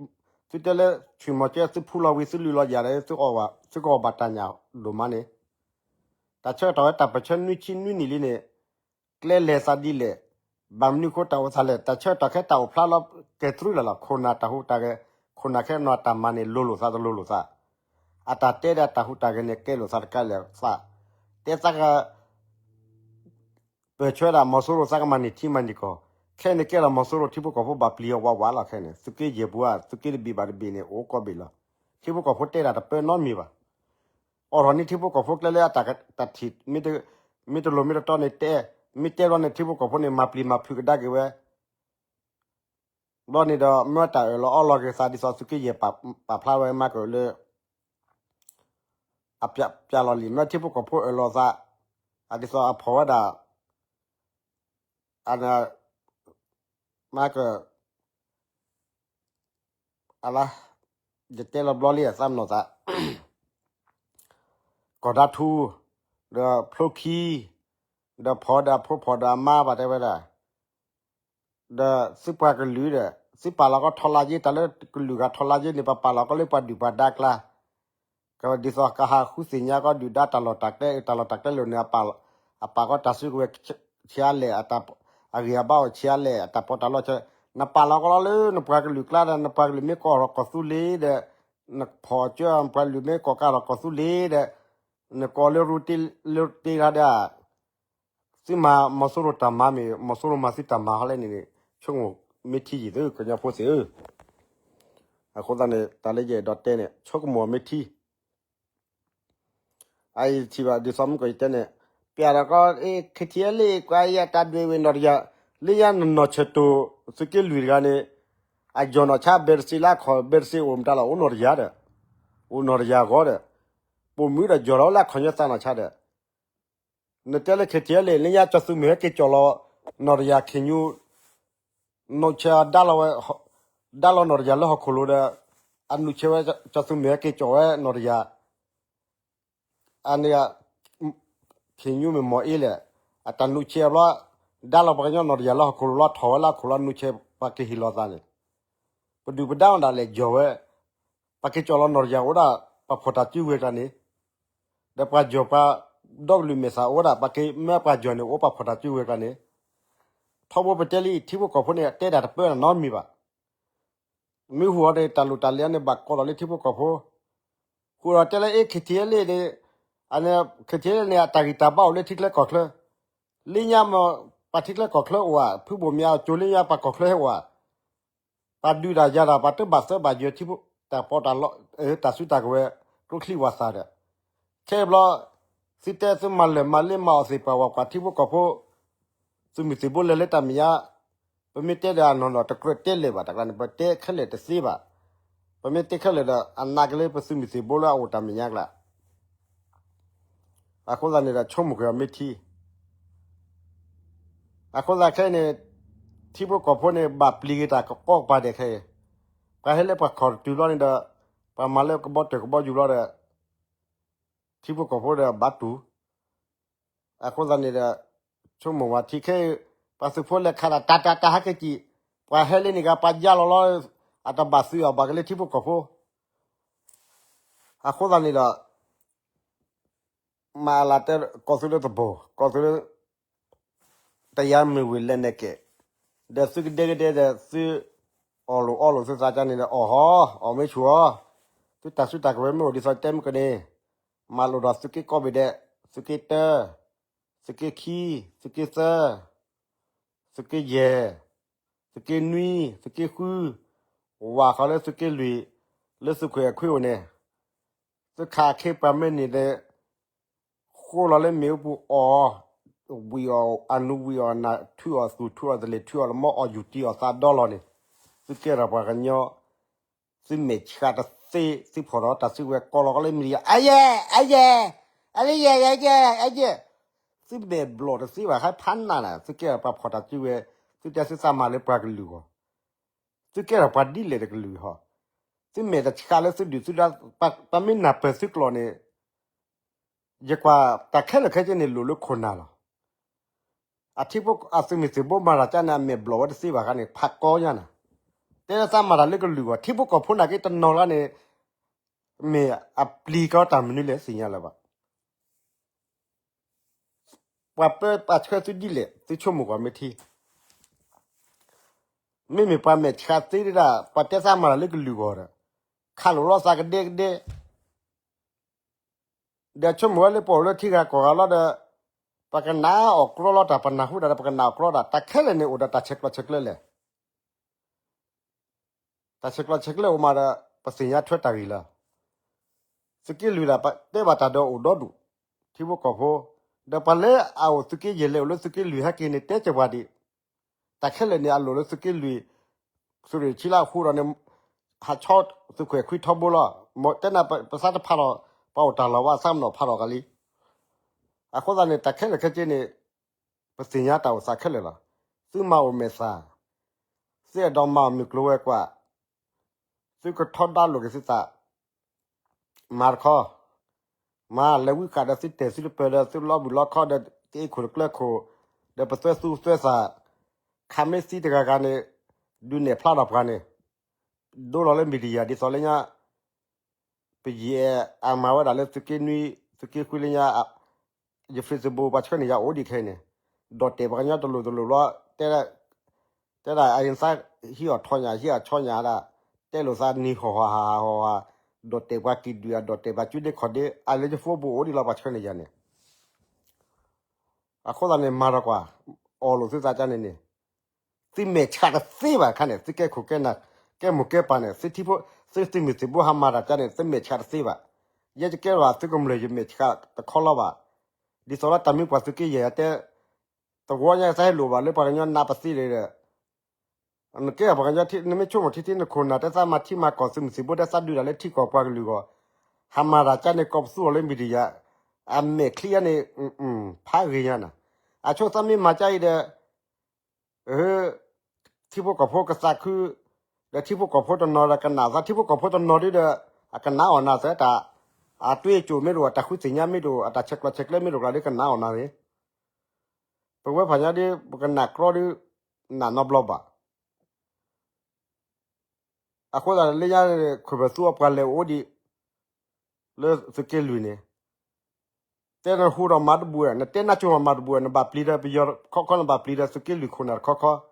သုတဲလၢဆူၣ်မီၤကဲ သုဖူလီၤဝံၤ သုလုၢ်လီၤယၤဒီး သုကီၢ်ဘၣ်တၢ်ညၣ်ဒိၣ်မးန့ၣ်, တၢ်ဆၢကတီၢ်ဝဲတၢ်ပၢၢ်ဆၢနွံဆံနွံနံၣ်လံန့ၣ်, ကျဲလဲၤသးဒ်လဲၣ်, ဘၣ်မနုၤဃိတၢ်အိၣ်သးလဲၣ်, တၢ်ဆၢကတီၢ်ခဲတၢ်အိၣ်ဖျါလီၤကဲၤတြူလၢ်လီၤ, ခိၣ်နၢ်တၢ်ဟူးတၢ်ဂဲၤ, ခိၣ်နၢ်ခဲနီၢ်တၢ်မၤန့ၣ် လိၤလိာ်သးတလိၤလိာ်သး, အတၢ်တဲဒၣ်တၢ်ဟူးတၢ်ဂဲၤန့ၣ် ကဲလိာ်သးတကးလဲၣ်သး, တဲသးက ပၢၢ်ဆၢဒၣ်မီၤစိရိၤသးကမၤန့ၢ်ထံမၤန့ၢ်ကီၢ်, ခဲန့ၣ်ကဲလီၤမီၤစိရိၤထံဖိကီၢ်ဖိဘၣ်ပျံၤအီၤဝးဝးလီၤခဲန့ၣ်, သုးက့ယဲၢ်ပူၤဧါ, သုးက့တဘ့ၣ်ဘၣ်တဘ့ၣ်န့ၣ် အိၣ်ကီးဘ့ၣ်လီၤ. ထံဖိကီၢ်ဖိတဲဒၣ်တပၢနီတမံၤဘၣ်. အိးထီၣ်န့ၢ်ထံဖိကီၢ်ဖိကျဲလၢအတၢ်ထံၣ်, မ့ၢ်တလိၤမ့ၢ်တတီန့ၣ်တဲ, မ့ၢ်တဲဘျီန့ၣ်ထံဖိကီၢ်ဖိန့ၣ် မၤပျံၤမၤဖုးကဒါက့ၤဝဲ ဘျီန့ၣ်ဒီးမၢတၢ်အၢၣ်လီၤအီလီၤက့ၤသးဒ်သိးသုးက့ယဲၢ်ပာ်ဖျါဝဲမၤကၢၢ်လၢ အပျးလီၤလံာ် မၢထံဖိကီၢ်ဖိအၢၣ်လီၤသး, အဒ်သိးအဖီၣ်ဝဲဒၣ်, အ, မၤကၢၢ်, အလါ, ယတဲလီၤဘျီလံအသးမနီၢ်သး, ကီၢ်ဒါထူ, ဒီးဖျိခံ, ဒီးဖီၣ်ဒီးအဖိဖီၣ်ဒီးအမါဘၣ်တဲဝဲဒၣ် ဒီးသုပှၤကလုာ်ဒီး သုပာ်လီၤကီးထီလါယ့ တၢ်လၢကလုာ်ဂၤထီလါယ့န့ၣ် ပပာ်လီၤကီးလၢပှၤဒုၣ်ပှၤဒါကျါ, ကဒ်သိးကဟးဃုသ့ၣ်ညါကီးဒုၣ်ဒါတၢ်လီၢ်တၢ်ကျဲ တၢ်လီၢ်တၢ်ကျဲလိၤန့ၣ် အပာ်ကီးတၢ်စုကဝဲၤ ဆံးအါလဲၣ်, အဂံၢ်အဘါအိၣ်ဆံးအါလဲၣ်, အတၢ်ပီးတၢ်လီဆံး, နပာ်လီၤကီးလီၤလၢနပှၤကလုာ်ကျါဒီး နပှၤကလုာ်မ့ၢ်ကိးထီၣ်ကီၢ်သူလ့ၤဒီး နဖီၣ်ကၠၢ နပှၤကလုာ်မ့ၢ်ကိးကးထီၣ်ကီၢ်သူလ့ၤဒီး နကိးလၢရူတ့လၢတ့တဂၤဒီး သုမၤမီၤစိရိၤတၢ်မၤမ့ၢ် မီၤစိရိၤမၤသုတၢ်မၤဟီလဲၣ်န့ၣ်န့ၣ် ဆိကမိၣ်မ့ၢ်ထံယံာ်သု ကညီဖိသ့ၣ်ဧၢ. အဃိသတးန့ၣ် တၢ်လၢယအဲၣ်ဒိးတဲန့ၣ် ဆိကမိၣ်မ့ၢ်ထံ အအံၤထံၣ်ဘၣ်ဒ်သိးမုၢ်ကီၢ်ယတဲန့ၣ် ပျးဒီးကီး KTLA ကွၢ်ယတၢ်ဒွဲၣ်ဝဲနီၢ်တယၤ လၢညါနနီၢ်ဆၢၣ်တိၢ် သုးက့လွံၢ်တဂၤန့ၣ် အယီၢ်နီၢ်ဆါ ဘဲတစ့လၢခီၣ် ဘဲတစ့အိၣ်မတၤလီၤ အိၣ်နီၢ်တယၤဒီး အိၣ်နီၢ်တယၤဂီၢ်ဒီး ပိာ်မုၣ်ဒီးယီၢ်လီၤလၢအခီၣ်ညီသးနီၢ်ဆါဒီး နတဲလၢ KTLA လၢညါကၠီၤသုးမုၢ်ဟဲက့ၤကၠီၣ်လီၤ နီၢ်တယၤခ့ၣ်ညူ နီၢ်ဆၢၣ်ဒၣ်လီၤဝဲ ဒၣ်လီၤနီၢ်တယၤလၢဟီၣ်ခိၣ်လိၤဒီး အနုၢ်ဆဲးဝဲ ကၠီၤသုးမုၢ်ဟဲက့ၤကၠီၣ်ဝဲနီၢ်တယၤ အန့ၣ် ခ့ၣ်ညူမ့ၢ်မီၢ်အ့လဲၣ် အတၢ်နုၢ်ဆဲးဘျီ ဒၣ်လီၤပှၤကညီနီၢ်တယၤလၢဟီၣ်ခိၣ်လိၤလီၤထီၣ်ဝဲလၢဟီၣ်ခိၣ်လီၤနုၢ်ဆဲးပှၤကဟ့ၣ်လီၤသးန့ၣ် ပဒုၣ်ပဒါမတၤလဲၣ်ယီၢ်ဝဲ ပှၤက့ၤကၠီၣ်လီၤနီၢ်တယၤအိၣ်ဒၣ် ပှၤဖီၣ်တၢ်စုဝဲၤကျါန့ၣ် ဒီးပှၤယီၢ်ပှၤ ဒီကလုာ်မဲာ်ဆှးအိၣ်ဝဲဒၣ် ပှၤက့ၤမၢပှၤယီၢ်န့ၣ် အိၣ်ပှၤဖီၣ်တၢ်စုဝဲၤကျါန့ၣ် ထီဘိပတဲလံ ထံဖိကီၢ်ဖိန့ၣ် တဲတၢ်တပၢနီတမံၤဘၣ်. မ့ၢ်ဟူးအီၤန့ၣ် တၢ်လိၣ်တၢ်လဲၤန့ၣ် ဘၣ်ကိးလီၤလၢထံဖိကီၢ်ဖိ ဃုာ်ဒီးတဲလၢ အ့ KTLA န့ၣ် အန့ၣ် KTLA န့ၣ် အတၢ်ဂံၢ်တၢ်ဘါအိၣ်လၢထံချၢကီၢ်ချၢ လၢညါမ့ၢ် ပှၤထံချၢကီၢ်ချၢအိၣ်ဧါ ဖုဘိၣ်မၠးအကၠိလၢညါပှၤကီၢ်ချၢဟဲအိၣ်ဧါ ပှၤဒုးတၢ်ယၤတၢ် ပှၤတဘၣ်သၢဘၣ်ယဲၤထံဖိ တၢ်ပီးတၢ်လီ တၢ်စုတၢ်ကဝဲၤ ကျိချံဝၣ်သၣ်ဒီး ခဲအံၤဘျီ သုတဲသုမၤလၢာ်မၤလ့မၤအီၣ်သ့ၣ်ပှၤဝဲပှၤထံဖိကီၢ်ဖိ သုးမုၢ်သံၣ်ဘိလဲၤလၢတၢ်မဲာ်ညါ ပမ့ၢ်တဲဒီးအနီၢ်နီၢ်တကြၢးတဲလဲၣ်ဘၣ် တၢ်ကျါန့ၣ် ပတဲခဲလၢာ်တသ့ဘၣ်. ပမ့ၢ်တဲခဲလၢာ်ဒီး အနာ်က့ၤလၢပသုးမုၢ်သံၣ်ဘိလၢအအိၣ်တၢ်မဲာ်ညါကျါ အဃိသတးန့ၣ်ဒီး ဆိကမိၣ်က့ၤအီၤမ့ၢ်ထံ အဃိသတးခဲအံၤန့ၣ် ထံဖိကီၢ်ဖိန့ၣ် ဘၣ်ပျံၤက့ၤတၢ်ကီကပၤဒဲးခဲအံၤ ပှၤဟဲလၢပှၤခီၣ်တတုၤဘျီန့ၣ်ဒီး ပှၤမၤလၢကဘီတၢၢ်ကဘီယူၤဘျီဒီး ထံဖိကီၢ်ဖိဒီးဘၣ်တူၢ် အဃိသတးန့ၣ်ဒီး ဆိကမိၣ်ဝဲထံခဲအံၤ ပှၤသုးဖိလဲၤခးတၢ် တၢ်တၢ်တၢ်ဟဲက့ၤကံၣ် ပှၤဟဲလၢန့ၣ်ဂၤ ပှၤယါလီၤလီၤ အတဘၣ်သုးအီၤဘၣ်က့ၤလၢထံဖိကီၢ်ဖိ အဃိသတးန့ၣ်ဒီး မၤအလၤတဲ ကီၢ်သူလ့ၤတဘိ ကီၢ်သူလ့ၤ တယါမ့ၢ်ဝံၤလဲၣ်နဲၣ်က့ၤ ဒီးသုကဒဲကဒဲဒီးသု အီၣ်လိာ်အီလိာ်သုသးကါန့ၣ်ဒီး အီၣ်ဟီ အီၣ်မ့ၢ်ဆူၣ်ဟီ သုတၢ်စုတၢ်ကဝဲၤမ့ၢ်အိၣ်ဒ်သိးတဲမ့ၢ်ကန့ၣ် မၤလိာ်ဒီးသုးက့ကိးဘ့ၣ်ဒဲး သုးက့တၢ သုးက့ခံ သုးက့သၢ သုးက့ယဲၢ် သုးက့နွံ သုးက့ဃု ဝၤဃီလၢသုးက့လွံၢ် လၢသုးခိၣ်အဲၣ်ခွံအိၣ်န့ၣ် သုခးအခ့ပှၤမ့ၢ်န့ၣ်ဒီး ဃိလီၤလၢမ့ၣ်အူပူၤအီၣ် ဝံၣ်အီၣ် အနူဝံၣ်အီၣ်နး ထုးအီၣ်သူၣ် ထုးအီၣ်သလ့ၣ် ထုးအီၣ်လမီ အီၣ်ယူၢ်တံၢ်အီၣ်သးဒီလီၤန့ၣ် သုကဲထီၣ်ပှၤကညီ သုမဲာ်ဆှးတသ့ သုဖီၣ်ထီၣ်တၢ်စုကဝဲၤ ကိးလီၤကီးလၢမံၤဒံယါ အယဲၢ် အယဲၢ် အလၢယဲၢ် ယဲၢ် ယဲၢ် အယဲၢ် သုမဲာ်ဘျီၣ်တသ့ဘၣ် ဟဲဖးနးနး သုကဲထီၣ်ပှၤဖီၣ်တၢ်စုကဝဲၤ သုတဲသုသးမၤလၢပှၤကလုာ်အဂီၢ် သုကဲထီၣ်ပှၤဒ်လဲၣ်တကလုာ်ဟီ သုမဲာ်တဆှးလၢသုဒုၣ်သုဒါ ပှၤမ့ၢ်နၢ်ပၢၢ်သုကျိာ်န့ၣ် ယကွၢ်တၢ်ခဲလၢာ်ခဲဆ့န့ၣ် လိၣ်လၢခိၣ်နၢ်လီၤ. အထံဖိအသုးမုၢ်သံၣ်ဘိမၤတၢ်ကါန့ၣ် အမဲာ်ဘျီၣ်ဝဲတသ့ဘၣ်ခါန့ၣ် ဖးကီညါနၤ, တဲလၢသးမၤတၢ်လၢကလုာ်အဂီၢ် ထံဖိကီၢ်ဖိနာ်က့တနီၤလၢန့ၣ် မ့ၢ်အပျံၤကီတၢ်မနုၤလဲၣ်သ့ၣ်ညါလၢၤဘၣ်. ပှၤပၢပှၤဆှၢသုဒ်လဲၣ် သုဆိကမိၣ်ကွၢ်မ့ၢ်ထံ မ့မ့ၢ်ပှၤမဲာ်ဆှးသ့ဒၣ် ပှၤတဲသးမၤတၢ်လၢကလုာ်အဂီၢ်ဒီး ခးလိာ်လီၤသးကဒဲကဒဲ ဒီးဆိကမိၣ်ဝဲလၢပအိၣ်လၢထံဂၤကီၢ်ဂၤလီၤဒီး ပကနၣ်အီၣ်ကြီလီၤတၢ် ပနၢ်ဟူတၢ်ဒီး ပကနၣ်အီၣ်ကြီတၢ် တၢ်ခဲလၢာ်န့ၣ်အိၣ်ဒီးတၢ်ဆဲးကျိးဆဲးကျၢလဲၣ်. တၢ်ဆဲးကျိးဆဲးကျၢအိၣ်မးဒီး ပသ့ၣ်ညါထွဲတၢ်ဂ့ၢ်လီၤ. သုးက့လွံၢ်ဒၣ် တဲဘၣ်တၢ်ဒီးအိၣ်ဒီဒူၣ် ထံဖိကီၢ်ဖိ ဒီးပှၤလၢအအိၣ်သုးက့ယဲၢ်လဲၤအိၣ်လၢသုးက့လွံၢ်ဟဲက့ၤန့ၣ် တဲကဲပှၤဒံး တၢ်ခဲလၢာ်န့ၣ် အလိၣ်လၢသုးက့လွံၢ် သုးရ့ၣ်ဆံလၢအဃိဒီးန့ၣ် ဟးဆီသုးခိၣ်အဲၣ်ခွံထီဘိလီၤ. တဲနၤပသးတဖးလီၤ ပှၤအိၣ်တၢ်လီၢ်ဘၣ် သးမနီၣ်ဖးလီၤကလံ. အဃိသတးန့ၣ် တၢ်ခဲလၢာ်ခဲဆ့န့ၣ် ပသ့ၣ်ညါတၢ်အိၣ်သးခဲလၢာ်လီၤ. သုမၤအိၣ်မဲာ်သၣ် သုအဲၣ်ဒိးမၤအီၣ်မုၢ်ကျိၤဝဲၤကွာ် သုကထီဒါလိာ်က့ၤသုသး မၤတခီ မၤလဲၤဝံဃာ်ဒီးသုတဲာ်သုတပၢၤဒီးသုလီၤဘှံးလီၤခီဒီးသုအ့ၣ်ခိၣ်တကျၢခိၣ် ဒီးပသွဲသူသွဲသး ခးမ့ၢ်သံတဂၤဂၤန့ၣ် ဒုးနဲၣ်ဖျါထီၣ်ပှၤန့ၣ် ဒိလီၤလၢ media ဒ်သိးလၢညါ ပယီၤအမၤဝဲဒၣ်လၢသုးက့နွံ သုးက့ဃုလၢညါ ယ Facebook ပှၤဆှၢန့ၢ်ယၤအိၣ်ဒံးခဲအံၤန့ၣ် ဒိးတဲာ်ပှၤကညီတလိၤတလိၤဘျီ, တဲဒၣ်အသးဟံးအီၤထီၣ်ညၣ် ဟံးအီၤဆီညၣ်ဒၣ်, တဲလိာ်သးနံၤဟီၣ်ဟီၣ်ဟးဟးဟီၣ်ဟး, ဒိးတဲာ်ပှၤကံၣ်ဒုၣ် အဒိးတဲာ်ပှၤကၠူဒ့ခီၣ်ဒ့ အလၢယဖိဘူးအိၣ်ဒံးလီၤ ပှၤဆှၢန့ၢ်ယၤန့ၣ် အဃိသတးန့ၣ် မၤဒီးကွၢ်, အီၣ်လိာ်သုသးကန့ၣ်န့ၣ်, သုမဲာ်ဆှးတသ့ဘၣ်ခါန့ၣ် သုကဲခိၣ်ကဲနၢ်, ကဲမိၢ်ကဲပၢ်န့ၣ် သုထံဖိ, သုသုးမုၢ်သံၣ်ဘိဟးမၤတၢ်ကန့ၣ် သုမဲာ်ဆှးတသ့ဘၣ်. ယဲယကဲဘၣ်သုကမျၢၢ်ယမဲာ်ဆှးတခီလီၤဘၣ်. ဒ်သိးလၢတၢ်မ့ၢ်ပှၤသုးက့ယဲၢ်တဲ, သဝီညါသးဟဲလိာ်ဘၣ်လၢပှၤကညီနးပသ့ဒီး နကဲပှၤကညီ နမ့ၢ်ဆိကမိၣ်ထံထံနခိၣ်နၢ် တဲသးမၤထံမၤကီၢ် သုးမုၢ်သံၣ်ဘိ တဲသးဒုးတၢ်လၢထံကီၢ်ပှၤကလုာ်အဂီၢ်, ဟးမၤတၢ်ကန့ၣ် ကိးပသူအီၤလၢ media, အမဲာ်ချံအန့ၣ် ဖးဂ့ၤညါနၤ, အဆိသးမ့ၢ်မၤကအံၤဒီး ထံဖိကီၢ်ဖိကသးခု, ဒီးထံဖိကီၢ်ဖိတနီၤဒီးကနၣ်သး ထံဖိကီၢ်ဖိတနီၤဒုဒီး အကနၣ်အီၣ်နၤသၢတၢ်, အတွ့အကိၤမ့ၢ်တအိၣ် အတၢ်ဃုသ့ၣ်ညါမ့ၢ်တအိၣ် အတၢ်ဆဲးကျိးဆဲးကျၢမ့ၢ်တအိၣ်ကျါဒီးကနၣ်အီၣ်နၤန့ၣ် ပဝဲဖးညါဒီး ပကနၣ်ကြီဒီး နၢ်နီတဘျီဘၣ်. အဃိသတးလၢညါ ခိၣ်ပသူအပှၤလဲၤအိၣ်ဒံး လၢသုးက့လွံၢ်န့ၣ်, တဲနဟူဒီးမၤတဘူၣ်, နတဲနၢ်ကၠိမၤမၤတဘူၣ်, နဘၣ်ပျံၤဒီးပယီၤခီခီ နဘၣ်ပျံၤဒီးသုးက့လွံၢ်ခိၣ်နၢ်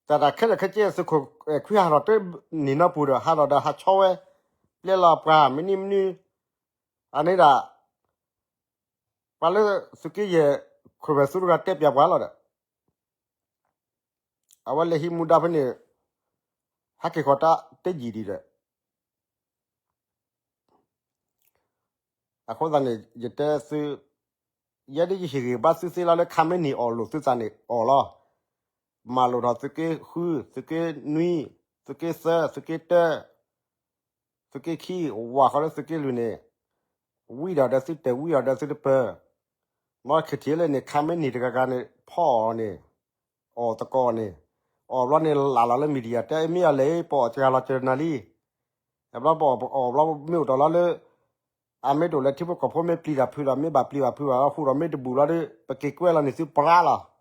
တခီခီ တၢ်တၢ်ခဲလၢာ်ခဲဆ့ သုးခိၣ်ခွံဟးထီၣ်တနံၤနီပူၤဒီး ဟးထီၣ်ဒီးဟးဆီဝဲ, ပျဲလီၤပှၤမနုၤမနုၤ, အန့ၣ်ဒၣ် ပှၤလၢသုးက့ယဲၢ် ခိၣ်ပသူတဂၤတဲပျးပှၤလီၤဒီး အဝဲလဲၤဟံးမူဒါဖဲန့ၣ် ဟဲက့ၤဃီၤတၢ်တဲယံာ်ဒံးဒီး အဃိသတးန့ၣ် ယတဲသု, ယဲဒ်ယဟ့ၣ်ဂံၢ်ဘါသုသ့လီၤလၢ ခါမ့ၢ်နံၤအီၣ်လိာ်သုသးန့ၣ်အီၣ်လီၤ. မၤလိာ်ထီၣ်သုးက့ဃု, သုးက့နွံ, သုးက့သၢ, သုးက့တၢ, သုးက့ခံ, ဝၤဃီလၢသုးက့လွံၢ်န့ၣ်, ဝံဒီးဒီးသုတၢၢ် ဝံဒီးဒီးသုတပၢၢ်, မ့ၢ်ခံထံၣ်လၢန့ၣ် ခါမ့ၢ်နံၤတဂၤဂၤန့ၣ် ဖီၣ်အီၤန့ၣ်, အီၣ်သကိးန့ၣ်, အီၣ်ဘျီန့ၣ်လၢ်လီၤလၢ media တဲမ့ၢ်အီၤလဲၣ် ပအီၣ်စှၤလီၤစၢၤနၤလံ. ဘျီပအီၣ်ပအီၣ်ဘျီမ့ၢ်အိၣ်တ့ၢ်လီၤလၢ အမ့ၢ်တအိၣ်လၢထံဖိကီၢ်ဖိမ့ၢ်ပျံၤတၢ်ဖုးဒီး မ့ၢ်ဘၣ်ပျံၤဘၣ်ဖုးဘၣ် ဟူးဒီးမ့ၢ်တဘူၣ်လီၤဒီး ပက့ၤကွဲလီၤန့ၣ်သုပြါလီၤ.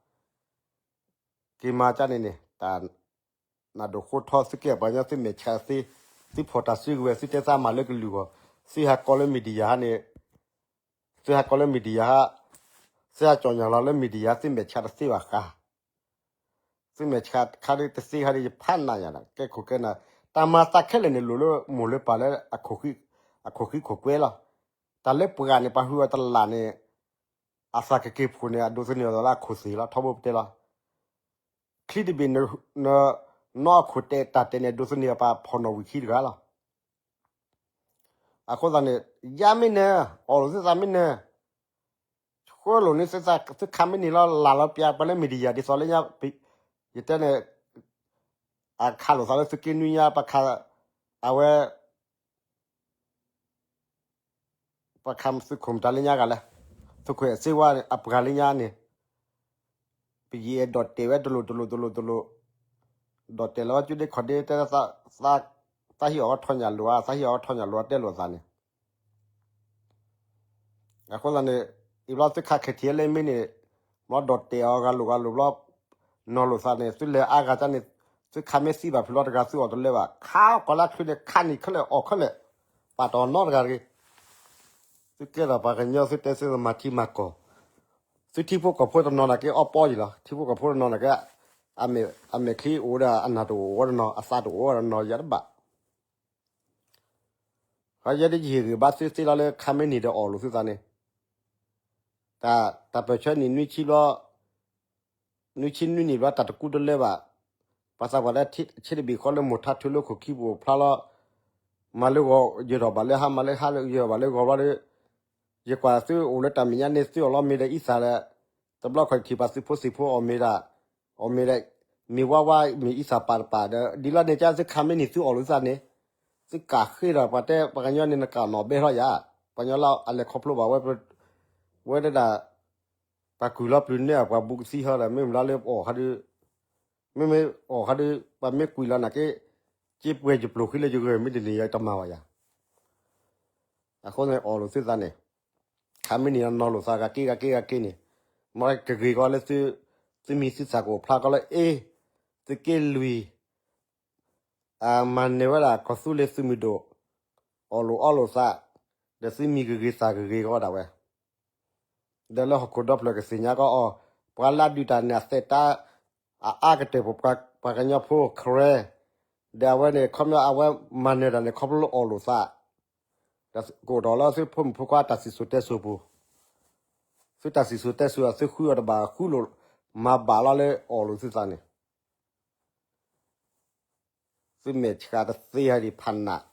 က့ၤမၤကန့ၣ်န့ၣ် တၢ်နၢ်ဒိၣ်ဃိထီသုးက့ပှၤကညီသုမဲာ်ဆှးသ့, သုဖီၣ်တၢ်စုကဝဲၤ သုတဲသးမၤလၢကလုာ်အဂီၢ်, သုဟးကီလၢ media န့ၣ်, သုဟးကီလၢ media, သုဟးကၠီၣ်ညါလီၤလၢ media သုမဲာ်ဆှးတသ့ဘၣ်ဃး သုမဲာ်ဆှးခါဒ်တသ့ခါဒ်ယဖးနးယၤဒီး ကဲခိၣ်ကဲနၢ်, တၢ်မၤသးခဲလၢာ်န့ၣ် လိၣ်လၢမိၢ်လၢပၢ်လၢ အခိၣ်ဃံခိၣ်ကွဲလီၤ. တၢ်လၢပှၤန့ၣ် ပှၤဟုအီၤတလၢ်န့ၣ် အသးကက့ၤဖှိၣ်န့ၣ် အဒိးသန့ၤအီၤလၢအခိၣ်သ့ၣ်လီၤ ထီဘိပတဲလီၤ. ချံတဘ့ၣ် နီၢ်အခိၣ်တဲတၢ်တဲန့ၣ် ဒိးသန့ၤအပှၤဖီၣ်နီၣ်ဝံာ်ခံတဂၤလီၤ. အဃိသတးန့ၣ် ယါမ့ၢ်နၢၤ, အီၣ်လိာ်သုသးမ့ၢ်နၢၤ, ဃၢလိာ်န့ၢ်သုသး သုခါမ့ၢ်နံၤလီၤ လၢ်လီၤပျးပှၤလၢ media ဒ်သိးလၢညါ ယတဲန့ၣ် အခးလိာ်သးလၢသုးက့နွံညါ ပခး အဝဲ ပှၤခးသုးခိၣ်မတၤလၢညါဂၤလဲၣ်, သုးခိၣ်အဲၣ်စ့ဝါအပှၤလၢညါန့ၣ်, ပယံာ်အဲၣ်ဒိးတဲာ်ဝဲတလိၣ်တလိၣ်တလိၣ်တလိၣ်, ဒိးတဲာ်လီၤဝဲကၠူဒ့ခီၣ်ဒ့ တဲ သးဟ့ၣ်အီၤထီၣ်ညၣ်လိာ်ဧါ, သးဟ့ၣ်အီၤထီၣ်ညၣ်လိာ်ဧါ တဲလိာ်သးန့ၣ် အဃိသတးန့ၣ် အံၤဘျီသုခးခဲထံးလၢမ့ၢ်န့ၣ်, ဘျီဒိးတဲာ်အီၤဂၤလိာ်ဂၤလိာ်ဘျီ, နီၤလိာ်သးန့ၣ် သုလဲၤအါဂၤတၢ်န့ၣ်, သုခးမ့ၢ်သံဘၣ်ဖုးလီၤတဂၤ သုအီၣ်တလၢဘၣ်, ခးကီးလၢချုးန့ၣ် ခးနံၤခဲလၢာ်အီၣ်ခဲလၢာ်, ပာ်တနီတဂၤတဂ့ၤ, သုကဲထီၣ်ပှၤကညီ သုတဲသုမၤထံမၤကီၢ်, သုထံဖိကီၢ်ဖိတနီၤနာ်က့ အီၣ်ပီယံာ်လီၤ, ထံဖိကီၢ်ဖိတနီၤနာ်က့ အမဲာ်ချံအိၣ်ဒီးအနၢ်တအိၣ်ဝဲတနီၤ, အသးတအိၣ်ဝဲတနီၤ ယၤတဘၣ် ယဲဒ်ယဟ့ၣ်ဂံၢ်ဘါသုသ့လီၤလၢ ခါမ့ၢ်နံၤဒီးအီၣ်လိာ်သုသးန့ၣ်, တၢ်ပၢၢ်ဆၢနံၣ်နွံဆံဘျီ, နွံဆံနွံနံၣ်ဘျီ တၢ်တကူတလၢဘၣ်, ပှၤသးပှၢ်လၢဆ့တဘ့ၣ်ဃီလၢမိၢ်ထါထုးလၢခိၣ်ခံပူၤဖျါလီၤ, မၤလၢဂီၤယၢၤထီၣ်ဘၣ်လၢဟါ မၤလၢဟါယၢၤဘၣ်လၢဂီၤဘျီဒီး, ယကွၢ်သုအိၣ်လၢတၢ်မဲာ်ညါန့ၣ် သုအီၣ်လီၤမ့ၤဒီးအံသၣ်ဒီး, တဘျီခီၣ်ထံၣ်ပှၤသုးဖိသံၣ်ဖိအီၣ်မ့ၤဒၣ်, အီၣ်မ့ၤဒၣ်, မ့ၤဝါဝါ မ့ၤအံသၣ်ပာ်တပာ်ဒီး ဒ်လီၤန့ၣ်ကသုခါမ့ၢ်နံၤသုအီၣ်လိာ်သးန့ၣ်, သုကးဃ့ဒီးပှၤတဲပှၤကညီန့ၣ် နကးနီၣ်ဘဲထီၣ်ယၤ, ပှၤကညီလၢအလဲၤခီဖျိဘၣ်ဝဲ, ဝဲဒၣ် ပှၤကွံာ်လီၤပျုၤန့ၢ်အပှၤဘူးကသံဟီဒီး မ့ၢ်မတၤလၢအီၣ်ခါဒုး, မ့မ့ၢ်အီၣ်ခါဒုး ပှၤမ့ၢ်ကွံာ်လီၤနာ်က့, က့ပှဲၤယပျိၢ်ဃံလၢယဂဲၤမ့ၢ်တန့ၢ်ယတမၤဘၣ်ယၤ, အဃိန့ၣ်အီၣ်လိာ်သုသးန့ၣ်, ခါမ့ၢ်နံၤနီၤလိာ်သးဂၤက့ဂၤက့ဂၤက့န့ၣ်, မ့ၢ်ကဂ့ၤကီးလၢသု, သုမံၤသုသးကအိၣ်ဖျါကီးလၢ အ့, သုးက့လွံၢ် မၤနၢၤဝဲဒၣ်ကီၢ်သူလ့ၤသုးမုၢ်ဒိၣ်, အီၣ်လိာ်အီလိာ်သး, ဒီးသုမံၤကဂ့ၤသးကဂ့ၤကီးဒၣ်ဝဲ, ဒီးလၢဟီၣ်ခိၣ်ဒီဖျၢၣ်ကသ့ၣ်ညါကီးအီၤ, ပှၤလၢအဒုးတၢ်န့ၣ် အသဲးတၢ်အအါကတၢၢ် ပပှၤကညီဖိ Karen, ဒီးအဝဲန့ၣ် ခီပညီအဝဲမၤနၢၤတၢ်န့ၣ် ခီဖျိလၢအီၣ်လိာ်သး, ကအိၣ်ဒီးလၢသုဖိမုၣ်ဖိခွါတၢ်စံၣ်စိၤတဲစိၤပူၤ, သုတၢ်စံၣ်စိၤတဲစိၤ သုဃုအီၤတဘၣ် ဃုလိာ်မၤဘၣ်လီၤလၢအီၣ်လိာ်သုသးန့ၣ် သုမဲာ်ဆှးတသ့ဟဲဒံးဖးနး,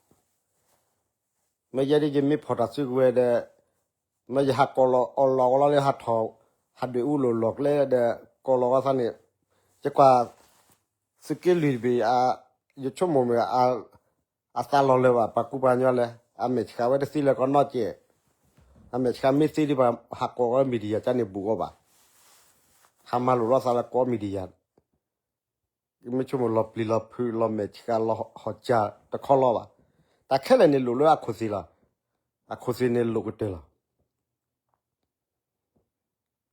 မ့ၢ်ယဲဒ်ယမ့ၢ်ဖီၣ်တၢ်စုကဝဲၤဒီး, မ့ၢ်ယဟးကိးလီၤအီၤလီၤဝဲလၢဟးထီၣ်, ဟးဒွဲၣ်အူလိာ်လီၢ်ကျဲဒီး ကိးလီၤဝဲသးန့ၣ်, ယကွၢ်, သုးက့လွံၢ်တဘ့ၣ်, ယဆိကမိၣ်မ့ၢ်, အသးလီၤလၢၤဘၣ် ပှၤကူပှၤကညီလဲၣ်, အမဲာ်ဆှးဝဲတသ့လၢၤကီးနီတစဲး, အမဲာ်ဆှးမ့ၢ်သ့ဒ်ပှၤဟးကိးဝဲ media ကန့ၣ်ဘူးအီၤဘၣ်, ဟးမၤလိာ်လီၤသးလၢကိး media မ့ၢ်ဆိကမိၣ်လီၤပျံၤလီၤဖုးလီၤမဲာ်ဆှးလီၤဟီၣ်စၢ်တခီလီၤဘၣ်, တၢ်ခဲလၢာ်န့ၣ်လိာ်လၢအခိၣ်သ့ၣ်လီၤ, အခိၣ်သ့ၣ်န့ၣ်လိာ်ကတၢၢ်လီၤ.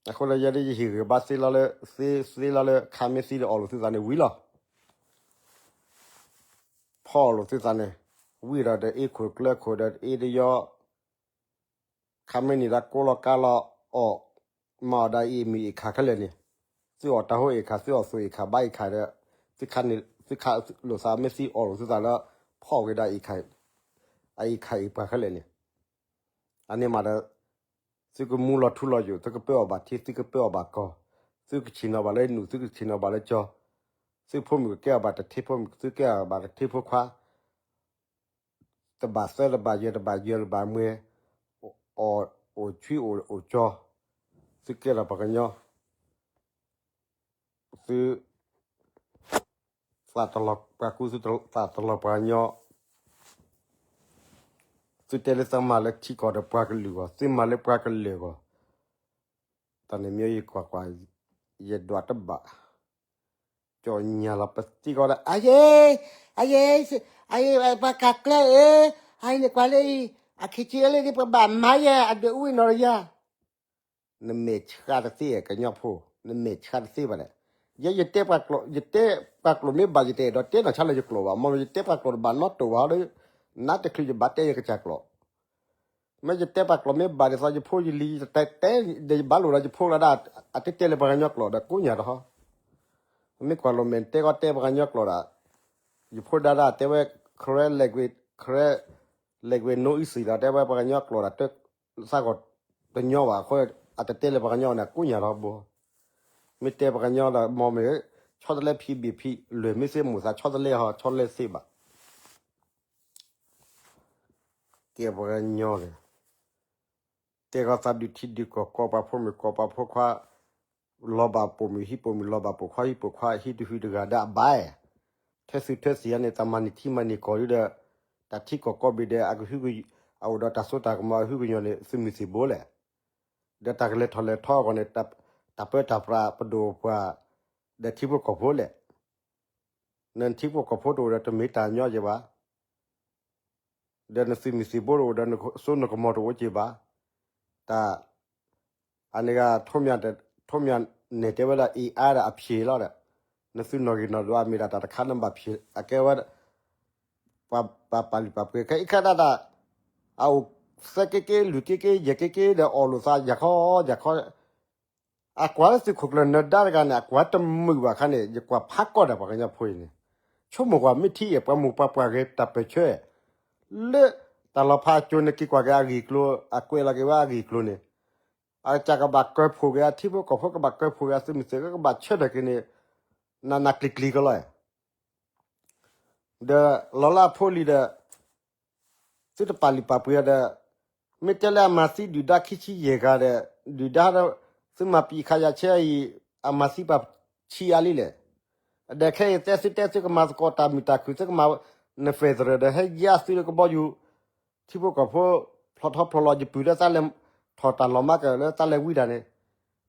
အဃိလၢယဲဒ်ယဟ့ၣ်ဂံၢ်ဘါသ့လီၤလၢ, သ့သ့လီၤလၢ ခါမ့ၢ်သံဒီးအီၣ်လိာ်သုသးန့ၣ်ဝံၤလီၤ. ဖီအီၣ်လိာ်သုသးန့ၣ်, ဝံၤဒီးတအ့ခိၣ်ကျၢခိၣ်ဒီးတအ့တယီ ခါမ့ၢ်န့ၣ်ဒီးကိးလီၤကါလီၤအီၣ်, မၤအီၣ်ဒၣ်အ့ၣ်မုၢ်အ့ၣ်ခါခဲလၢာ်န့ၣ်, သုအီၣ်တၢ်ဟိအ့ၣ်ခါ သုအီၣ်သူၣ်အ့ၣ်ခါဘါအ့ၣ်ခါဒီး, သုခးန့ၣ်, သုခးလိာ်သးမ့ၢ်သံအီၣ်လိာ်သုသးလၢ, ဖီအီၣ်က့ၤဒၣ်အ့ၣ်ခါ, အအ့ၣ်ခါအ့ၣ်ပှၤခဲလၢာ်န့ၣ်, အန့ၣ်မးဒီး, သုကမူလီၤထူလီၤယိာ် သုကပၢအီၣ်ဘၣ်ထံ သုကပၢအီၣ်ဘၣ်ကီၢ်, သုကဆ့ၣ်နီၤဘၣ်လၢနူၢ် သုကဆ့ၣ်နီၤဘၣ်လၢကၠီ, သုဖိမုၣ်ကကဲအီၣ်ဘၣ်တထံဖိမုၣ် သုကဲအီၣ်ဘၣ်တထံဖိခွါ တဘၣ်သၢတဘၣ်ယဲၢ်တဘၣ်ယဲၢ်တဘၣ်မွဲၤ, အိၣ်ဆံအိၣ်ကၠီ, သုကဲထီၣ်ပှၤကညီ, သု သးတလီၤပှၤကူ သုသးတလီၤပှၤကညီ, သုတဲလၢသးမၤလၢထံကီၢ်ဒီးပှၤကလုာ်အဂီၢ် သုမၤလၢပှၤကလုာ်အဂီၢ်, တၢ်န့ၣ်မ့ၢ်ယကွၢ်ကွၢ်, ယဒွးတဘၣ်, ကၠီညါလီၤပသံကီးဒီး အယ့, အယ့, အယ့, ပှၤကးကျဲဧၢ, အအံၤန့ၣ်ကွၢ်လၢအံၤ, အခ့ဆံလၢဒ်ပှၤဘၣ်မၤယဲ အဒွဲၣ်အူဝဲနီၢ်ယၤ နမဲာ်ဆှးတသ့ ကညီဖိ, နမဲာ်ဆှးတသ့ဘၣ်ဒီး, ယဲယတဲပှၤကျိာ်, ယတဲပှၤကျိာ်မ့ၢ်ဘၣ် ယတအဲၣ်ဒိးတဲနီၢ်ဆါလၢယကျိာ်ဘၣ်, မ်ယတဲပှၤကျိာ်တဘၣ်နီတတိာ်ဘၣ်ဒီး, နါတချုးယဘၣ်တဲယကစၢ်ကျိာ်, မ့ၢ်ယတဲပှၤကျိာ်မ့ၢ်ဘၣ်ဒ်သိးယဖိယလံၤ ယတဲတဲဒီးယဘၣ်လိာ်ဒီးယဖိလၢဒၣ်, အတဲတဲလၢပှၤကညီကျိာ်ဒီးကိးညါတဟီ, မ့ၢ်ကွၢ်လိာ်မဲာ်တဲကီးတဲပှၤကညီကျိာ်ဒီး, ယဖိဒါဒၣ်တဲဝဲ Karen language, Karen language no easy ဒီးတဲဝဲပှၤကညီကျိာ်ဒီး သးဂီၤတညီဘၣ်အဃိ, အတတဲလၢပှၤကညီန့ၣ် ကိးညါထီဘိ, မ့ၢ်တဲပှၤကညီဒီး မ်မ့ၢ် ဆီတလဲဖံးဘ့ၣ်ဖံး လွဲၢ်မ့ၢ်သ့မိၢ်သး ဆီတလဲဟီ ဆီတလဲသ့ဘၣ်, ကဲပှၤကညီန့ၣ်, တဲဃီသးဒုးထံဒုးကီၢ် ကိးပှၤဖိမုၣ်ကိးပှၤဖိခွါ, လီၤဘၣ်ပိာ်မုၣ်ဟံးပိာ်မုၣ် လီၤဘၣ်ပိာ်ခွါဟံးပိာ်ခွါ ဟံးတဟုတဂၤဒၣ်အဘၣ်, ထၢသုးထၢသံးန့ၣ် တၢ်မၤန့ၢ်ထံမၤန့ၢ်ကီၢ်ဒုဒီး, တၢ်ထံကီၢ်ကိးဘ့ၣ်ဒီး အကဟုက, အအိၣ်ဒီးတၢ်စိတၢ်ကမီၤအဟုကညီၤန့ၣ် သုးမုၢ်သံၣ်ဘိလဲၣ်, ဒီးတၢ်ကလဲၤထီၣ်လဲၤထီအဂီၢ်န့ၣ်, တၢ်ပၢတၢ်ပြးပဒိၣ်ပှၤ, ဒီးထံဖိကီၢ်ဖိလဲၣ်, နထံဖိကီၢ်ဖိတအိၣ်ဒီးတမ့ၢ်တၢ်ညီက့ၤဘၣ် ဒီးနသုးမုၢ်သံၣ်ဘိတအိၣ်ဒီးနစိနကမီၤတအိၣ်က့ၤဘၣ်, တၢ်, အန့ၣ်ဂ့ၤ, ထိးမၠၣ်န့ၣ်တဲဝဲဒၣ် အ့ၣ်အါဒီးအဖျ့ၣ်လီၤဒီး, နသုးနီၣ်ဂံၢ်နီၣ်ဒွးအမ့ၢ်ဒၣ်တၢ်တခါနဘၣ်ဖျ့ၣ် အကဲဝဲ, ပှၤပာ်လုၢ်ပာ်ပှ့ၤ ခဲအံၤခဲဒၣ်တၢ်, အအိၣ်သၢက့က့ လွံၢ်က့က့ ယဲၢ်က့က့ဒီးအီၣ်လိာ်သးယၤခီယၤခီ အကွၢ်လၢသုးခိၣ်ကျၢၢ်နၢၤဒါတဂၤန့ၣ် အကွၢ်တမုာ်ဘၣ်ခါန့ၣ် ယကွၢ်ဖးကီၢ်ဒီးပှၤကညီဖိအံၤန့ၣ်, ဆိကမိၣ်ကွၢ်မ့ၢ်ထံအဲၣ်ပှၤမိၢ်ပှၤပှၢ်ဂ့ၤတၢ်ပၢၢ်ဆၢ, လၢတၢ်လီၤဖးအကၠိန့ၣ် က့ၤကွၢ်က့ၤအဂ့ၢ်အကျိၤ အကွဲးလီၤက့ၤဝဲအဂ့ၢ်အကျိၤန့ၣ်, အကစၢ်ကဘၣ်ကၢဖှိၣ်က့ၤအထံဖိကီၢ်ဖိ ကဘၣ်ကၢဖှိၣ်က့ၤအသုးမုၢ်သံၣ်ဘိ ကဘၣ်ဆၢထၢၣ်က့ၤန့ၣ်, နးနးကျံၤကျံၤကလီၤ ဒီးလီၤလၢအဖိလံၤဒီး, သုတပာ်လုၢ်ပာ်ပှ့ၤအီၤဒီး, မ့ၢ်တဲလၢအမၤသံဒုၣ်ဒါခံဆံယဲၢ်ဂၤဒီး, ဒုၣ်ဒါဒီး, သုမၤပံာ်ခးယၤဆဲအံၤ, အမၤသံပှၤဆံးအါလံလဲၣ်, ဒီးခဲအံၤတဲသုတဲသုကမၤသကိးတၢ်မုာ်တၢ်ခုၣ် သုကမၤ, န federal ဒီးဟဲယါသုလၢကဘီယူၤ, ထံဖိကီၢ်ဖိ, ဖျိးထီၣ်ဖျိးလီၤယပုၢ်လၢသးလဲၤ, ထီၣ်တၢ်လီၤမၢ်ကလၢသးလဲၤဝံဒၣ်န့ၣ်,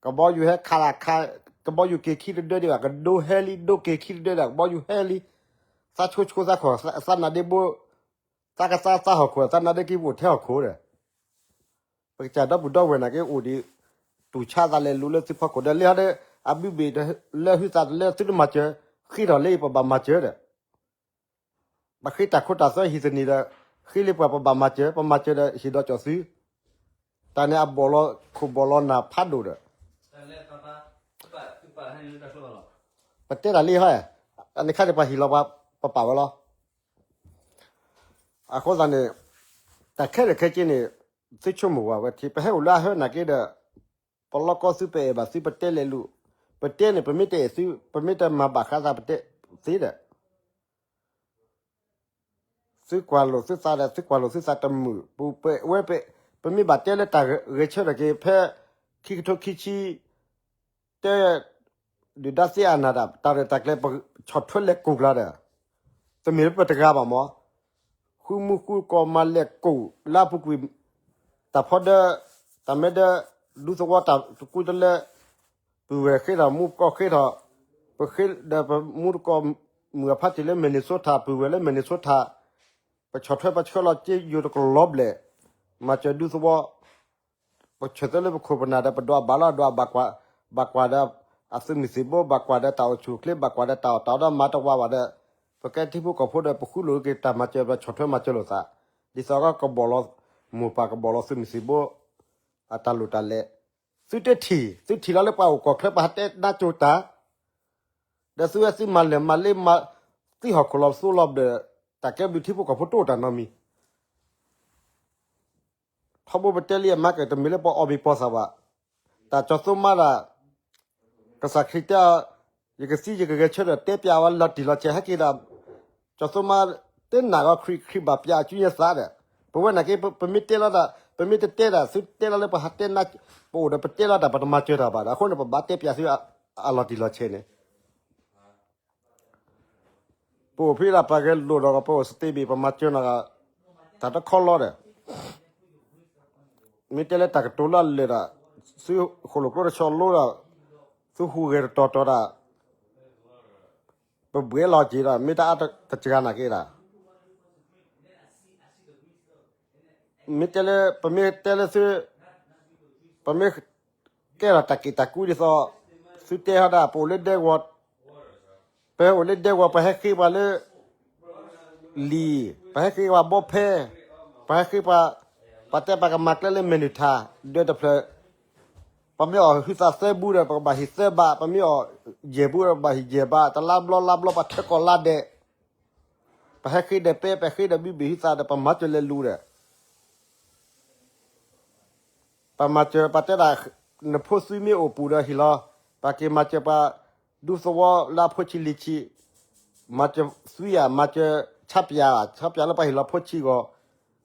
ကဘီယူၤဟဲခးလၢခး, ကဘီယူၤက့ၤခံတဒၢဒံးဘၣ် ကဒိဟဲလံ ဒိက့ၤခံတဒၢဒံး ကဘီယူၤဟဲလံ, သးဆိဆိသးခီၣ် သးနါဒ့ဘိ, သးကသးသးဟီၣ်ခိၣ် သးနါဒ့က့ၤအိၣ်ထဲဟီၣ်ခိၣ်ဒီး, ပကစၢ်ဒီပုၢ်ဒီဝဲၢ်နာ်က့အိၣ်ဒံး, တူၢ်ဆါသးလဲၤလူၤလၢသုဖီခိၣ်ဒီး လၢဟီဒီး, အဘုဘ့ၣ်လၢဟုသးတလၢသုတမၤစၢၤ, ဃ့ထီၣ်လၢအံၤပဘၣ်မၤစၢၤဒီး ပဃ့တၢ်ခိတၢ်သွဲဟံၣ်သနံၤဒီး, ဃ့လၢပှၤပဘၣ်မၤစၢၤ ပမၤစၢၤဒီးဟ့ၣ်ဒီးကၠီၣ်သု, တၢ် တၢ်န့ၣ်အဘီၣ်လီၤခိၣ်ဘီၣ်လီၤနၢ်ဖးဒိၣ်ဒီး ပတဲတၢ်လံဟီ, အန့ၣ်ခါန့ၣ်ပှၤဟ့ၣ်လီၤပှၤ ပပာ်ဝဲလီၤ. အဃိသတးန့ၣ် တၢ်ခဲလၢာ်ခဲဆ့န့ၣ် သုဆိကမိၣ်ဝဲဝဲထံ ပဟဲအိၣ်လၢအဟၢနာ်က့ဒီး ပလီၢ်ကီၢ်သု ပအဲၣ်ဘၣ်သု ပတဲလဲၤလူၤ, ပတဲန့ၣ် ပမ့ၢ်တအဲၣ်သု ပမ့ၢ်တမၤဘၣ်ဃးသး ပတဲသ့ဒီး သုကွၢ်လိာ်သုသးဒီး သုကွၢ်လိာ်သုသးတမုာ် ပဝဲ ပမ့ၢ်ဘၣ်တဲလၢတၢ်ဂဲၤဆၢထၢၣ်က့ၤ ဖဲခံကထိခံဆံ တဲ ဒုၣ်ဒါသ့အနၢ်တၢ် တၢ်ရဲၣ်တၢ်ကျဲၤ ပဆီၣ်ထွဲလဲၤကိၢ်ကျါဒီး တမ့ၢ်လၢပတဂၤဘၣ်မး, ဃုမူဃုကီၢ်မၤလဲၤကိၢ်လၢအပူၤကွံာ် တၢ်ဖီဒၢ တၢ်မဲဒၢ ဒူသဝီတၢ်တကူတလၢ ပုၢ်ဝဲၢ်ဃ့ထီၣ်မူကီၢ်ဃ့ထီၣ်, ပဃ့ဒီးပမူတကီၢ်မုၢ်အဖါတံၢ်လၢ Minnesota ပုၢ်ဝဲၢ်လၢ Minnesota ပဆီၣ်ထွဲပဆှၢလီၤစ့ယိၤတကလီၤဘျဲၣ်, မၤစၢၤဒူသဝီ, ပဆၢၣ်သၢလၢပခိၣ်ပနၢ်ဒီး ပဒွးဘၣ်လီၤ ဒွးဘၣ်ကွၢ်, ဘၣ်ကွၢ်ဒီးအသုးမုၢ်သံၣ်ဘိ, ဘၣ်ကွၢ်ဒီးတၢ်အိၣ်ဆူၣ်အိၣ်ချ့, ဘၣ်ကွၢ်ဒီးတၢ်အီၣ်တၢ်အီဒီးမၤတဝးဘၣ်ဒီး ပကဲထံဖိကီၢ်ဖိဒီး ပဃုလိာ်က့ၤတၢ်မၤစၢၤ ပဆီၣ်ထွဲမၤစၢၤလိာ်သး, ဒ်သိးကဘီၣ်လီၤမိၢ်ပၢ် ကဘီၣ်လီၤသုးမုၢ်သံၣ်ဘိ အတၢ်လိၣ်တၢ်လဲၤ, သုတထံၣ်, သုထံၣ်လီၤလၢပှၤအိၣ်ကီၢ်ချၢ ပဟးတဲနါစိၤတၢ်, ဒီးသုဝဲသုမၤလၢာ်မၤလ့ သုဟီၣ်ခိၣ်လီၤသိလီၤဘျၢၣ်, တၢ်ကဲဘျုးထံဖိကီၢ်ဖိတအိၣ်တၢ်နီတမံၤ ထီဘိပတဲလံအမၤကၢၢ် တမ့ၢ်လၢပအီၣ်ဘ့ၣ်ပီၢ်သးဘၣ်, တၢ်ကၠီၤသိမးဒၣ်, ကစၢ်ခရံာ်တဲအီၤ, ယကသံယကဂဲၤဆၢထၢၣ် တဲပၠးဝဲလီၤတံၢ်လီၤဆဲး ဟဲက့ၤဒီး, ကၠီၤသိမး, တနာ်ဂီၤခရံာ် ခရံာ်ဘၣ်ပၠးအစုညါသးဒီး, ပဝဲနာ်က့ ပမ့ၢ်တဲလီၤတၢ် ပမ့ၢ်တတဲတၢ် သုတဲလီၤလၢပဟးတဲနါ, ပအိၣ်ဒီးပတဲလီၤတၢ် ပတမၤစၢၤတၢ်ဘၣ်ဒီး အဃိန့ၣ် ပဘၣ်တဲပၠးသုအလီၤတံၢ်လီၤဆဲးန့ၣ် ပအိၣ်ဖဲဒၣ်ပှၤဂဲၤလိာ်ဒီး ပအိၣ် statement ပမၤစၢၤနီၤ, တၢ်တခီလီၤဒီး, မ့ၢ်တဲလၢတၢ်ကတိၤလၢအလၢာ်ဒီး, သုဃိၣ်လိာ်ကျိတဆီလိဒီး, သုဟူးဂဲၤတတီၤတီၤဒီး, ပဘှဲလီၤက့ၤဒီး မ့ၢ်တအါတစှၤနာ်က့ဒီး, မ့ၢ်တဲလၢ ပမ့ၢ်တဲလၢသု, ပမ့ၢ် ကဲထီၣ်တၢ်က့ၣ်တၢ်ကူဒ်သိး, သုတဲဟီဒၣ် ပအိၣ်လၢဒဲကဝီၤ, ပဟဲအိၣ်လၢဒဲကဝီၤ ပဟဲဃ့ပှၤလၢ လံာ်, ပဟဲဃ့ပှၤဘီဖဲ, ပဟဲဃ့ပှၤ, ပှၤတဲပှၤကမၤကျဲလၢ မဲနုၤထၣ်, ဒၢးတဖျၢၣ်, ပမ့ၢ်အီၣ်ဟုသးသၢဘူဒီး ပကဘၣ်ဟံၣ်သၢဘး, ပမ့ၢ်အီၣ်ယဲၢ်ဘူဒီး ပဘၣ်ဟံၣ်ယဲၢ်ဘး, တလါဘျီလါဘျီ ပှၤထၢကီၢ်လါဒဲး, ပဟဲဃ့ဒီးပဲ ပဟဲဃ့ဒီးဘုဘ့ၣ်ဟုသးဒီး ပမၤစၢၤလဲၤလူၤဒီး ပမၤစၢၤ ပတဲဒၣ်, နဖိသွံမ့ၢ်အိၣ်ပူၤဒီးဟ့ၣ်လီၤ, ပက့ၤမၤစၢၤပှၤ, ဒူသဝီလၢအဖိဆံးလံၤဆံး, မၤစၢၤသွံယၤ မၤစၢၤဆါပၠး, ဆါပၠးလၢပှၤဟ့ၣ်လီၤဖိဆံးဂီၢ်,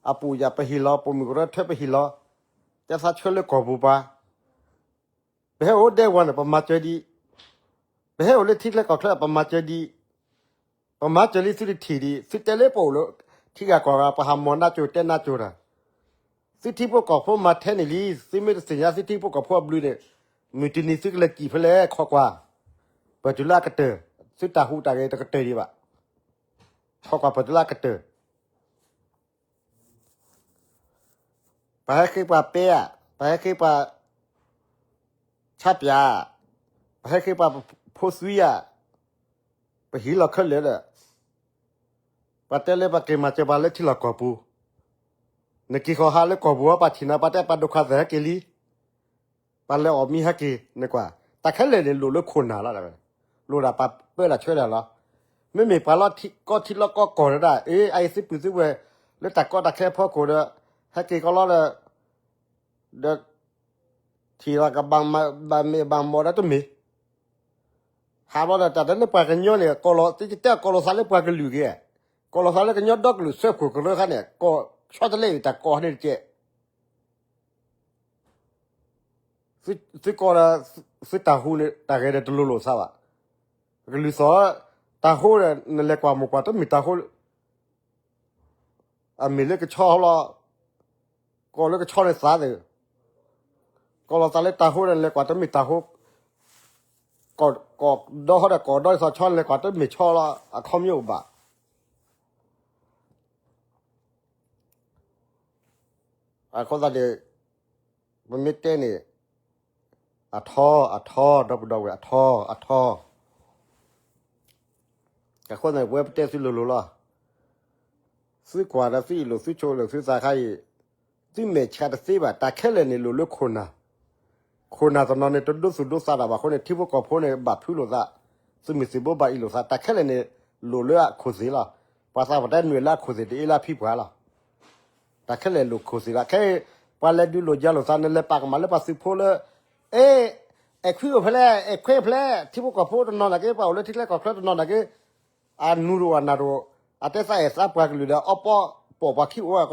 အပူၤယၤပဟ့ၣ်လီၤ, ပိာ်မုၣ်ကရၢထွဲပဟ့ၣ်လီၤ, တဲသးဆှၢလၢကီၢ်ပူၤပှၤ ပဟဲအိၣ်ဒဲကဝီၤန့ၣ် ပမၤစၢၤဒံး, ပဟဲအိၣ်လၢထံချၢကီၢ်ချၢ ပမၤစၢၤဒံး, ပမၤစၢၤလံသုတထံၣ်ဒံး, သုတဲလၢပအိၣ်လၢ ထံဂၤကီၢ်ဂၤ ပဟးမီၢ်နါစိၤတဲနါစိၤတၢ်, သုထံဖိကီၢ်ဖိမၤထဲန့ၣ်လံ, သုမ့ၢ်တသ့ၣ်ညါသုထံဖိကီၢ်ဖိအဘျုးန့ၣ်, မုၢ်တနံၤသုကလဲၤစံၣ်ဖဲလဲၣ် ခီကွၢ်, ပၢၢ်တုၤလၢအကတၢၢ်, သုတၢ်ဟူးတၢ်ဂဲၤတကတၢၢ်ဒံးဘၣ်, ခီကွၢ်ပၢၢ်တုၤလၢအကတၢၢ် ပဟဲဃ့ပှၤပဲဧါ, ပဟဲဃ့ပှၤဆါပၠး, ပဟဲဃ့ပှၤဖိသွံဧါ, ပဟံးလီၤခဲလၢာ်ဒီး, ပှၤတဲလၢပှၤက့ၤမၤစၢၤပှၤလၢထံလီၢ်ကီၢ်ပူၤ, နက့ၤဃီၤဟးလၢကီၢ်ပူၤ ပှၤထံၣ်နၤ ပှၤတဲပှၤဒိၣ်ခွါသဲးဟဲက့ၤလံ, ပှၤလဲၤအီၣ်မံဟဲက့ၤန့ၣ်ကွၢ်, တၢ်ခဲလၢာ်န့ၣ် လိၣ်လၢခိၣ်နၢ်လီၤ, လိၣ်ဒၣ်ပှၤပၢဒၣ်ဆှၢဒၣ်လီၤ, မ့မ့ၢ်ပှၤလီၤကီထံလီၢ်ကီကီၢ်တဒၣ် အ့ အအံၤသုပုၢ်သုဝဲၢ် လၢတၢ်ကီတၢ်ခဲအဖီခိၣ်ဒီး, ဟဲက့ၤကီလီၤဒီး, ဒီး ထံၣ်လီၤကဘၣ်မ့ၢ်ဘၣ်မီၢ်ဒီးတမ့ၢ်, ဟးဘျီဒီးတၢ်တလၢပှၤကညီန့ၣ် ကီၢ်လီၤ သုတဲကီၢ်လီၤသးလၢပှၤကလုာ်က့ၤ, ကီၢ်လီၤသးလၢကညီဒီကလုာ်စၢဖှိၣ်ကရၢခါန့ၣ် ကီၢ်ဆီတလဲအံၤတၢ်ကီၢ်န့ၣ်တကဲး သုကီၢ်ဒီး, သုတၢ်ဟူးန့ၣ် တၢ်ဂဲၤဒီးတလိၤလိာ်သးဘၣ်, ကလုာ်သီၣ်, တၢ်ဟူးဒီး နလဲၤကွၢ်မိၢ်ပှၢ်တမ့ၢ်တၢ်ဟူး အမ့ၢ်လၢကဆီလီၤ, ကီၢ်လၢကဆီန့ၣ်သးသ့ၣ်, ကီၢ်လီၤသးလၢတၢ်ဟူးဒီး နလဲၤကွၢ်တမ့ၢ်တၢ်ဟူး, ကီၢ်ဒီဟီဒီးကီၢ်ဒီသီၣ်ဆီ နလဲၤကွၢ်တမ့ၢ်ဆီလီၤ အခီပညီအိၣ်ဘၣ်. အဃိသတးန့ၣ် ပမ့ၢ်တဲန့ၣ် အထီ အထီ ဒီပုၢ်ဒီဝဲၢ် အထီ အထီ, အဃိသတးန့ၣ် ပဝဲပတဲသုလိၤလိၤလီၤ. သုကွၢ်ဒီးသုအ့ၣ်လိာ်သုဆိးလိာ်သုသးခါအံၤ, သုမဲာ်ဆှးတသ့ဘၣ်, တၢ်ခဲလၢာ်န့ၣ်လိၣ်လၢခိၣ်နၢ်, ခိၣ်နၢ်တနီၤန့ၣ် တဒိသူၣ်ဒိသးတၢ်ဘၣ်အဃိန့ၣ် ထံဖိကီၢ်ဖိန့ၣ် ဘၣ်ဖုးလိာ်သး, သုးမုၢ်သံၣ်ဘိဘၣ်အ့ၣ်လိာ်သး, တၢ်ခဲလၢာ်န့ၣ် လိၣ်လၢအခိၣ်သ့ၣ်လီၤ. ပှၤသးပှၢ်တဲနွံလၢအခိၣ်သ့ၣ်တအ့လၢအဖံပှၢ်လီၤ. တၢ်ခဲလၢာ်လိၣ်ခိၣ်သ့ၣ်လီၤ. ခဲအံၤ ပှၤလဲၤဒုးလိာ်ယၤလိာ်သး နလဲၤပာ်ကမၣ်လၢပှၤသုးဖိလၢ အ့ အဲၣ်ခွံအိၣ်ဖဲလဲၣ်, အဲၣ်ခွဲအိၣ်ဖဲလဲၣ်, ထံဖိကီၢ်ဖိတနီၤနာ်က့ ပှၤအိၣ်လၢထံချၢကီၢ်ချၢတနီၤနာ်က့ အနူၤတအိၣ်အနၢ်တအိၣ်, အတဲသးအဲၣ်သးပှၤကလုာ်ဒီး အီပီပီၣ်ပှၤခံအိၣ်ဝဲကီတ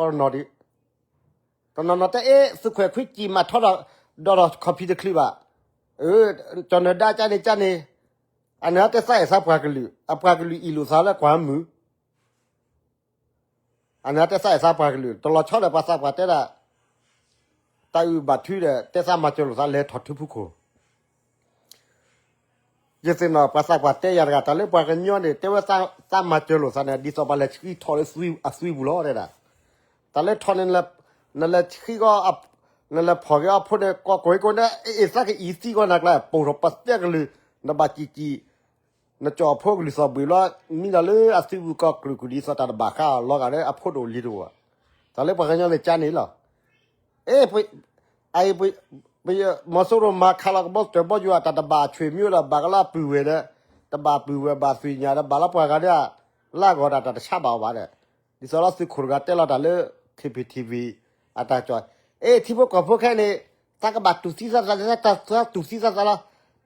နီၤဒံး, တနီၤနီၤတဲအ့ သုးခိၣ်အဲၣ်ခွံစံၣ်မၤထီဒီး ဒီးဒီးခီၣ်ဖံးတချုးဘၣ်, ကၠီၤနၢၤဒါကန့ၣ်ကန့ၣ်, အန့ၣ်တဲသးအဲၣ်သးပှၤကလုာ်, အပှၤကလုာ်အ့ၣ်လိာ်သးလၢကွၢ်မုာ် အန့ၣ်တဲသးအဲၣ်သးပှၤကလုာ်, တလီၤဆီဒီးပှၤသးပှၢ်တဲဒၣ် တၢ်အုၣ်ဘၣ်ထုဒီး တဲသးမၤစၢၤလိာ်သးလဲၤထီၣ်ထူဖူခိၣ်, ယသ့ၣ်နီၣ်ပှၤသးပှၢ်တဲယၤတဂၤ တၢ်လၢပှၤကညီန့ၣ် တဲဝဲသးမၤစၢၤလိာ်သးန့ၣ် ဒ်သိးပှၤလဲၤဆှံထီၣ်လၢအသွံပူၤလီၤတဲဒၣ်, တၢ်လၢထီၣ်န့ၣ် နလဲၤဆှံကီး နလဲၤဖီၣ်က့ၤအီဖိန့ၣ် ကိးကိးကိးန့ၣ် အ့ၣ်သးကအံၤသံကီးနၤကျါ ပိာ်ထီၣ်ပသဲကလုာ်, နဘၣ်စံၣ်စံၣ် နကၠီၣ်အဖိကလုၢ်သီၣ်ဘှံးဘျီ မံလီၤလၢအသွံပူၤကီၢ်ကလုာ်ကွံာ်ဒ်သိးတၢ်တဘၣ်ဃးအီၤလီၤဂာ်လၢအဖိတအိၣ်လံၤတအိၣ်, တၢ်လၢပှၤကညီန့ၣ်ကန့ၣ်လီၤ. အ့ အအံၤ မီၤစိရိၤမၤခးလီၤကဘီတၢၢ်ဘီယူၤအတၢ်တဘၣ်အဆွေမျိုးဒီး ဘၣ်ကလီၤပုၢ်ဝဲၢ်ဒီး တဘၣ်ပုၢ်ဝဲၢ်ဘၣ်သွံၣ်ညါဒီး ဘၣ်လီၤပှၤဂၤဒီး လၢအဂီၢ်ဒၣ်တၢ်တဆါဘၣ်အီၤဘၣ်ဒီး ဒ်သိးလီၤသုးခိၣ်တဂၤတဲလီၤတၢ်လၢ K P T V အတၢ်ကၠီၣ်, အ့ ထံဖိကီၢ်ဖိခဲအံၤန့ၣ် သးကဘၣ်တူၢ်သံသးသးလၢ သးတူၢ်သံသးသးလီၤ,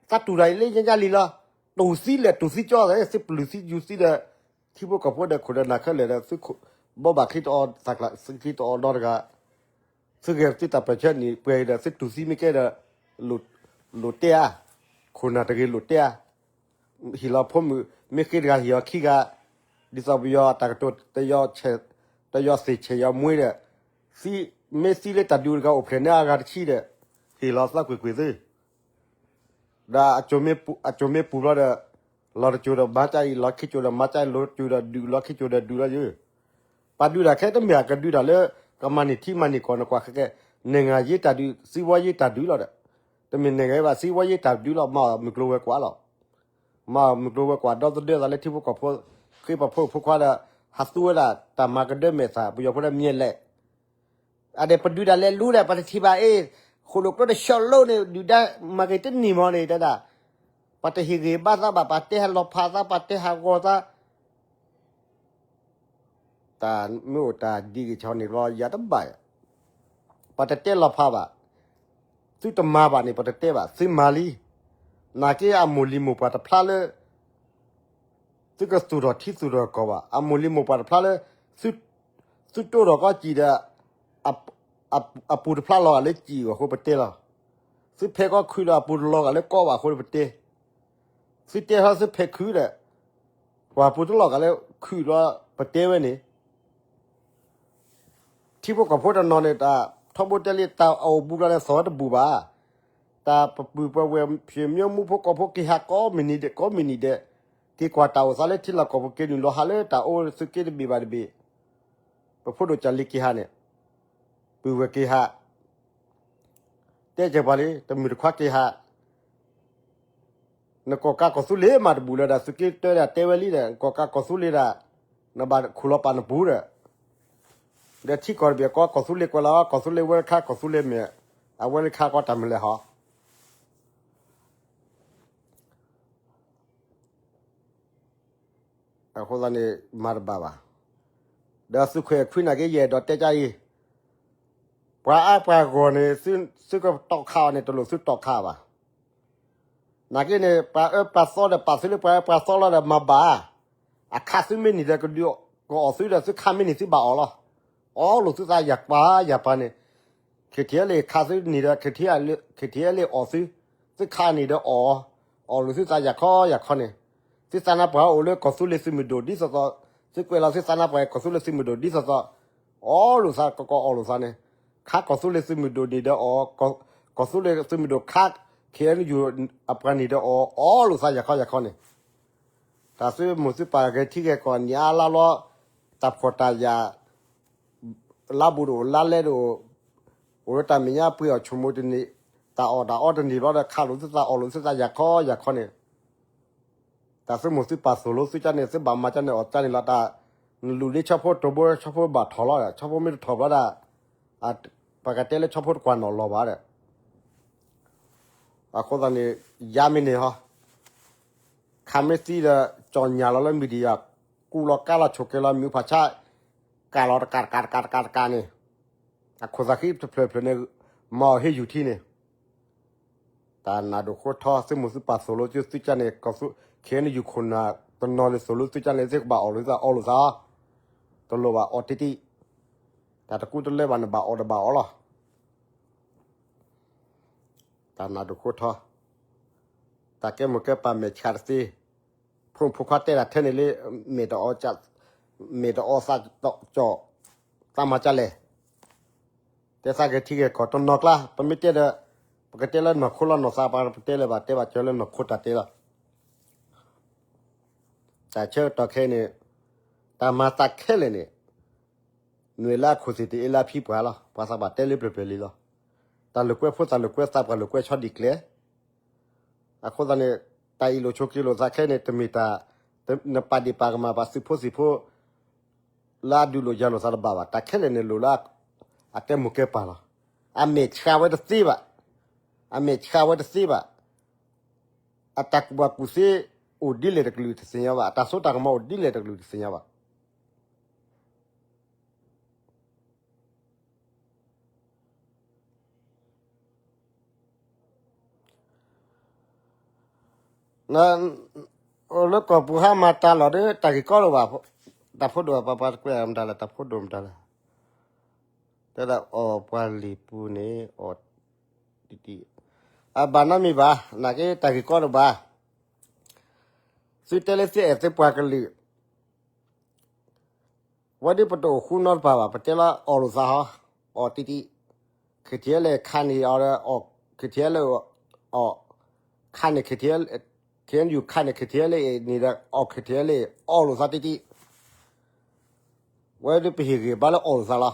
သးတူၢ်တၢ်အံၤလၢညါညါလံလီၤ, တူၢ်သံလဲၣ်တူၢ်သံကၠီသး သုပျုၢ်သံယူၤသံဒီး ထံဖိကီၢ်ဖိဒီးခိၣ်ဒီးနၢ်ခဲလၢာ်ဒီး သုဘီဘၣ်ချံတအီ သးကျးချံတအီဒီတဂၤ သုဂဲၤသုတၢ်ပၢၢ်ဆၢန့ၣ်ပှဲၤဒီး သုတူၢ်သံမ့ၢ်ကဲဒီး လိၣ်တဲဧါ, ခိၣ်နၢ်တဂ့ၤလိၣ်တဲဧါ, ဟ့ၣ်လီၤဖိမုၣ် မ့ၢ်ဃ့တဂၤဟ့ၣ်အီၤခံဂၤ, ဒ်သိးပယီၤတၢ်ကတိၤ တယီၤသ့ၣ်ဆဲးယီၤမှ့ဒီး သံမ့ၢ်သံလၢတၢ်ဒုးတဂၤအိၣ်ဖျဲၣ်န့ၢ်အဂၤတဆံဒီး ဟ့ၣ်လီၤသးကွ့ၢ်ကွ့ၢ်သု ဒီးအစိၤမ့ၢ်ပူၤဘျီဒီး လီၤတစိၤဒီးမၤကၢအံၤ လီၤခံစိၤဒီးမၤကၢအံၤ လီၤတစိၤဒီးဒုး လီၤခံစိၤဒီးဒုးလီၤယုၤ, ပှၤဒုးတၢ်ခဲတမ့ၢ်အကဒုးတၢ်လၢ ကမၤန့ၢ်ထံမၤန့ၢ်ကီၢ်န့ၣ်ကွၢ်ခဲကဲ, နဲၣ်ငါရေးတၢ်ဒုး စံးဝီရေးတၢ်ဒုးလီၤဒီး, တမ့ၢ်နဲၣ်ငါရေးဘၣ် စံးဝီရေးတၢ်ဒုးလီၤ မၤအီၤမုၢ်ကျိၤဝဲၤကွာ်လီၤ, မၤအီၤမုၢ်ကျိၤဝဲၤကွာ်ဒီသဒၢသးလၢထံဖိကီၢ်ဖိ, ဃ့ပှၤဖိမုၣ်ဖိခွါဒီး ဟးသူဝဲဒၣ်တၢ်မၤကဒၢမဲာ်သၣ် ပယီၤဖိဒၣ်မ့ၢ်လဲၣ် အဒဲးပဒုးတၢ်လဲၤလူဒီး ပှၤတထံၣ်ဘၣ်အ့ၣ်, ဃိၣ်လိာ်ကျိတဆၢလိန့ၣ် ဒုၣ်ဒါမၤက့ၤတန့ၢ်မီၤန့ၣ် တဲဒၣ်, ပှၤတဟ့ၣ်ဂ့ၤဘၣ်သးဘၣ် ပှၤတဲဟးလီၤဖးသး ပှၤတဲဟးဂီၤသး, တၢ်မ့ၢ်အိၣ်တၢ်ဒ်ဂ့ၤဆီန့ၣ်ဘျီ ယၤတဘၣ်, ပှၤတတဲလီၤဖးဘၣ်, သုတမၤဘၣ်န့ၣ် ပှၤတတဲဘၣ် သုမၤလံ, နာ်က့အမိၢ်လံၤမိၢ်ပှၢ်တဖျါလၢ သုကသူၣ်ထီၣ်ထံသူၣ်ထီၣ်ကီၢ်ဘၣ်, အမိၢ်လံၤမိၢ်ပှၢ်တဖျါလၢ သုတိၢ်ထီၣ်ကီၢ်စံၣ်ဒီး အပူၤတဖျါလီၤဂာ်လၢစံၣ်အဃိပတဲလီၤ, သုဖဲကီၢ်ခုၣ်ဒီးအပူၤတလီၤဂာ်လၢကီၢ်ဘၣ်အဃိပတဲ, သုတဲထီၣ်သုဖဲခုၣ်ဒီး ပှၤပူၤတလီၤဂာ်လၢခုၣ်လီၤ ပတဲဝဲန့ၣ် ထံဖိကီၢ်ဖိတနီၤန့ၣ် တၢ်ထီဘိတဲလံ တၢ်အိၣ်ဘူးလီၤန့ၣ် သီၣ်ဝဲတဘူးဘၣ်. တၢ်ပပုၢ်ပဝဲၢ်ဖံးမၠိမူဖိကီၢ်ဖိက့ၤဟးကိးမုၢ်နံၤဒဲး ကိးမုၢ်နံၤဒဲး, က့ၤကွၢ်တၢ်အိၣ်သးလၢထံလီၢ်ကီၢ်ပူၤ က့ၤနုာ်လီၤဟးလၢတၢ်အိၣ်သုးက့တဘ့ၣ်ဘၣ်တဘ့ၣ်, ပဖိဒိၣ်ကၢ်လံၤက့ၤဟးန့ၣ်, ပုၢ်ဝဲၢ်က့ၤဟး တဲကဲပှၤလံ တမုၢ်တခွါက့ၤဟး နကီၢ်ကးကီၢ်သူလ့ၤမးတဘူးလၢၤဒီး သုးက့တၢဒီးတဲဝဲလံဒီး နကီၢ်ကးကီၢ်သူလ့ၤဒီး နဘၣ်ခူၣ်လီၤပာ်နပူၤဒီး, ဒီးထံကီၢ်တဘ့ၣ်ကီး ကီၢ်သူလ့ၤကွဲးလီၤ ကီၢ်သူလ့ၤဝဲတခါ ကီၢ်သူလ့ၤမဲာ် အဝဲတခါကီးတၢ်မနုၤလဲၣ်ဟီ. အဃိသတးန့ၣ် မၤတဘၣ်ဘၣ်. ဒီးသုးခွဲးခွံနာ်က့ ယအဲၣ်ဒိးတဲကါအံၤ, ပှၤအါပှၤဂီၢ်န့ၣ် သုကတီၢ်ခးအီၤန့ၣ် တလိၣ်သုတီၢ်ခးဘၣ်. နာ်က့န့ၣ် ပှၤအၢပှၤသီဒီးပာ်သုလၢပှၤအၢပှၤသီလီၤဒီးမၤဘၣ်. အခးသုမ့ၢ်နံၤဒီးကဒုးကအီၣ်သုဒီး သုခးမ့ၢ်နံၤသုဘၣ်အီၣ်လီၤ. အီလိာ်သုသးယၤပၤယၤပၤန့ၣ် KTLA ခးသုနံၤဒီး KTLA အီၣ်သု, သုခးနံၤဒီးအီၣ်, အီၣ်လိာ်သုသးယၤခီယၤခီန့ၣ်, သုသးနါပှၢ်အိၣ်လၢကီၢ်သူလ့ၤသုးမုၢ်ဒိၣ်ဒ်သိးသိး, သုကွဲးလီၤသုသးနါပှၢ်ကီၢ်သူလ့ၤသုးမုၢ်ဒိၣ်ဒ်သိးသိး, အီလိာ်သးကကီးအီၣ်လိာ်သးန့ၣ်, ခးကီၢ်သူလ့ၤသုးမုၢ်ဒိၣ်နံၤဒီးအီၣ်, ကီၢ်သူလ့ၤသုးမုၢ်ဒိၣ်ခး KNU အပှၤနံၤဒီးအီၣ်, အီလိာ်သးယၤခီယၤခီန့ၣ် တၢ်သုးမိၢ်သုပၢ်ဂဲၤထံဂဲၤကီၢ်နံၤအါလါလီၤ, တၢ်ဖှီၣ်တၢ်ယာ်, လါဘူးတအိၣ်လါလဲတအိၣ်, အိၣ်လၢတၢ်မဲာ်ညါပှ့ၤအီၣ်ဆိမိၣ်တန့ၢ်, တၢ်အီၣ်တၢ်အီတန့ၢ်ဘျီဒီး ခးလိာ်သုသးအီၣ်လိာ်သုသးယၤခီယၤခီန့ၣ်, တၢ်သုးမိၢ်သုပၢ်သိၣ်လိသုကါန့ၣ် သုဘၣ်မၤကါန့ၣ်အီၣ်ကါန့ၣ်လီၤ. တၢ်နလူၤလၢဆီဖိတိၢ်ဘိ ဆီဖိဘၣ်ထီၣ်လီၤ, ဆီဖိမ့ၢ်တထီၣ်ဘျီဒီး, အ ပကတဲလၢဆီဖိတကွၢ်နီၣ်လီၤဘၣ်ဒီး အဃိသတးန့ၣ် ယါမ့ၢ်န့ၣ်ဟီ ခးမ့ၢ်သံဒီး ကၠီၣ်ညၣ်လီၤလၢ media ကူလီၤကါလီၤဆိးကဲလီၤ မံၤဖးဆါ ကးလီၤတကးတကးတကးတကးတကးန့ၣ် အခိၣ်သးဃံတဖျၢၣ်ဖျၢၣ်န့ၣ် မၤအီၤဟ့ၣ်ယူၤထံန့ၣ် တၢ်နးဒိၣ်ဃိထီ သုးမုၢ်သုးပၢ်သိၣ်လိသုကၠါန့ၣ် ကီၢ်သူ ခ့ၣ်အဲၣ်ယူၣ်ခိၣ်နၢ်တနီၤန့ၣ် သိၣ်လိသုကၠါန့ၣ် သုကဘၣ်အီၣ်လိာ်သးအီလိာ်သးအီၤ တလိၣ်ဘၣ်အီၣ်တံၢ်တံၢ် တၢ်တကူတလၢဘၣ် နဘၣ်အီၣ်တဘၣ်အီလီၤ. တၢ်နးဒိၣ်ဃိထီ တၢ်ကဲမိၢ်ကဲပၢ်မဲာ်ဆှးတသ့, ဖိမုၣ်ဖိခွါတဲတၢ်ထဲန့ၣ်လၢ မဲာ်တအီ, မဲာ်တအီသးကၠီၣ်, သးမၤကၢ်လဲၣ်, တဲသးဂဲၤထံဂဲၤကီၢ်တနီၤကျါ ပမ့ၢ်တဲဒီး ပကတဲလၢနီၢ်ခိလီၤနီၢ်သး ပတဲလၢၤဘၣ် တဲဘၣ်ကၢၤလၢနီၢ်ခိတၢ်တဲလီၤ. တၢ်ဆၢကတီၢ်ခဲအံၤန့ၣ် တၢ်မၤသးခဲလၢာ်န့ၣ် နွံလၢအခိၣ်သ့ၣ်တအ့လၢအဖံပှၤလီၤ. ပှၤသးဘၣ်တဲလၢပျၢၤပျၢၤလံလီၤ. တၢ်လိာ်ကွဲဖိသၣ်လိာ်ကွဲသးပှၢ်လိာ်ကွဲဆီဒံၣ်ကျဲ အဃိသတးန့ၣ် တၢ်အ့ၣ်လိာ်ဆိးက့လိာ်သးခဲအံၤန့ၣ် တမ့ၢ်တၢ် နပာ်ဒ့ၣ်ပာ်ကမၣ်ပှၤသုးဖိသံၣ်ဖိ လၢအဒုးလိာ်ယၤလိာ်သးတဘၣ်ဘၣ်. တၢ်ခဲလၢာ်န့ၣ်လိၣ်လၢ အကဲမိၢ်ကဲပၢ်လီၤ. အမဲာ်ဆှးဝဲတသ့ဘၣ်. အမဲာ်ဆှးဝဲတသ့ဘၣ်. အတၢ်ကူၣ်ဘၣ်ကူၣ်သ့အိၣ်ဒ်လဲၣ်တကလုာ်တသ့ၣ်ညါဘၣ်. အတၢ်စိတၢ်ကမီၤအိၣ်ဒ်လဲၣ်တကလုာ်တသ့ၣ်ညါဘၣ်. အိၣ်လၢကီၢ်ပူၤဟါမၤတၢ်လီၢ်ဒီး တၢ်ဂ့ၢ်ကီတအိၣ်ဘၣ်, တၢ်ဖိဒိၣ်ပှၤပှၤတကွဲးမတၤလဲၣ် တၢ်ဖိဒိၣ်မတၤလဲၣ်, တဲဒၣ်အီၣ်ပှၤလံာ်ပူၤန့ၣ် အီၣ်တံၢ်တံၢ်, အဘၣ်နီတမံၤဘၣ်, နာ်က့တၢ်ဂ့ၢ်ကီတအိၣ်ဘၣ်, သုတဲလၢသုအဲၣ်သုပှၤကလုာ် ဝဲဒ်ပတအိၣ်ဃူနီတပၤဘၣ် ပတဲလၢအီၣ်လိာ်သးဟီ, အီၣ်တံၢ်တံၢ်, ခ့ထံလၢခါန့ၣ်အီၤဒီး ခ့ထံလၢအီၣ်, ခါန့ၣ် ခ့ထံ, ခ့ယူၣ်ခါန့ၣ် ခ့ထံလၢန့ၣ်ဒီး အီၣ်ခ့ထံလၢအီၣ်လိာ်သးတံၢ်တံၢ်, ဝဲဒ်ပဟ့ၣ်ဂံၢ်ဘါလၢအီၣ်လိာ်သးလီၤ.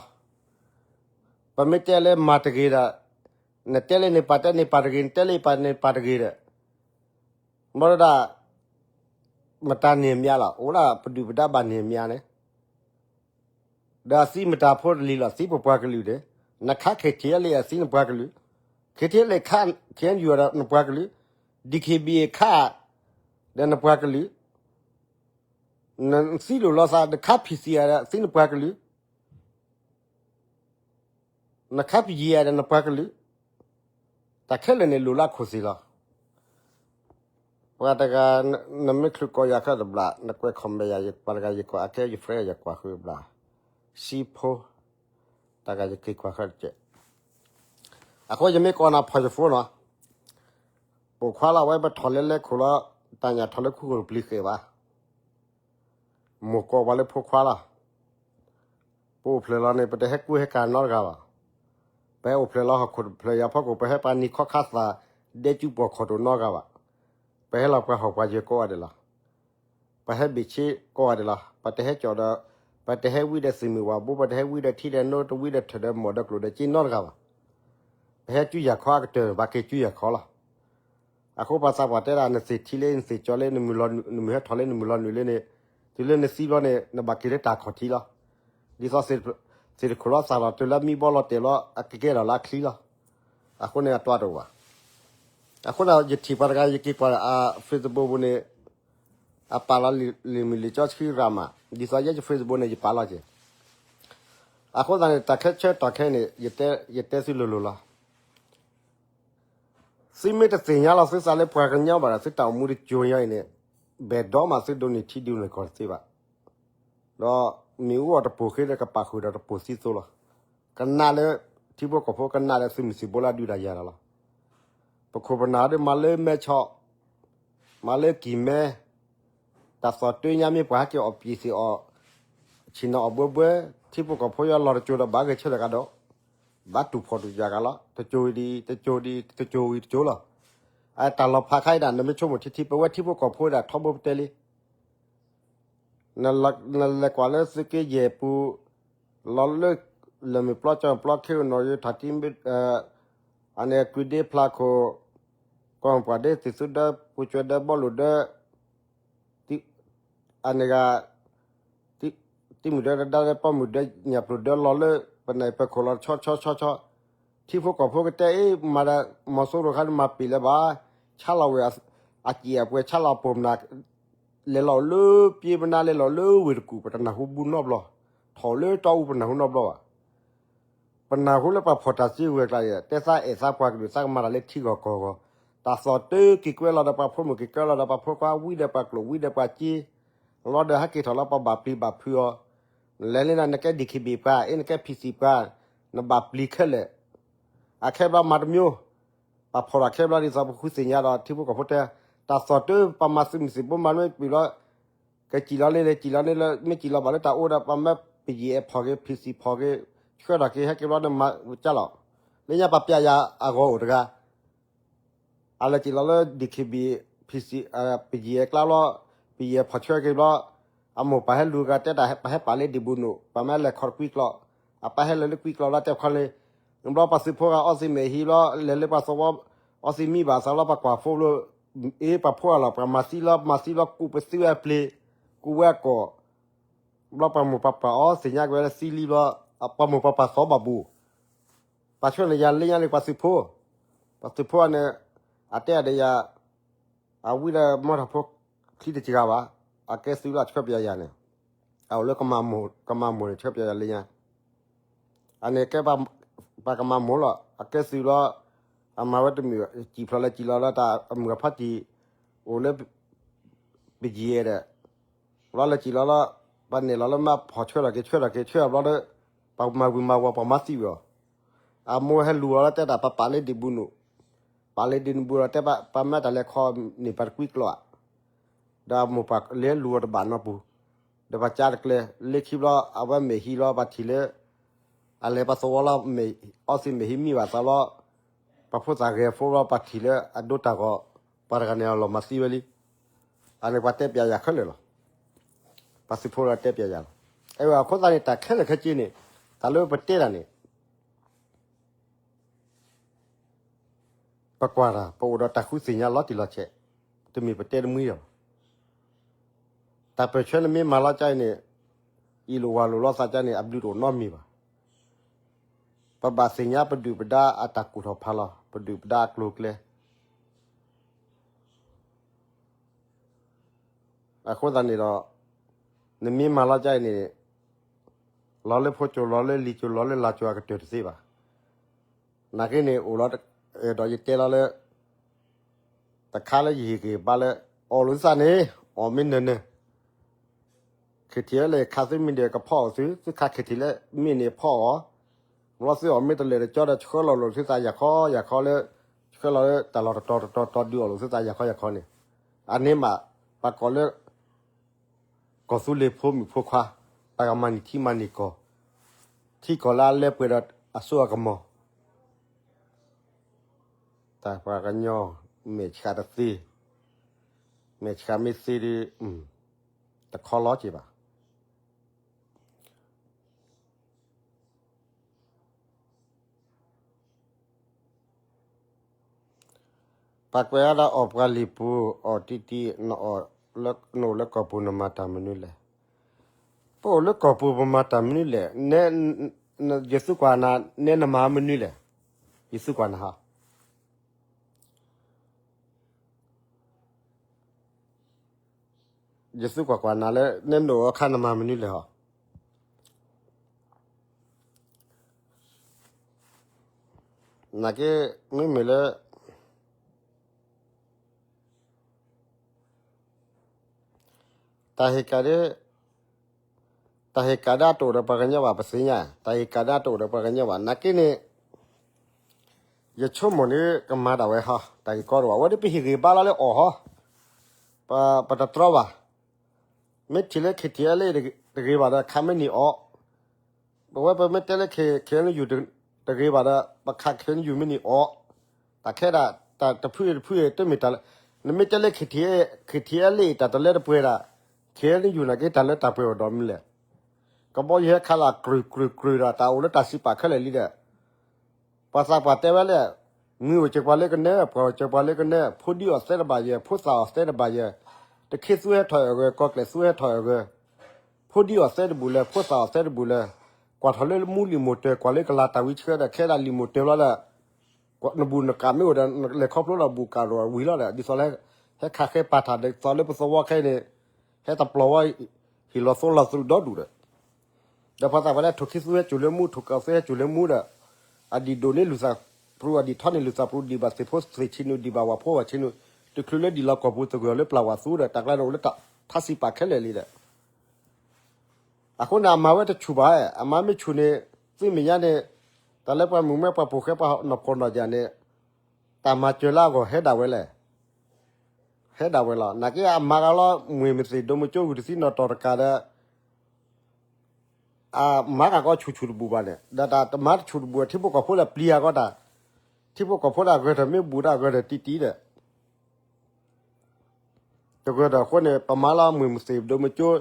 ပမ့ၢ်တဲလၢမၤတဂ့ၤဒီး နတဲလၢန့ၣ်ပာ်တဲန့ၣ်ပာ်တဂ့ၤ နတဲလၢပာ်န့ၣ်ပာ်တဂ့ၤဒီး ဘၣ်ဒၣ် မတၤန့ၢ်မါလီၤ အိၣ်ဒၣ်ပဒုၣ်ပဒါဘၣ်န့ၢ်မါန့ၣ်, ဒီးအသံမတၤဖိတလံၤလီၤ သံပပှၤကလုာ်ဒီး, နခါခ့ထံလၢအသံနပှၤကလုာ်, ခ့ထံလၢခါ ခ့ယူၣ်ဒီးနပှၤကလုာ်, ဒံၣ်ခ့ဘံၣ်ခါ ဒီးနပှၤကလုာ်, နသံလိာ်လီၤသး နခါဖံးသံဧါဒီးသံနပှၤကလုာ် နခါပယံၤဧါဒီးနပှၤကလုာ်, တၢ်ခဲလၢာ်န့ၣ်လိၣ်လၢအခိၣ်သ့ၣ်လီၤ. ပှၤတဂၤ နမ့ၢ်ချုးကိးယၤခဲတဘျီ နကွဲး comment ယၤ ပှၤတဂၤယကွၢ်အကဲယ friend ယကွၢ်ဃုဘျီ, စံဖိ တၢ်ဂၤယက့ၤကွၢ်ဃုတကဲး, အဃိယမ့ၢ်ကိးနၤဖီၣ်ယ phone နီၤ, ပိာ်ခွါလီၤ အဝဲပထီၣ်လၢလဲခိၣ်လီၤ, တၢ်ညၣ်ထီၣ်လၢခူခိၣ်တပျံၤဃဲၣ်ဘၣ် မိၢ်ကိးပှၤလၢဖိခွါလီၤ. ပအိၣ်ဖျဲၣ်လီၤန့ၣ် ပတဟဲကူဟဲကၤနီတဂၤဘၣ်. ပဟဲအိၣ်ဖျဲၣ်လီၤဟီၣ်ခိၣ်တဖျၢၣ်ယၤဖီခိၣ် ပဟဲပှၤနံၤခီခါသၣ် ဒဲကၠူပှီၢ်ခီၣ်တိၣ်နီတဂၤဘၣ်. ပဟဲလီၤပှၤဟီၣ်ပှၤယၢၤကိးဂၤဒဲးလီၤ. ပဟဲဘ့ၣ်ဆ့ကိးဂၤဒဲးလီၤ. ပတဟဲကၠီၣ်ဒီး ပတဟဲဝံဒီးသုးမုၢ်ဝၤဘိ ပတဟဲဝံဒီးထံဒီးနိ တဝံဒီးထၢၣ်ဒီးမိၢ်ဒီးကျိၣ်ဒီးစ့နီတဂၤဘၣ်. ပဟဲကၠူယၤခီအကတၢၢ် ပှၤက့ၤကၠူယၤခီလီၤ. အဃိပှၤသးပှၢ်တဲဒၣ် နသ့ၣ်ထံလၢနသ့ၣ်ကၠီလၢ နမုၢ်ဟဲထီၣ်လၢနမုၢ်လီၤနုာ်လၢန့ၣ်, တုၤလၢနသံဘျီန့ၣ် နဘၣ်က့ၤလၢတၢ်ခီၣ်ထံးလီၤ. ဒ်သိးသ့ၣ်တခိၣ်လီၤသးလီၤ တုၤလၢမံဘီလီၤတဲာ်လီၤ အကကဲထီၣ်လၢအချံလီၤ. အဃိန့ၣ်အတၢ်တအိၣ်ဘၣ်. အဃိန့ၣ်ယထံၣ်ပှၤတဂၤယက့ၤကွၢ် Facebook ပူၤန့ၣ် အပာ်လီၤလံာ်မုၢ်လံာ်ကၠီဆှံရၣ်မး ဒ်သိးယဲယ Facebook န့ၣ် ယပာ်လီၤက့ၤ. အဃိသတးန့ၣ် တၢ်ခဲဆၢကတီၢ်ခဲအံၤန့ၣ် ယတဲသုလိၤလိၤလီၤ. သုမ့ၢ်တသ့ၣ်ညါလီၤသုသးလၢပှၤကညီဘၣ်ဒီး သုတၢ်အိၣ်မူတစိၤညါအံၤန့ၣ် ဘဲၣ်ဒီမးသုဒိးန့ၢ်ထံဒိးန့ၢ်ကီၢ်တသ့ဘၣ်. ဒီးမ့ၣ်အူအီၣ်တပိၢ်ဃ့ဒီး ကပာ်ဃုာ်ဒီးတပိၢ်သံသိလီၤ. ကနၣ်လၢထံဖိကီၢ်ဖိ ကနၣ်လၢသုးမုၢ်သံၣ်ဘိလၢအဒုးတၢ်ယၤတၢ်လီၤ. ပခိၣ်ပနၢ်ဒီးမၤလၢမဲဆီး မၤလၢကံၢ်မဲ, တၢ်သီၣ်တၢၢ်ညါမ့ၢ်ပှၤဟဲက့ၤအီၣ်ပံၤသ့ၣ်အီၣ် ဆ့ၣ်နီၤအီၣ်ဘှဲဘှဲ, ထံဖိကီၢ်ဖိယီၤလီၤတစိၤဒီး ဘၣ်ဂဲၤဆၢထၢၣ်ကဒီး, ဘၣ်တူၢ်ဖှီၣ်တူၢ်ယာ်ကဒီးလီၤ. တစိၤဒ် တစိၤဒ် တစိၤဝံၤတစိၤလီၤ. အတၢ်လီၤဖးခါအံၤဒၣ် နမ့ၢ်ဆိကမိၣ်ထံထံ ပဝဲထံဖိကီၢ်ဖိဒၣ်ထီဘိပတဲလံ နလဲၤကွၢ်လၢသုးက့ယဲၢ်ပူၤ လီၤလၢ လၢၢ်မုၢ်ပျီ ကၠီၣ်ပျီ ခ့ၣ်အူၣ်နီၣ်ယိၤ ထးတံၢ် အန့ၣ် ကုဒ့ဖျါခိၣ် ကီၢ်ပှၢ်ဒဲသ့ၣ်သုဒၢ ပူၤကွဲဒၢ ဘီလိၣ်ဒၢ အန့ၣ်ဂၤ တံမုၢ်ဒၢ တဒါဒၢ ပီမုၢ်ဒၢ ညၣ်ပျိၢ်ဒၢ လီၤလၢ ပနၢ်ပၢၢ်ခိၣ်လီၤဆီဆီဆီဆီ ထံဖိကီၢ်ဖိကတဲအ့ၣ် မၤဒီး မီၤစိရိၤခါန့ၣ်မၤပ့ၤလၢၤဘၣ်, ဆါလီၤဝဲ အစံာ်အပှဲၤ ဆါလီၤပိာ်မနၤ, လဲၤလီၤလၢပျ့ပနါ လဲၤလီၤလၢဝ့ၢ်တကူၣ် ပတနၢ်ဟူဘူးနီတဘျီ, ထီၣ်လၢတီအူပနၢ်ဟူနီတဘျီဘၣ်. ပနၢ်ဟူလၢပှၤဖီၣ်တၢ်စုကဝဲၤကျါအံၤ တဲသးအဲၣ်သးပှၤကလုာ် သးကမၤတၢ်လၢထံဂီၢ်ကီၢ်ဂီၢ်, တၢ်သီၣ်တၢ်က့ၤကွဲလီၤဒီးပှၤဖိမုၣ် က့ၤကွဲလီၤဒီးပှၤဖိခွါ ဝံဒီးပှၤကျိၣ် ဝံဒီးပှၤစ့, လီၤဒီးဟဲက့ၤထီၣ်လၢပှၤဘၣ်ပျံၤဘၣ်ဖုးအီၤ, နလဲၤလၢနၤ နကဲ DKBA ပှၤ အ့ၣ် နကဲ PC ပှၤ, နဘၣ်ပျံၤခဲလၢာ်. အခဲဘျီမၤတမံၤ, ပှၤဖီၣ်ထီၣ်ခဲဘျီဒ်သိးပဃုသ့ၣ်ညါဒီး ထံဖိကီၢ်ဖိတဲ, တၢ်သီၣ်တၢ် ပှၤမၤသုးမုၢ်သံၣ်ဘိမၤမ့ၢ်ပှဲၤလီၤ, ကစံၣ်လီၤလၢ ကစံၣ်လီၤလၢ မ့ၢ်စံၣ်လီၤဘၣ်လၢတၢ်အိၣ်ဒီး ပှၤမၢပယံာ်အဲၣ်ဖီၣ်က့ၤ PC ဖီၣ်က့ၤ ဆှၢထီၣ်က့ၤ ဟဲက့ၤဘျီဒီးမၤကၢ်လီၤ. လၢညါပှၤပျဲယၤအဂီၢ်အိၣ်တဂၤ အလဲၤစံၣ်လီၤလၢ DKBA PC ပယံာ်အဲၣ်ကျါဘျီ, ပယံာ်အဲၣ်ဖီၣ်ဆှၢက့ၤဘျီ, အမိၢ်ပၢ်ဟဲလူၤကတဲတၢ် ပဟဲပာ်လၢဒံးဘူးနိၣ် ပှၤမၢလဲၤခီတကွံကျီၢ်, အပၢ်ဟဲလၢာ်လၢကွံကျီၢ်လီၤတဲခီန့ၣ်, ဘျီပှၤသုးဖိဂၤအီသံးမဲာ်ဟံးဘျီ လဲၤလၢပှၤသဝီ, အီသံးမံဘၣ်သးဘျီ ပှၤကွၢ်ဖိဘျီ, အ့ၣ် ပှၤဖိအလီၢ် ပှၤမၤသံလီၤ မၤသံလီၤ ကူးပသံဝဲအပျ့ၤ, ကူးဝဲအကီၢ်, ဘျီပှၤမိၢ်ပှၤပၢ်အီသ့ၣ်ညါက့ၤဝဲလၢသံလံဘျီ, ပှၤမိၢ်ပှၤပၢ်သီဘၣ်ဘူး ပှၤဆှၢန့ၢ်ယၤလၢညါန့ၣ် ပှၤသုးဖိ, ပှၤသုးဖိန့ၣ်, အတဲအဒၣ်ယၤ, အဝံဒီးမီထီၣ်ဖိချံတစှၤဘၣ်, အကဲသုးလီၤဆှၢပယၤယၤန့ၣ်, အအိၣ်လၢကမၤမိၢ်န့ၣ် ဆှၢပယၤယၤလၢညါ, အန့ၣ်ကဲ ပှၤကမၤမိၢ်လီၤ အကဲသုးလီၤ, အမၤဝဲတမုာ် စံၣ်ဖျိးလၢစံၣ်လီၤလၢတၢ်အမုၢ်အဖါတံၢ်, အိၣ်လၢ ပယံာ်အဲၣ်ဒီး, ဘျီလၢစံၣ်လီၤလီၤ, ပှၤနဲၣ်လီၤလၢမၢဖီၣ်ဆှၢထီၣ်က့ၤ ဆှၢထီၣ်က့ၤ ဆှၢဘျီဒီး, ပှၤမၤဝံၤမၤဝီၤ ပှၤမၤသံဝံၤအီၤ, အမိၢ်ဟဲလူၤအီၤလီၤတဲတၢ် ပပာ်လၢဒံးဘူးနိၣ်, ပာ်လၢဒံးဘူးလီၤတဲ ပှၤမၢတၢ်လဲၤခီန့ၢ်ပှၤတကွံကျီၢ်ဧါ, ဒီးအမိၢ်ပှၤလဲၤလူၤအီၤတဘၣ်နီတပူၤ, ဒီးပှၤကါတကျဲ, လၢခံဘျီ အဝဲမဲာ်ဟံးလီၤ ပှၤထံၣ်လၢ အလဲၤပှၤသဝီလီၤ အီသံးမဲာ်ဟံးမံဘၣ်သးလီၤ, ပှၤဖိသၣ်ဂဲၤဖိလီၤ ပှၤထံၣ်လၢအဒိတၢ်ဂီၤ, ပှၤတဂၤန့ၣ်အလီၢ်မၤသံဝဲလံ, အန့ၣ်ပှၤတဲပျဲယၤခဲလၢာ်လီၤ, ပှၤသုးဖိလီၤတဲပျဲယၤလီၤ, အဝဲအဃိသတးန့ၣ် တၢ်ခဲလၢာ်ခဲဆ့န့ၣ်, တၢ်လၢပတဲတၢ်န့ၣ် ပကွၢ်တၢ် ပအိၣ်ဒီးတၢ်ဃုသ့ၣ်ညါလီၤတံၢ်လီၤဆဲး, တမ့ၢ်ပတဲတမှံဒီးဘၣ်. တၢ်ပၢၢ်ဆၢနမ့ၢ်မၤလီၤကါအံၤန့ၣ်, အံၤလိာ်ဝၤလိာ်လီၤသးကါန့ၣ် အဘျုးတအိၣ်နီတမံၤဘၣ်. ပဘၣ်သ့ၣ်ညါပဒုၣ်ပဒါအတၢ်ကူၣ်ထီၣ်ဖးလီၤ, ပဒုၣ်ပဒါအကျိၤအကျဲ အဃိသတးန့ၣ်ဒီး, နမ့ၢ်မၤလီၤကါအံၤန့ၣ်, လီၤလၢဖိကၠိ လီၤလၢလံၤကၠိ လီၤလၢလၤကၠိ အကတၢၢ်တသ့ဘၣ်. နာ်က့န့ၣ် အိၣ်လီၤ, ဒီးယတဲလီၤလၢ တခါလၢယဟ့ၣ်ဂံၢ်ဘါလၢ အီၣ်လိာ်သုသးန့ၣ် အီၣ်မ့ၢ်နၢၤနၢၤ, ခ့ထံၣ်လၢခါသုမ့ၢ်ဒၢးကဖီၣ်အီၤသု, သုခါခ့ထံၣ်လၢမ့ၢ်န့ၣ်ဖီၣ်အီၤ, ဘျီသုအီၣ်မ့ၢ်တလၢာ်တကၠီဒီး ဆှၢလီၤလိာ်သုသးယၤခီယၤခီလၢ, ဆှၢလီၤလၢတၢ်လီၢ်တတီၤတတီၤတီၤ ဒုးအီၣ်လိာ်သုသးယၤခီယၤခီန့ၣ်, အန့ၣ်မး, ပှၤကိးလၢ ကီၢ်သူလ့ၤဖိမုၣ်ဖိခွါ, တၢ်ကမၤန့ၢ်ထံမၤန့ၢ်ကီၢ်, ထံကီၢ်လၢအလဲပှဲၤဒီးအစိအကမီၤ, တၢ်ပှၤကညီ, မဲာ်ဆှးတသ့, မဲာ်ဆှးမ့ၢ်သ့ဒီး, တခီလီၤက့ၤဘၣ်. ပှၤကွဲးဝဲဒၣ်အီၣ်ပှၤလံာ်ပူၤ, အီၣ်တံၢ်တံၢ်, နအိၣ်လၢကီၢ်ပူၤနမၤတၢ်မနုၤလဲၣ်. ပအိၣ်လၢကီၢ်ပူၤပမၤတၢ်မနုၤလဲၣ်, ယသုကွၢ်နၤ, နဲနမၤမနုၤလဲၣ်, ယသုကွၢ်နၤဟါ ယသုကွၢ်ကွၢ်နၤလၢ နဲနအိၣ်အခါနမၤမနုၤလဲၣ်ဟီ. နာ်က့ မ့မ့ၢ်လၢ တၢ်ဟ့ၣ်ကၤဒ်, တၢ်ဟ့ၣ်ကၤဒ်အတအိၣ်ဒီးပှၤကညီဘၣ် ပသ့ၣ်ညါ, တၢ်ဟ့ၣ်ကၤဒ်အတအိၣ်ဒီးပှၤကညီဘၣ် နာ်က့န့ၣ်, ယဆိကမိၣ်န့ၣ် ကမၤဒၣ်ဝဲဟီ, တၢ်ဂ့ၢ်ကီတအိၣ်ဘၣ်, အဝဲဒၣ်ပဟ့ၣ်ဂံၢ်ဘါလီၤလၢအီၣ်ဟီ, ပတတြီဘၣ်, မ့ၢ်ထံၣ်လၢ KTLA တဂ့ၤဘၣ်ဒီး ခးမ့ၢ်နံၣ်အီၣ်, ပဝဲပမ့ၢ်တဲလၢ KNU တဂ့ၤဘၣ်ဒီး ပခး KNU မ့ၢ်နံၣ်အီၣ်, တၢ်ခဲဒၣ်, တၢ်တဖုအံၤတဖုအံၤ တမ့ၢ်တၢ်လၢ, နမ့ၢ်တဲလၢ KTLA တၢ်တလၢတပှဲၤဒၣ်, KNU နာ်က့တၢ်လၢတၢ်ပှဲၤအိၣ်ဒီးမနုၤလဲၣ်. ကဘီယူၤဟဲခးလၢကြုၢ်ကြုၢ်ကြုၢ်ဒီး တၢ်အိၣ်လၢတၢ်စံးပာ်ခဲလၢာ်လံဒီး ပှၤသးပှၢ်တဲဝဲလၢ, မုၢ်အိၣ်စၢၤပှၤလၢကနၢ, ပှၤအိၣ်စၢၤပှၤလၢကနၢ, ဖိဒံအီၣ်သဲတဘၣ်ယဲၢ်, ဖိသၣ်အီၣ်သဲတဘၣ်ယဲၢ်, တခ့သူဟဲထီၣ်အဂၢၢ်, ကီၢ်ကျဲၢ်သူဟဲထီၣ်အဂၢၢ်, ဖိဒံအီၣ်သဲတဘူၣ်လၢ, ဖိသၣ်အီၣ်သဲတဘူၣ်လၢ, ကွၢ်ထီၣ်လၢမူလံာ်မိၢ်တၢၢ် ကွၢ်လၢကလၤတၢ်ဝံဆှၢဒီး ခဲဒၣ်လံာ်မိၢ်တၢၢ်လီၤဒီး နဘူၣ်နကးမ့ၢ်အိၣ်ဒီး နလဲၤခီဖျိဒီးဘူၣ်ကးဒီးဝံၤလီၤဒီး ဒ်သိးလၢ ဟဲခးဃဲပာ်ထး ဒ်သိးလၢပသဝီခဲအံၤန့ၣ် ဟဲတပျီၤဝဲ ဟ့ၣ်လီၤသိလီၤသရူးဒီဒူၣ်ဒီး ဒီးပှၤသးပှၢ်လၢထိၣ်ခံသူဟဲစိာ်လၢမူ ထိၣ်ကီၢ်သူဟဲစိာ်လၢမူဒီး အဒံၣ်ဒိၣ်န့ၢ်လုၢ်သးပရူး အဒံၣ်ထီန့ၢ်လုၢ်သးပရူး ဒံၣ်ဘၣ်သ့ၣ်ဖိသ့ၣ်ဆံနုာ် ဒံၣ်ဘၣ်ဝၣ်ဖိဝၣ်ဆံနုာ် တချုးလၢဒံၣ်လီၤကီၢ်ပူၤ သဂၢၢ်လၢပျၢ်ဝၣ်သူဒီး တၢ်ကျါန့ၣ်အိၣ်လၢထါစံးပာ်ခဲလၢာ်လံဒီး အဃိန့ၣ် အမၤဝဲတဆူၣ်ဘၣ်, အမၤမ့ၢ်ဆူၣ်န့ၣ် သုမဲာ်ညါန့ၣ် တၢ်လၢပှၤမုၣ်မဲပှၤပိာ်ဃဲပှၤနီၢ်ဖှီၣ်နီၢ်ယၢ်န့ၣ် တၢ်မၤစၢၤလၢအဂီၢ်ဟဲဒၣ်ဝဲလဲၣ်, ဟဲဒၣ်ဝဲလီၤ. နာ်က့အမၤကလီ မ့ၢ်မသ့ၣ်ဒိမကၠိ ဂုၢ်တသံနီၣ်တီၢ်တကးဒီး အမၤကကီဆူၣ်ဆူၣ်တဘူၣ်ဘၣ်န့ၣ် ဒီးတၢ်တမၤတဆူၣ်တဘူၣ် ထံဖိကီၢ်ဖိဒီးပျံၤအဂီၢ်တၢ်, ထံဖိကီၢ်ဖိဒီးဂၢၢ်ထၢၣ်မ့ၢ်ဘူၣ်ဒီးဂၢၢ်ထၢၣ်တံၢ်တံၢ်ဒီး တဂၢၢ်ဒီးအဃိန့ၣ် ပမၤလီၤမ့ၢ်မသ့ၣ်ဒိမကၠိ ဂုၢ်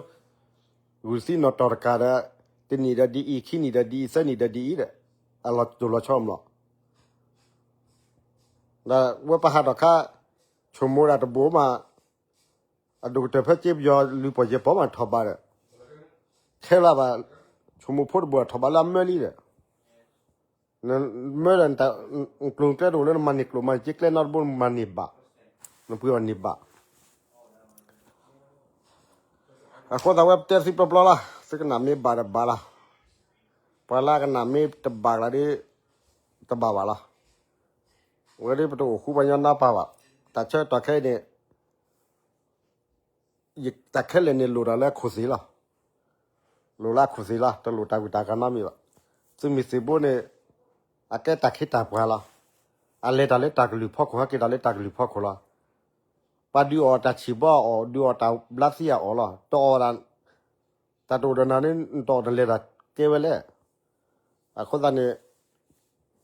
သံနီၣ်တီၢ်တကးဒီး တနံၣ်ဒီးဒ်အံၤ ခံနံၣ်ဒီးဒ်အံၤ သၢနံၣ်ဒီးဒ်အံၤဒီး အလီၤတိၢ်လီၤဆီမးလီၤ. ဒီးဝဲပဟးထီၣ်ခါ ဆိမိၣ်ဒၣ်တဘိမး အဒိၣ်ကတၢၢ်ဖဲက့ပယီၤလုၢ်ပီၢ်ယဲၢ်ပီၢ်မးထီၣ်ဘးဒီး ခဲလၢာ်ဘၣ် ဆိမိၣ်ဖိတဘိထီၣ်ဘးလၢအမၢလံဒီး နမၢဒီး နကျိၤကျဲတအိၣ်လၢနမၤန့ၢ်ကျိၤမၤန့ၢ်ကျဲနီတဘိ နမၤန့ၢ်ဘၣ်, နပှ့ၤအီၤန့ၢ်ဘၣ်. အဃိသတးဝဲပတဲသုပျီပျီလီၤ, သုကနၣ်မ့ၢ်ဘၣ်ဒီးဘၣ်လီၤ, ပှၤလၢအကနၣ်မ့ၢ်တဘၣ်ကျါဒီး တဘၣ်ဘၣ်လီၤ. ဝဲဒ်ပတအိၣ်ဃူပှၤညီနါပၢ်ဘၣ်, တၢ်ဆၢကတီၢ်ခဲအံၤန့ၣ် တၢ်ခဲလၢာ်န့ၣ်လိၣ်တၢ်လၢအခိၣ်သ့ၣ်လီၤ. လိၣ်လၢအခိၣ်သ့ၣ်လီၤ, တလိၣ်တၢ်ဂုၤတၢ်ဂၤနီတမံၤဘၣ်. သုးမုၢ်သံၣ်ဘိန့ၣ် အကဲတၢ်ခ့တၢ်ပှၤလီၤ. အလဲၤတၢ်လၢတၢ်ကလုၢ်ဖီခိၣ် ဟဲက့ၤတၢ်လၢတၢ်ကလုၢ်ဖီခိၣ်လီၤ. ပှၤဒုးအီၣ်တၢ်ဆံၣ်ဘီအီၣ် ဒုးအီၣ်တၢ်ဘျါသံအီၣ်လီၤ. တအီၣ်ဒၣ် တၢ်တအိၣ်ဒီးနၤန့ၣ် နတအီၣ်တလဲၤတၢ်ကဲဝဲလဲၣ်. အဃိသတးန့ၣ်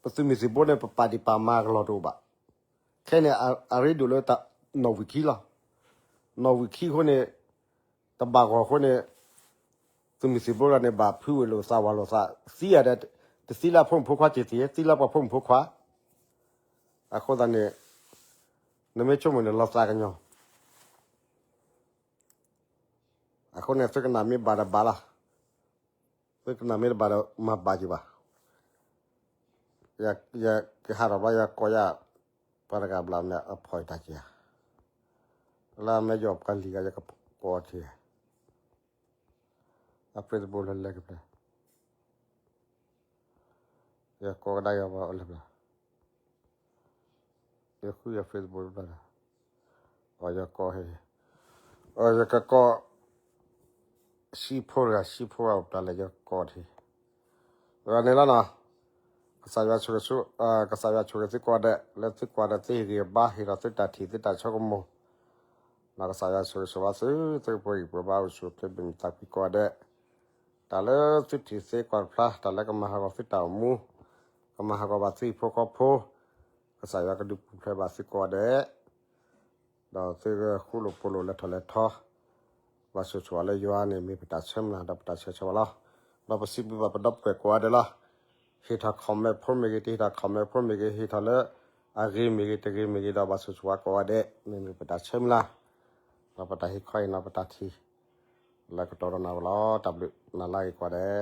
ပသုးမုၢ်သံၣ်ဘိန့ၣ် ပပာ်ဒံးပာ်မၤကလီၤတအိၣ်ဘၣ်. ခဲန့ၣ် အရ့ဒိၣ်လၢ နီၣ်ဝံာ်ခံလီၤ. နီၣ်ဝံာ်ခံအဃိန့ၣ် တဘၣ်ဂီၢ်အဃိန့ၣ် သုးမုၢ်သံၣ်ဘိတဂၤန့ၣ် ဘၣ်ဖုးဝံၤလိာ်သးဝၤလိာ်သး သံယၤဒီး တသံလၢအဖိမုၣ်ဖိခွါက့ၤသ့ သံလၢပှၤဖိမုၣ်ဖိခွါ. အဃိသတးန့ၣ် နမ့ၢ်ဆိကမိၣ်န့ၣ် လီၤသးကညီၤ. အဃိန့ၣ် သုကနၣ်မ့ၢ်ဘၣ်ဒီးဘၣ်လီၤ, သုကနၣ်မ့ၢ်တဘၣ်ဒီးမၤဘၣ်က့ၤဘၣ်. ယကဟးထီၣ်ဘျီ ယကိးယၤ ပှၤတဂၤဘျီန့ၣ် အဖီၣ်ယတၢ်က့ၤဧါ, လၢအမ့ၢ်ယီၢ်ပှၤလံၤဂၤ ယကကိးထံဧါ, အ Facebook လၢလဲၤကဖျဲ ယကိးကဒါက့ၤဘၣ်လၢဖျဲ ယဃုယ Facebook တဘျီဒီး အီ ယကိးဟ့ၣ်, အီ ယကကိး ဆံဖိတဂၤ ဆံဖိဂၤအိၣ်ပျဲလဲၣ် ယကိးထံ, ဂၤန့ၣ်လီၤနီၤ, ကစၢ်ယွၤဆိၣ်ဂ့ၤဆူ, ကစၢ်ယွၤဆိၣ်ဂ့ၤသုကိးဂၤဒဲး လၢသုကွၢ်ဒီးသုဟ့ၣ်ဂံၢ်ဟ့ၣ်ဘါ ဟ့ၣ်ထီၣ်သုတၢ်ထံၣ်သုတၢ်ဆိကမိၣ်, ဒီးကစၢ်ယွၤဆိၣ်ဂ့ၤဆိၣ်ဝါသု သုကပှဲၤဂံၢ်ပှဲၤဘါအိၣ်ဆူၣ်အိၣ်ချ့ဘၣ်မုာ်သးဖှံကိးဂၤဒဲး, တၢ်လၢသုထံၣ်သုကွၢ်တဖျါ တၢ်လၢကမၤဟးဂီၤသုတၢ်အိၣ်မူ, ကမၤဟးဂီၤဘၣ်သုဟံၣ်ဖိဃီဖိ, ကစၢ်ယွၤကဒုးပူၤဖျဲးဘၣ်သုကိးဂၤဒဲး ဒီးသုကဃူလိာ်ဖိးလိာ်လဲၤထီၣ်လဲၤထီ, ဘၣ်ဆိၣ်ဂ့ၤဆိၣ်ဝါလၢယွၤန့ၣ် မ့ၢ်ပတၢ်ဆၢမုၢ်လၢ် ဒီးပတၢ်ဆၢဂ့ၤဆၢဝါလီၤ. ဒီးပစံးဘျုးဘၣ်ပဒီပုၢ်ဝဲၢ်ကိးဂၤဒဲးလီၤ. ဟ့ၣ်ထီၣ် comment ဖိမ့ၢ်ဂ့ၤ တဟ့ၣ်ထီၣ် comment ဖိမ့ၢ်ဂ့ၤ ဟ့ၣ်ထီၣ်လၢအဂ့ၤမ့ၢ်ဂ့ၤ တဂ့ၤမ့ၢ်ဂ့ၤ ဒီးဘၣ်ဆိၣ်ဂ့ၤဆိၣ်ဝါကိးဂၤဒဲး မ့မ့ၢ်ပတၢ်ဆၢမုၢ်လၢ် ဒီးပတၢ်ဟ့ၣ်ခီဟ့ၣ်နီၤပတၢ်ထံၣ် လၢကတီၢ်ဒီးနၤဝဲလီၤ. တၢ်ဘျုးနၤလၢအဂ့ၤကိးဂၤဒဲး.